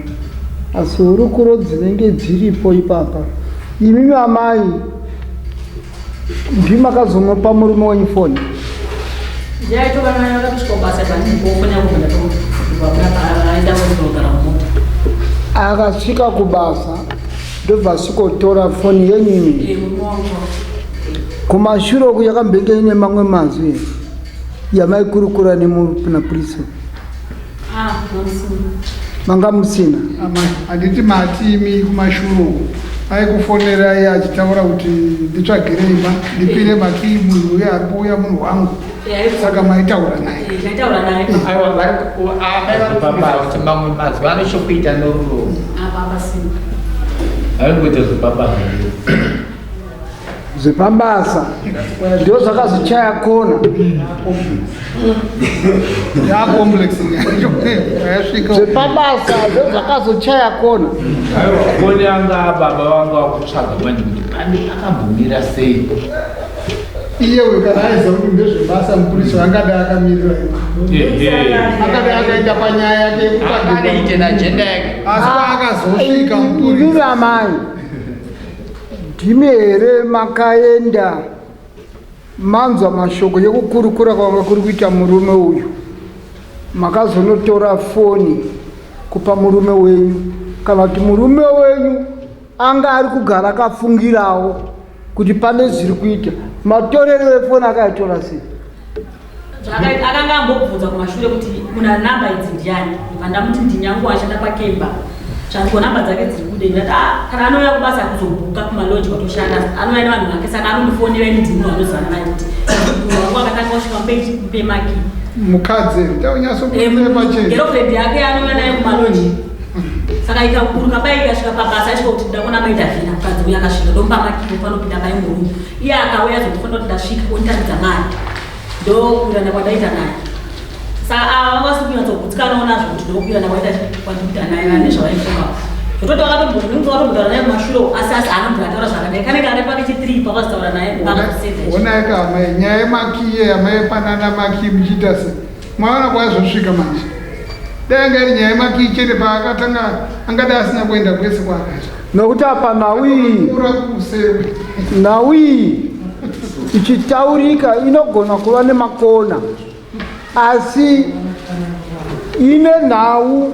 asi hurukuro dzinenge dziripo ipapa, imimi amai ndimakazomupa murume wenyu foni? Yaitova nayo, akatosvika kubasa pandikofona kubva aenda kundogara mumota. Akasvika kubasa ndobva asvikotora foni yenyu imi? Murume wangu. Kumashure uku yakambenge ine mamwe mazwi yamaikurukura nemapurisa? Ah, mamusina. Manga musina? Amai, handiti mati imi kumashure uku aikufonerai achitaura kuti nditsvagire imba, ndipire makii, munhu uye ari kuuya munhu wangu, saka maitaura naye? Ndaitaura naye. Aiwa, amai vari kufungidzira kuti mamwe mazwi ane chokuita norudo. Apa pasina. Aingoita zvepabasa. Zvepabasa ndo zvakazochaya kona. Yacomplex yasvika. Zvepabasa ndo zvakazochaya kona. Aiwa, foni yanga baba vanga vakutsvaga manje kuti pane pakambomira sei. Iye uyu kana aiziva kuti ndezvebasa, mupurisa angadai akamirira, akadai akaenda panyaya yake yekutsvaga. Anoite naagenda yake. Asi paakazosvika Imimi mupurisa amai. Ndimi here makaenda manzwa mashoko yekukurukura kwanga kuri kuita murume uyu makazonotora foni kupa murume wenyu kana kuti murume wenyu anga ari kugara akafungirawo kuti pane zviri kuita matorero efoni akaitora sei? Akanga ambobvunza kumashure kuti muna namba idzi ndiani, ndibva ndamuti ndinyangu ashanda pakemba zvanzi ko namba dzake dziri kude ndati ah, kana anouya kubasa kuzobhuka kumaloji kwatoshanda anouya nevanhu vake saka anondifonera ini ndini munhu anozivana naye kuti munhu wangu akatanga kusvika mupe maki mukadzi taunyatsokuepachena girlfriend yake anouya naye kumaloji saka ikaburuka pai ikasvika pabasa asvika kuti ndida kuona maitavhina mukadzi uyo akasvika ndomupa makipo panopinda mai murume iye akauya azondifonera kuti ndasvika onditaridza mari ndokuirana kwandaita naye saka ava vanga vasiri kunyatsogutsikanawo nazvo kuti ndokuirana kwaita kwandikuita naye vane zvavaifunga zvototi vakatombotaura naye kumashure asi asi haana mvura ataura zvakadai kanenge ari pake chithree pakazotaura naye honai ka amai nyaya yemakiye amai panana makiyi muchiita se maona kwazosvika manje dai anga iri nyaya yemakiyi chete paakatanga angadai asina kuenda kwese kwaakaita nokuti apa nhau iyi nhau iyi ichitaurika inogona kuva nemakona asi ine nhau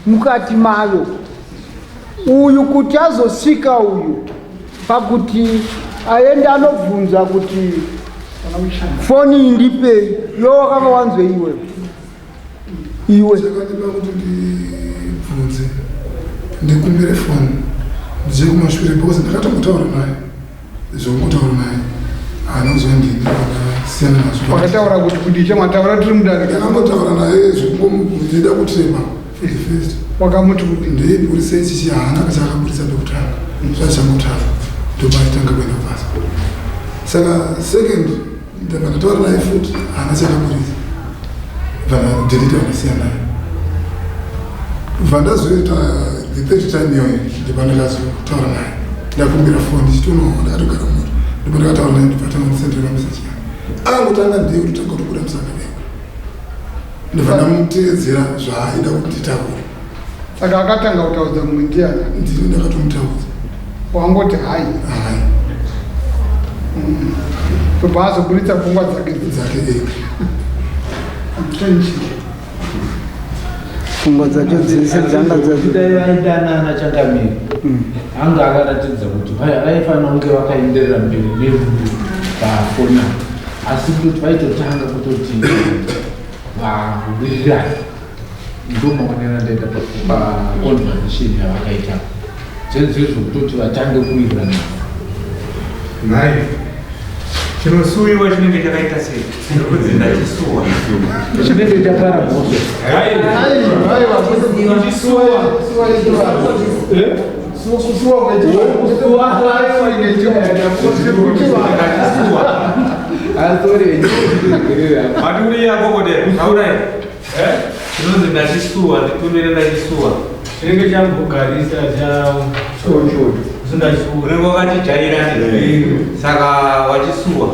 mukati mayo uyu kuti azosvika uyu pakuti aende anobvunza kuti foni iyi ndipei iwe wakanga wanzwei iwe iwe Chakandipa kuti ndibvunze ndikumbire foni ndichiri kumashure because ndakatombotaura naye zvongotaura naye haana kuzondini akasiyana nazvo Wakataura kuti kudii chamataura tiri mudare. Ndakambotaura naye zvekungomudida kutrema for the first. Wakamuti kudii? Ndeiburitsa ichichi haana chakaburitsa pekutanga zvachangotanga ndopaitanga kuenda kubasa saka second ndabva ndataura naye futi haana chakaburitsa bva ndadelete vakasiyana naye bva ndazoita the third time iyoyo ndibva ndakazotaura naye ndakumbira foni ndichiti uno ndakatogara mumota ndibva ndakataura naye ndibva tanga ndisendera meseji yake angotanga ndiye kutotanga kutobuda musanga ega ndibva ndamuteedzera zvaaida kuti nditaure Saka akatanga kutaudza mumwe ndiani? Ndini ndakatomutaudza. Wangoti hai. Hai. Tobva azoburitsa pfungwa dzake dzake ega. Tension. Pfungwa dzacho dzese dzanga dai vaidanana changamire anga akaratidza kuti vaifanira kunge vakaenderera mberi nerudo pafoni asi kutoti vaitotanga kutoti vawirirane ndomaonero andaita paconversation yavakaita zvezvo zvekutoti vatange kuwirirana. Nhai, chinosuwiwa chinenge chakaita sei? Ndikudzi ndachisuwa. Chinenge chapara mhosva. Maturiya kokote, taurai. Chinonzi ndachisuwa, nditumire ndachisuwa. Chinenge chambogarisa cha Unenge wakachijaira saka wachisuwa.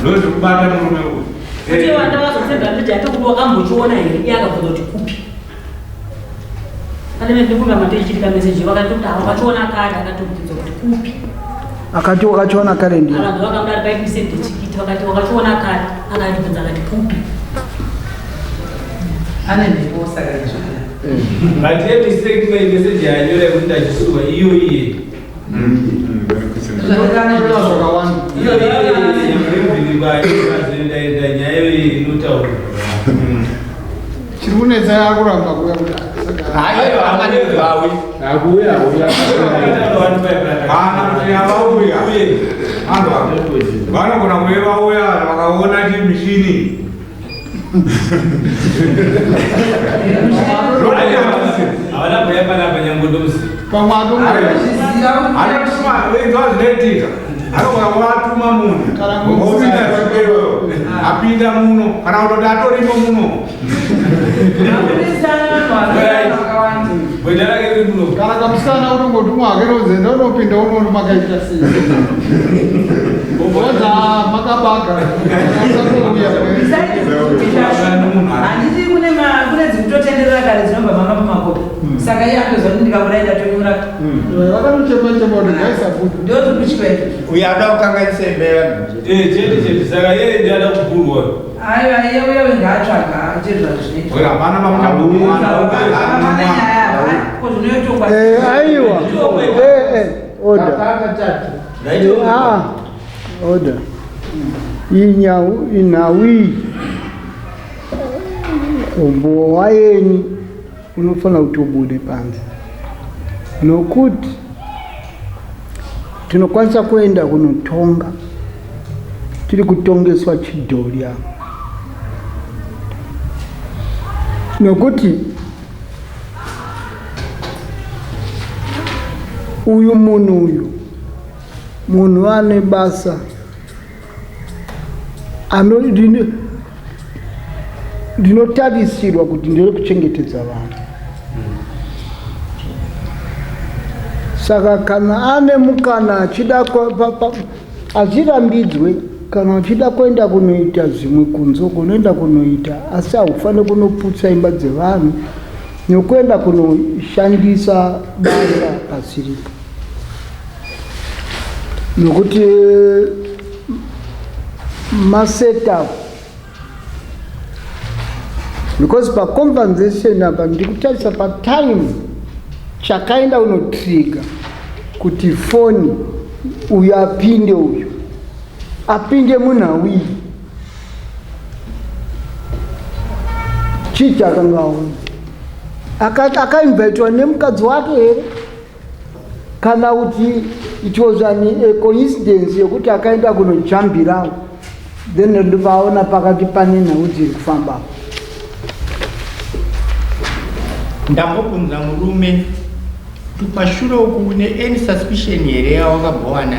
Ndozvikubata murume uyu. Kuti wandakazosenda nditi atokuti wakambochiona here iye akabvunza kuti kupi. Pane ndifunga matoichirika message vakati kuti wakachiona kare akatobvunza kuti kupi. Akati wakachiona kare ndiye. Vanhu vakamudari paikuisende chikiti vakati wakachiona kare akatibvunza akati kupi. Ane mhepo saka izvo. But ye mistake mai message yanyora yekuti ndachisuwa iyo iye. Zvakawanda. Iyo iye nyaya iyoyi inotaurwa. Chiri kunetsa ari kuramba kuuya kuti Kana kuti avauya. Vanogona kuve vauya vakaona chimishini. Havana kuuya panapa nyangodozi. Pamwe Anotuma inzwa zvinoitika. Anogona kuvatuma munhu. Opinda zvikweyo. Apinda muno kana kutoti atorimo muno. Gweta rake riri muno. Kana kamusikana unongotumwa hake rozi enda unopinda unoona makaita sei. Woza Ah, makabaga. Handiti kune kune dzikutotenderera kare dzinobva manga mumakopi. Saka iye anoziva kuti ndikabuda ndatonyora. Vakanochema chema kuti ngaisabude. Ndozvikutywa izvo. Uyo ada kukanganisa imba yevanhu. Eh, chete chete saka iye ndiye ada kupurwa. Aiwa iye uye uye ngaatsvaga aite zvazvinoitwa. Uyo hapana mamutambo. Hapana nyaya apa. Ko zvinoitwa. Eh, aiwa. Eh, eh, order. Ah, order. Inyau inhau iyi umbowo wayenyu unofanira kuti ubude panze nokuti tinokwanisa kuenda kunotonga tiri kutongeswa chidhori apa nokuti uyu munhu uyu munhu ane basa ndinotarisirwa kuti nderekuchengetedza vanhu saka kana ane mukana achida hazvirambidzwe kana uchida kuenda kunoita zvimwe kunze uko unoenda kunoita asi haufaniri kunoputsa imba dzevanhu nekuenda kunoshandisa basa pasiripo nokuti masetup because pacompensation apa ndikutarisa patime chakaenda unotriga kuti foni uyu apinde uyu apinde munhau iyi chii chaakanga aona akainvitwa nemukadzi wake here kana kuti it was an a coincidence yekuti akaenda kunojambirawo then ndovaona pakati pane nhau dziri kufamba ndambobvunza murume kuti kumashure uku une any suspicion here yawakambowana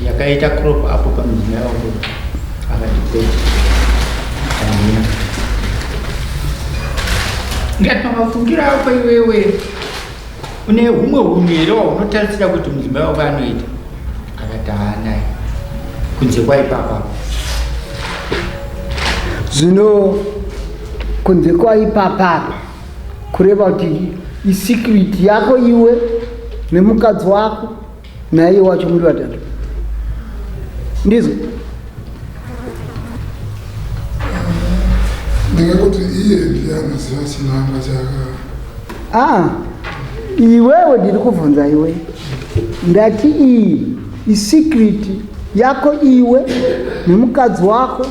yakaita crop apo pamudzimai wako akati kwete handina ndikati pamafungiro ako iwewe une humwe hunhu here hwaunotarisira kuti mudzimai wako anoita akati haanaye kunze kwaipapa zvino kunze kwaipapapa kureva kuti isecret yako iwe nemukadzi wako naiye wacho muri vatatu ndizvo ndingakuti iye ndiye anoziva chinangwa chaka ah iwewe ndiri kubvunza iwe ndati iyi isecret yako iwe nemukadzi wako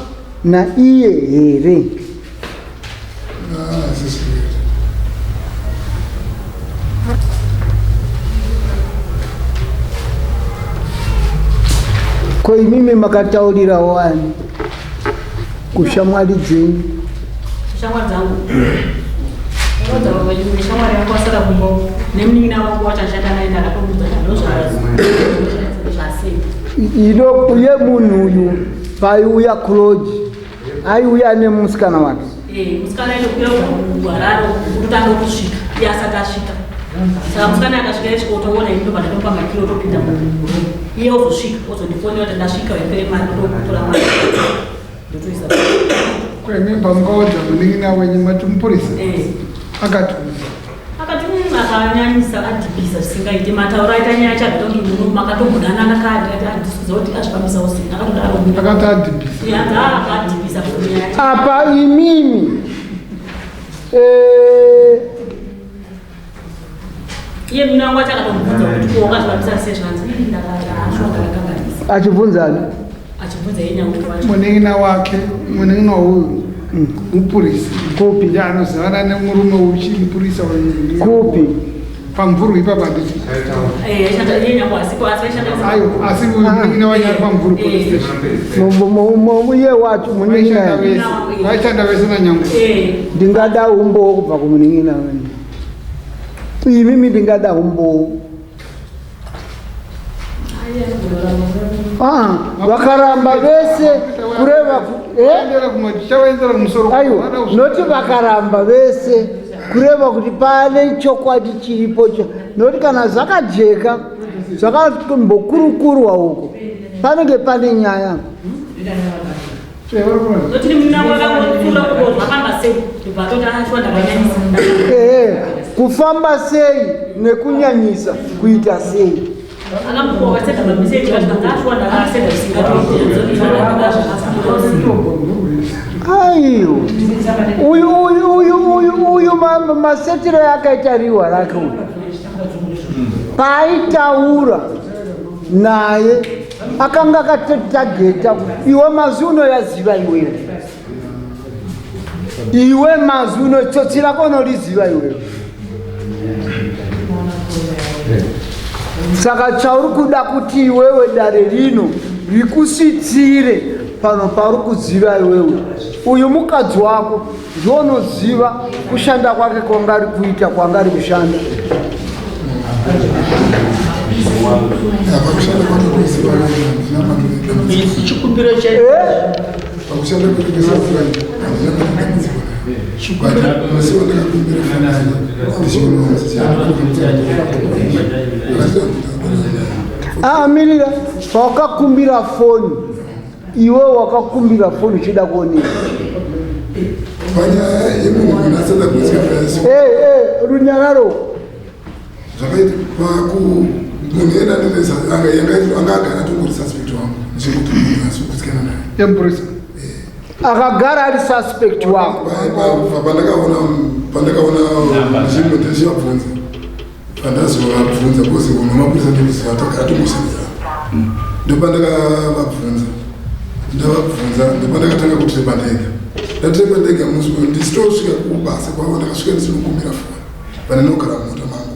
naiye here Ah, secret. Ko imimi makataurirawo ani kushamwari dzenyu? Shamwari dzangu. Shamwari yangu asara kumba nemunin'ina wangu wacho achishanda naye ndakatomuudza kuti ndozvasei. Ino uye munhu uyu paiuya kuloji aiuya nemusikana wake. Eh, musikana aitokwira kubva kuHarare kutotanga kusvika iye asati asvika. Saka musikana akasvika esvika otoona ini ndobva ndatopa makiro otopinda muroom. Iye ozosvika ozondifonera kuti ndasvika wepere mari ndototora mari. Ndotoisa. Kwemi pamukaudza munin'ina wenyu mati mupurisa Eh. akati Akati akanyanyisa adhibhisa zvisingaite matauro aita nyaya chakatonge muno makatombodanana kare akati handisi kuziva kuti azvifambisawo sei akatodaro akati adhibhisa akadhibhisa nyaya Apa imimi eh, iye munin'ina wangu wacho akatomubvunza kuti ko wakazvifambisa sei zvanzi "Ii, ndakati ashuwa ndakakanganisa achibvunzani achibvunza iye nyangu wacho munin'ina wake munin'ina uyu mupurisa kupi ndiye anozivana nemurume uchi mupurisa uyu kupi pamvurwi ipapa handiti Eh, aishanda iye nyangu asipo asi aishanda ayo asi uyu munin'ina wacho ari pamvurwi police station Iye wacho munin'ina vaishanda vese vaishanda vese nanyangu Eh, ndingada umbowo kubva kumunin'ina wenyu imimi ndingada umbowo Ah, vakaramba vese kureva eh? Tichaendera kumusoro aiwa noti vakaramba vese kureva kuti pane chokwadi chiripo noti kana zvakajeka zvakambokurukurwa uko Panenge pane nyaya. Ehe, kufamba sei nekunyanyisa kuita sei? Aiyo, uyu uyu uyu uyu uyu masetiro akaita riwa rake uyu paaitaura naye akanga akatotageta iwe mazwi unoyaziva iwewe iwe mazwi uno tsotsi rako unoriziva iwewe saka chauri kuda kuti iwewe dare rino rikusvitsire pano pauri kuziva iwewe uyu mukadzi wako ndiwo unoziva kushanda kwake kwanga ari kuita kwanga ari kushanda chikumbiro che ah, mirira pawakakumbira foni iwe wakakumbira foni uchida kuonei eh, eh, runyararo zvakaita paku munhu enda anga agara atongori suspect wangu ndichikuti munhu asi kutsikana naye yemupurisa akagara ari suspect wako pandakaona pandakaona zvinhu ndichivabvunza pandazovabvunza bcause unhu mapurisa ndikuziva tagara tongoshandidzana ndopandakavabvunza ndavabvunza ndopandakatanga kutirepa ndega ndatirepa ndega musi uyu ndisitosvika kubasa kwavo ndakasvika ndisinokumbira foni Pandinogara mumota mangu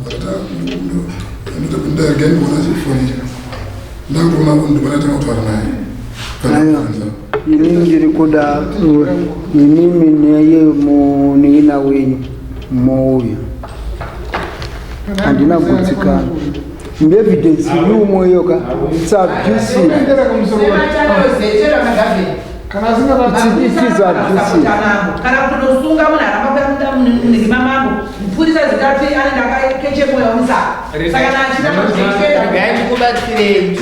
ndarega ndikuona chifoni ndakutoona kuti ndopandakatanga kutaura naye. Ini ndiri kuda imimi neye munin'ina wenyu mouya handina gutsikana ngeevidence iri umwe yoka it's abusive kana asingabatiikiza abusive kana kutosunga munhu aramba kuda munenge mamambo mupurisa zitatu anenge akakeche moyo wemusaka saka kana achida regai ndikubatsirei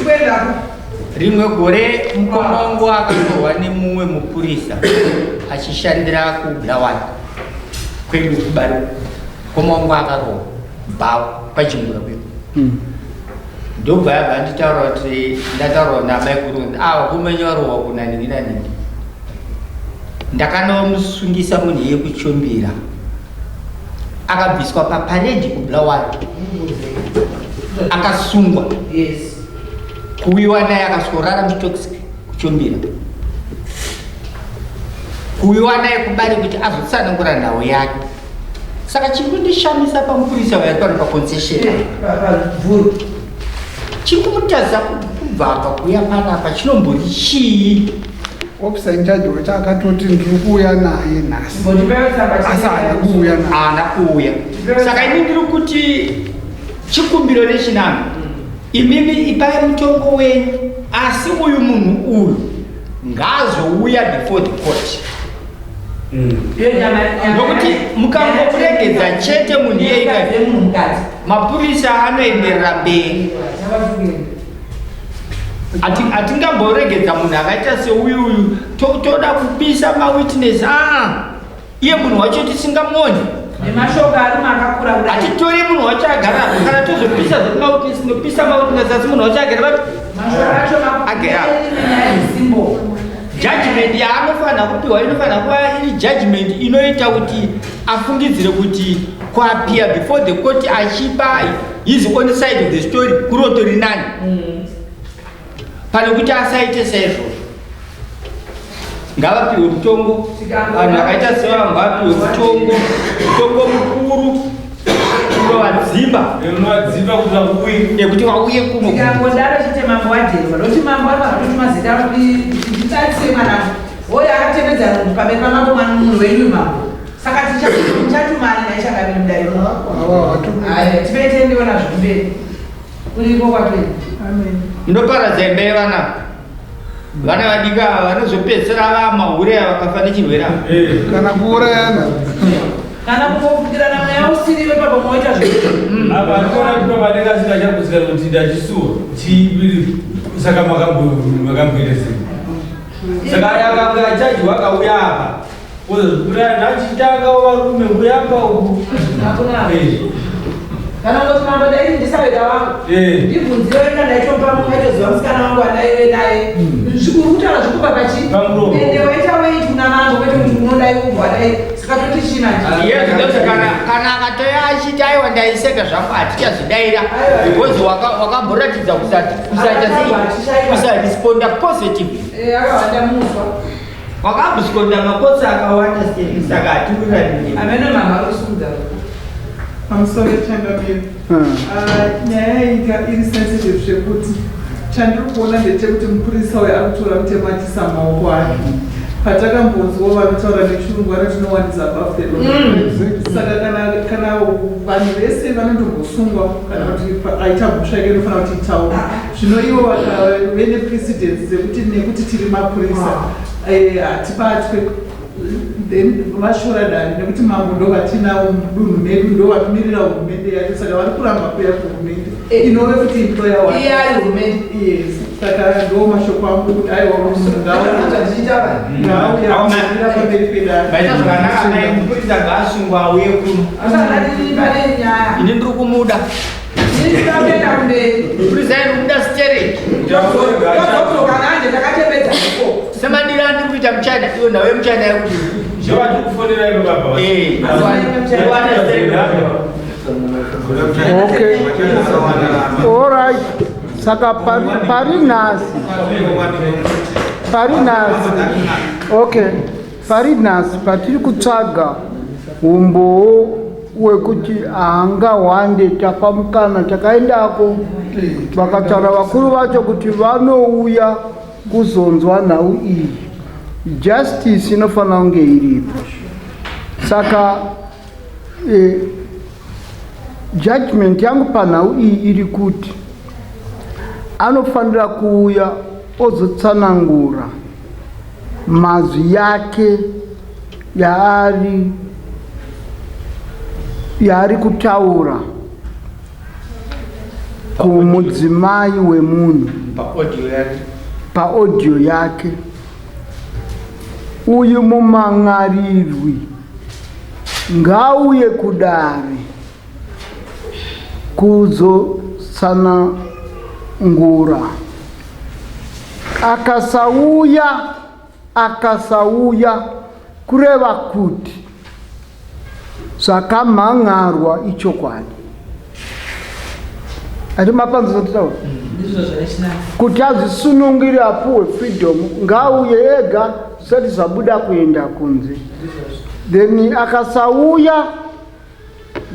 rimwe gore mukoma wangu akarohwa nemumwe mupurisa achishandira kubulawayo kwedu kubari mukoma wangu akarohwa bhawa kwachingura kuyo Ndobva yabva anditaura kuti ndataura namai kuru kunzi ah kumenya warohwa kuna nini nanini. Ndakanomusungisa munhu iye kuchombira. Akabviswa paparedi kuBulawayo. Akasungwa. Yes. Kuuyiwa naye akasworara mutoxic kuchombira. Kuuyiwa naye kubari kuti azotsanangura nhau yake. Saka chiri kundishamisa pamupurisa uya pano paconcession chiri kumutadza kubva apa kuuya panapa chinombori chii? Officer in charge wacho akatoti ndiri kuuya naye nhasi asi haana kuuya naye. Haana kuuya. Saka ini ndiri kuti chikumbiro nechinano imimi ipai mutongo wenyu asi uyu munhu uyu ngaazouya before the court. Nokuti mukangomuregedza chete munhu iyeye mapurisa anoenderera mberi. Hatingamboregedza munhu akaita seuyu uyu toda kupisa mawitness aa iye munhu wacho tisingamuoni nemashoko arume akakura kudai hatitori munhu wacho agara apo kana tozopisa zvedu mawitness tinopisa mawitness asi munhu wacho agere papi mashoko acho agere apo nyaya isimbo judgment yaanofanira kupiwa inofanira kuva iri judgment inoita kuti afungidzire kuti kuappear before the court achipa his own side of the story kurotori nani pane kuti asaite saizvozvo ngavapiwe mutongo vanhu vakaita sevanhu ngavapiwe mutongo mutongo mukuru unovadzimba unovadzimba kuti vauye ekuti vauye kuno tikangodaro chete mambo wajerwa noti mambo anovatoti mazita nditarise mwanangu hoyo akatevedza munhu pamberi pamambo mwana munhu wenyu mambo saka tichatumani naye changamire mudare aya tivete ndiona zvekumberi kuriko kwatoi munoparadza imba yevana vana vadiki ava vanozopedzisira vamahure ava vakafa nechirwere ava kana kuurayana. Kana kungofungirana mweya usiriwe papa moita zve. Apa ndikuona kuti papa anenge asingachagutsikani kuti ndachisuwa chii saka makamboita sei? Saka akanga achajiwa akauya apa nachitanga varume kuyamba uku. Hakuna. Kana ungoti mambo ndaiti ndisaweta wangu. Ndibvunzire wega ndaitopa mungaitoziva musikana wangu andaive naye. Zvikuru kutaura zvikupa pachi. Ende waita wait kuna mambo kwete kuti unodai ubva dai. Saka toti chii manje? Yes, ndoti kana akatoya achiti aiwa ndaiseka zvangu hatichazodaira because wakamboratidza kusaita sei kusaresponda positively. Eh, akawanda muswa. Wakamboskonda makotsi akawanda sei saka hatiwirirani. Ameno mama arikusimudza. Pamusoro changamire. Ah, nyaya iyi ka iri sensitive zvekuti chandiri kuona ndechekuti mupurisa uyo ari kutora mutemo achiisa mumaoko ake. Patakambonzwawo vanotaura nechirungu vanoti no one is above the law. Saka kana vanhu vese vanotombosungwa kana kuti aita mhosva yake inofanira kuti itaure. Zvino ivo vakave neprecedence dzekuti nekuti tiri mapurisa hatibatwe then vashora dare nekuti mambo ndo vatinawo mudunhu medu ndo vanomirira hurumende yacho saka vari kuramba kuuya kuhurumende inove futi employer wake. Iye ari hurumende. Yes, saka ndo mashoko angu kuti aiwa munhu ngaauya amirira pamberi pedare. Maita zvakanaka mai mupurisa ngaasungwa auye kuno. Asana pane nyaya. Ini ndiri kumuda. Ini ndinoenda kumberi. Mupurisa iri kumuda stereki. Tozodzoka manje takachembedza iko. Semadiro andiri kuita muchina iwe nawe muchina yekuti. Zvavati kufonera ivo baba. Eh. Okay. All right. Saka pari nhasi. Pari nhasi. Okay. Pari nhasi patiri kutsvaga umbowo wekuti haangahwande tapa mukana takaendako vakataura vakuru vacho kuti vanouya kuzonzwa nhau iyi. Justice inofanira kunge iripo. Saka judgment yangu panhau iyi iri kuti anofanira kuuya ozotsanangura mazwi yake yaari kutaura kumudzimai wemunhu paaudio yake. Uyu mumangarirwi ngauye kudare kuzotsanangura. Akasauya kureva kuti zvakamhan'arwa ichokwadi. Ati mapanzo zvatitaura? Kuti azvisunungire apuwe freedom, ngauye ega zvisati zvabuda kuenda kunze. Then akasauya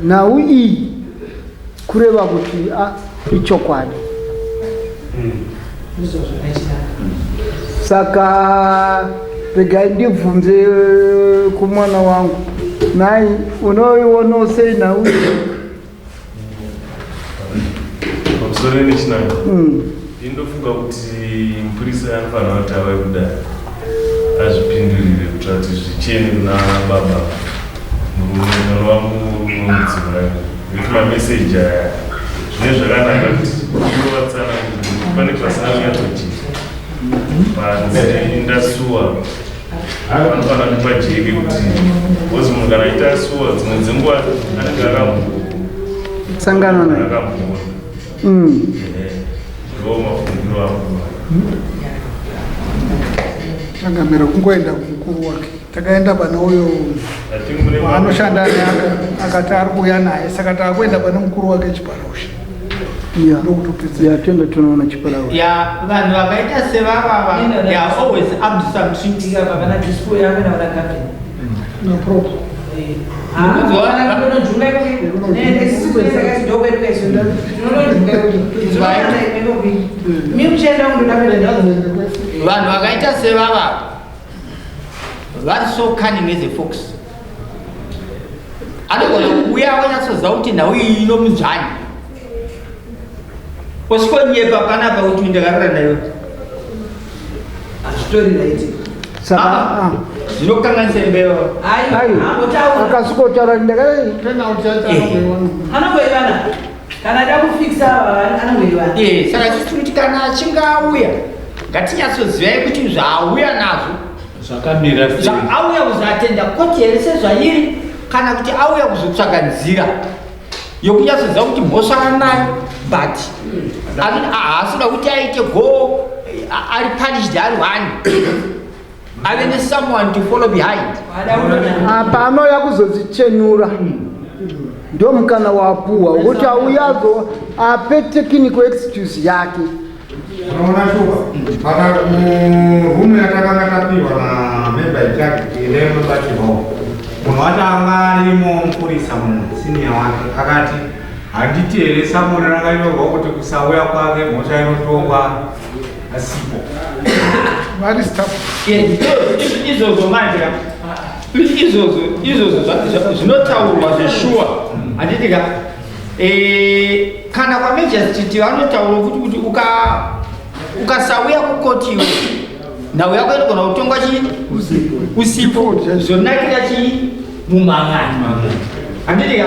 nhau iyi kureva kuti ichokwadi. Saka regai ndibvunze kumwana wangu, nhai unoionawo sei nhau iyi? Pamusoro nechinanga. Ndinofunga kuti mupurisa anofanira kuti auye kudare azvipindurire kuitira kuti zvichene kuna baba murume anova mudzimai nekuti mameseji aya zvine zvakanaka kuti unovatsana kuti pane pasina kunyatsochita panzi ndasuwa vanofanira kuti pajeke kuti because munhu kana aita asuwa dzimwe dzenguva anenge akambosangana naye akamboona. Ndo mafungiro angu. Changamire kungoenda kumukuru wake. Takaenda pane uyo waanoshanda naye akati ari kuuya naye saka taakuenda pane mukuru wake Chiparaushe. Ya, tenda tunaona Chiparaushe. Ya, vanhu vakaita sevavava they are always up to some tricks. No problem. Vanhu vakaita sevavava vari so cunning as a fox. Anogona kuuya akanyatsoziva kuti nhau iyi inomudzvanya. Osvikonyepa panapa kuti ndakarara nayo. Hazvitori right. Saka Zvinokanganisa imba yavo. Akasvikotaura ndakadai. Anongoivana kana ada kufikisa anongoivana. Eh, saka isusu tiri kuti kana achinge auya ngatinyatsozivai kuti zvaauya nazvo zvakamira sei. Auya kuzoatenda koti here sezvairi kana kuti auya kuzotsvaga nzira yokunyatsoziva kuti mhosva anayo but haasi kuda kuti aite go ari punished ari one ave nesomeone to follow behind. Apa anouya kuzodzichenura, ndo mukana wapuwa wekuti auyazo ape technical excuse yake. Unoona shuwa paka murumu yatakanga tapiwa namemba ichake ine mubatirwawo, munhu wacho anga arimo mupurisa, mumwe senior wake akati, "Handiti here summon rakanyorwa kuti kusauya kwake mhosva inotongwa asipo?" Vari staff. Izvozvo manje ka, izvozvo zvinotaurwa zveshuwa, handiti ka? Kana kwamagistrate vanotaura kuti ukasauya kukoti iwe, nhau yako inogona kutongwa chii usipo, zvonakira chii mumangani, handiti ka?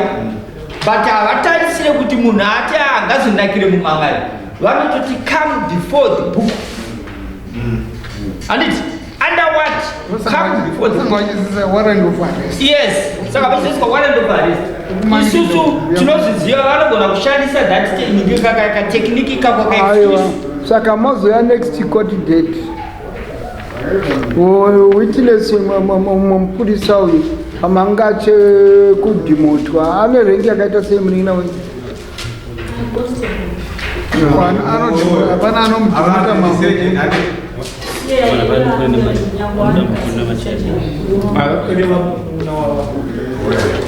But havatarisire kuti munhu ati angazonakire mumangani. Vanototi come before the book, handiti? Under what? Come before the book. Vachizisa warrant of arrest. Yes, saka vachizoiswa warrant of arrest. Isusu tinozviziva vanogona kushandisa that technique, katechnique kako. Aiwa, saka mozoya next court date. Witness mupurisa uyu amanga achekudhimotwa ane rank yakaita sei, munin'ina wenyu? Hapana anomudhimota mambo. Nyangwani.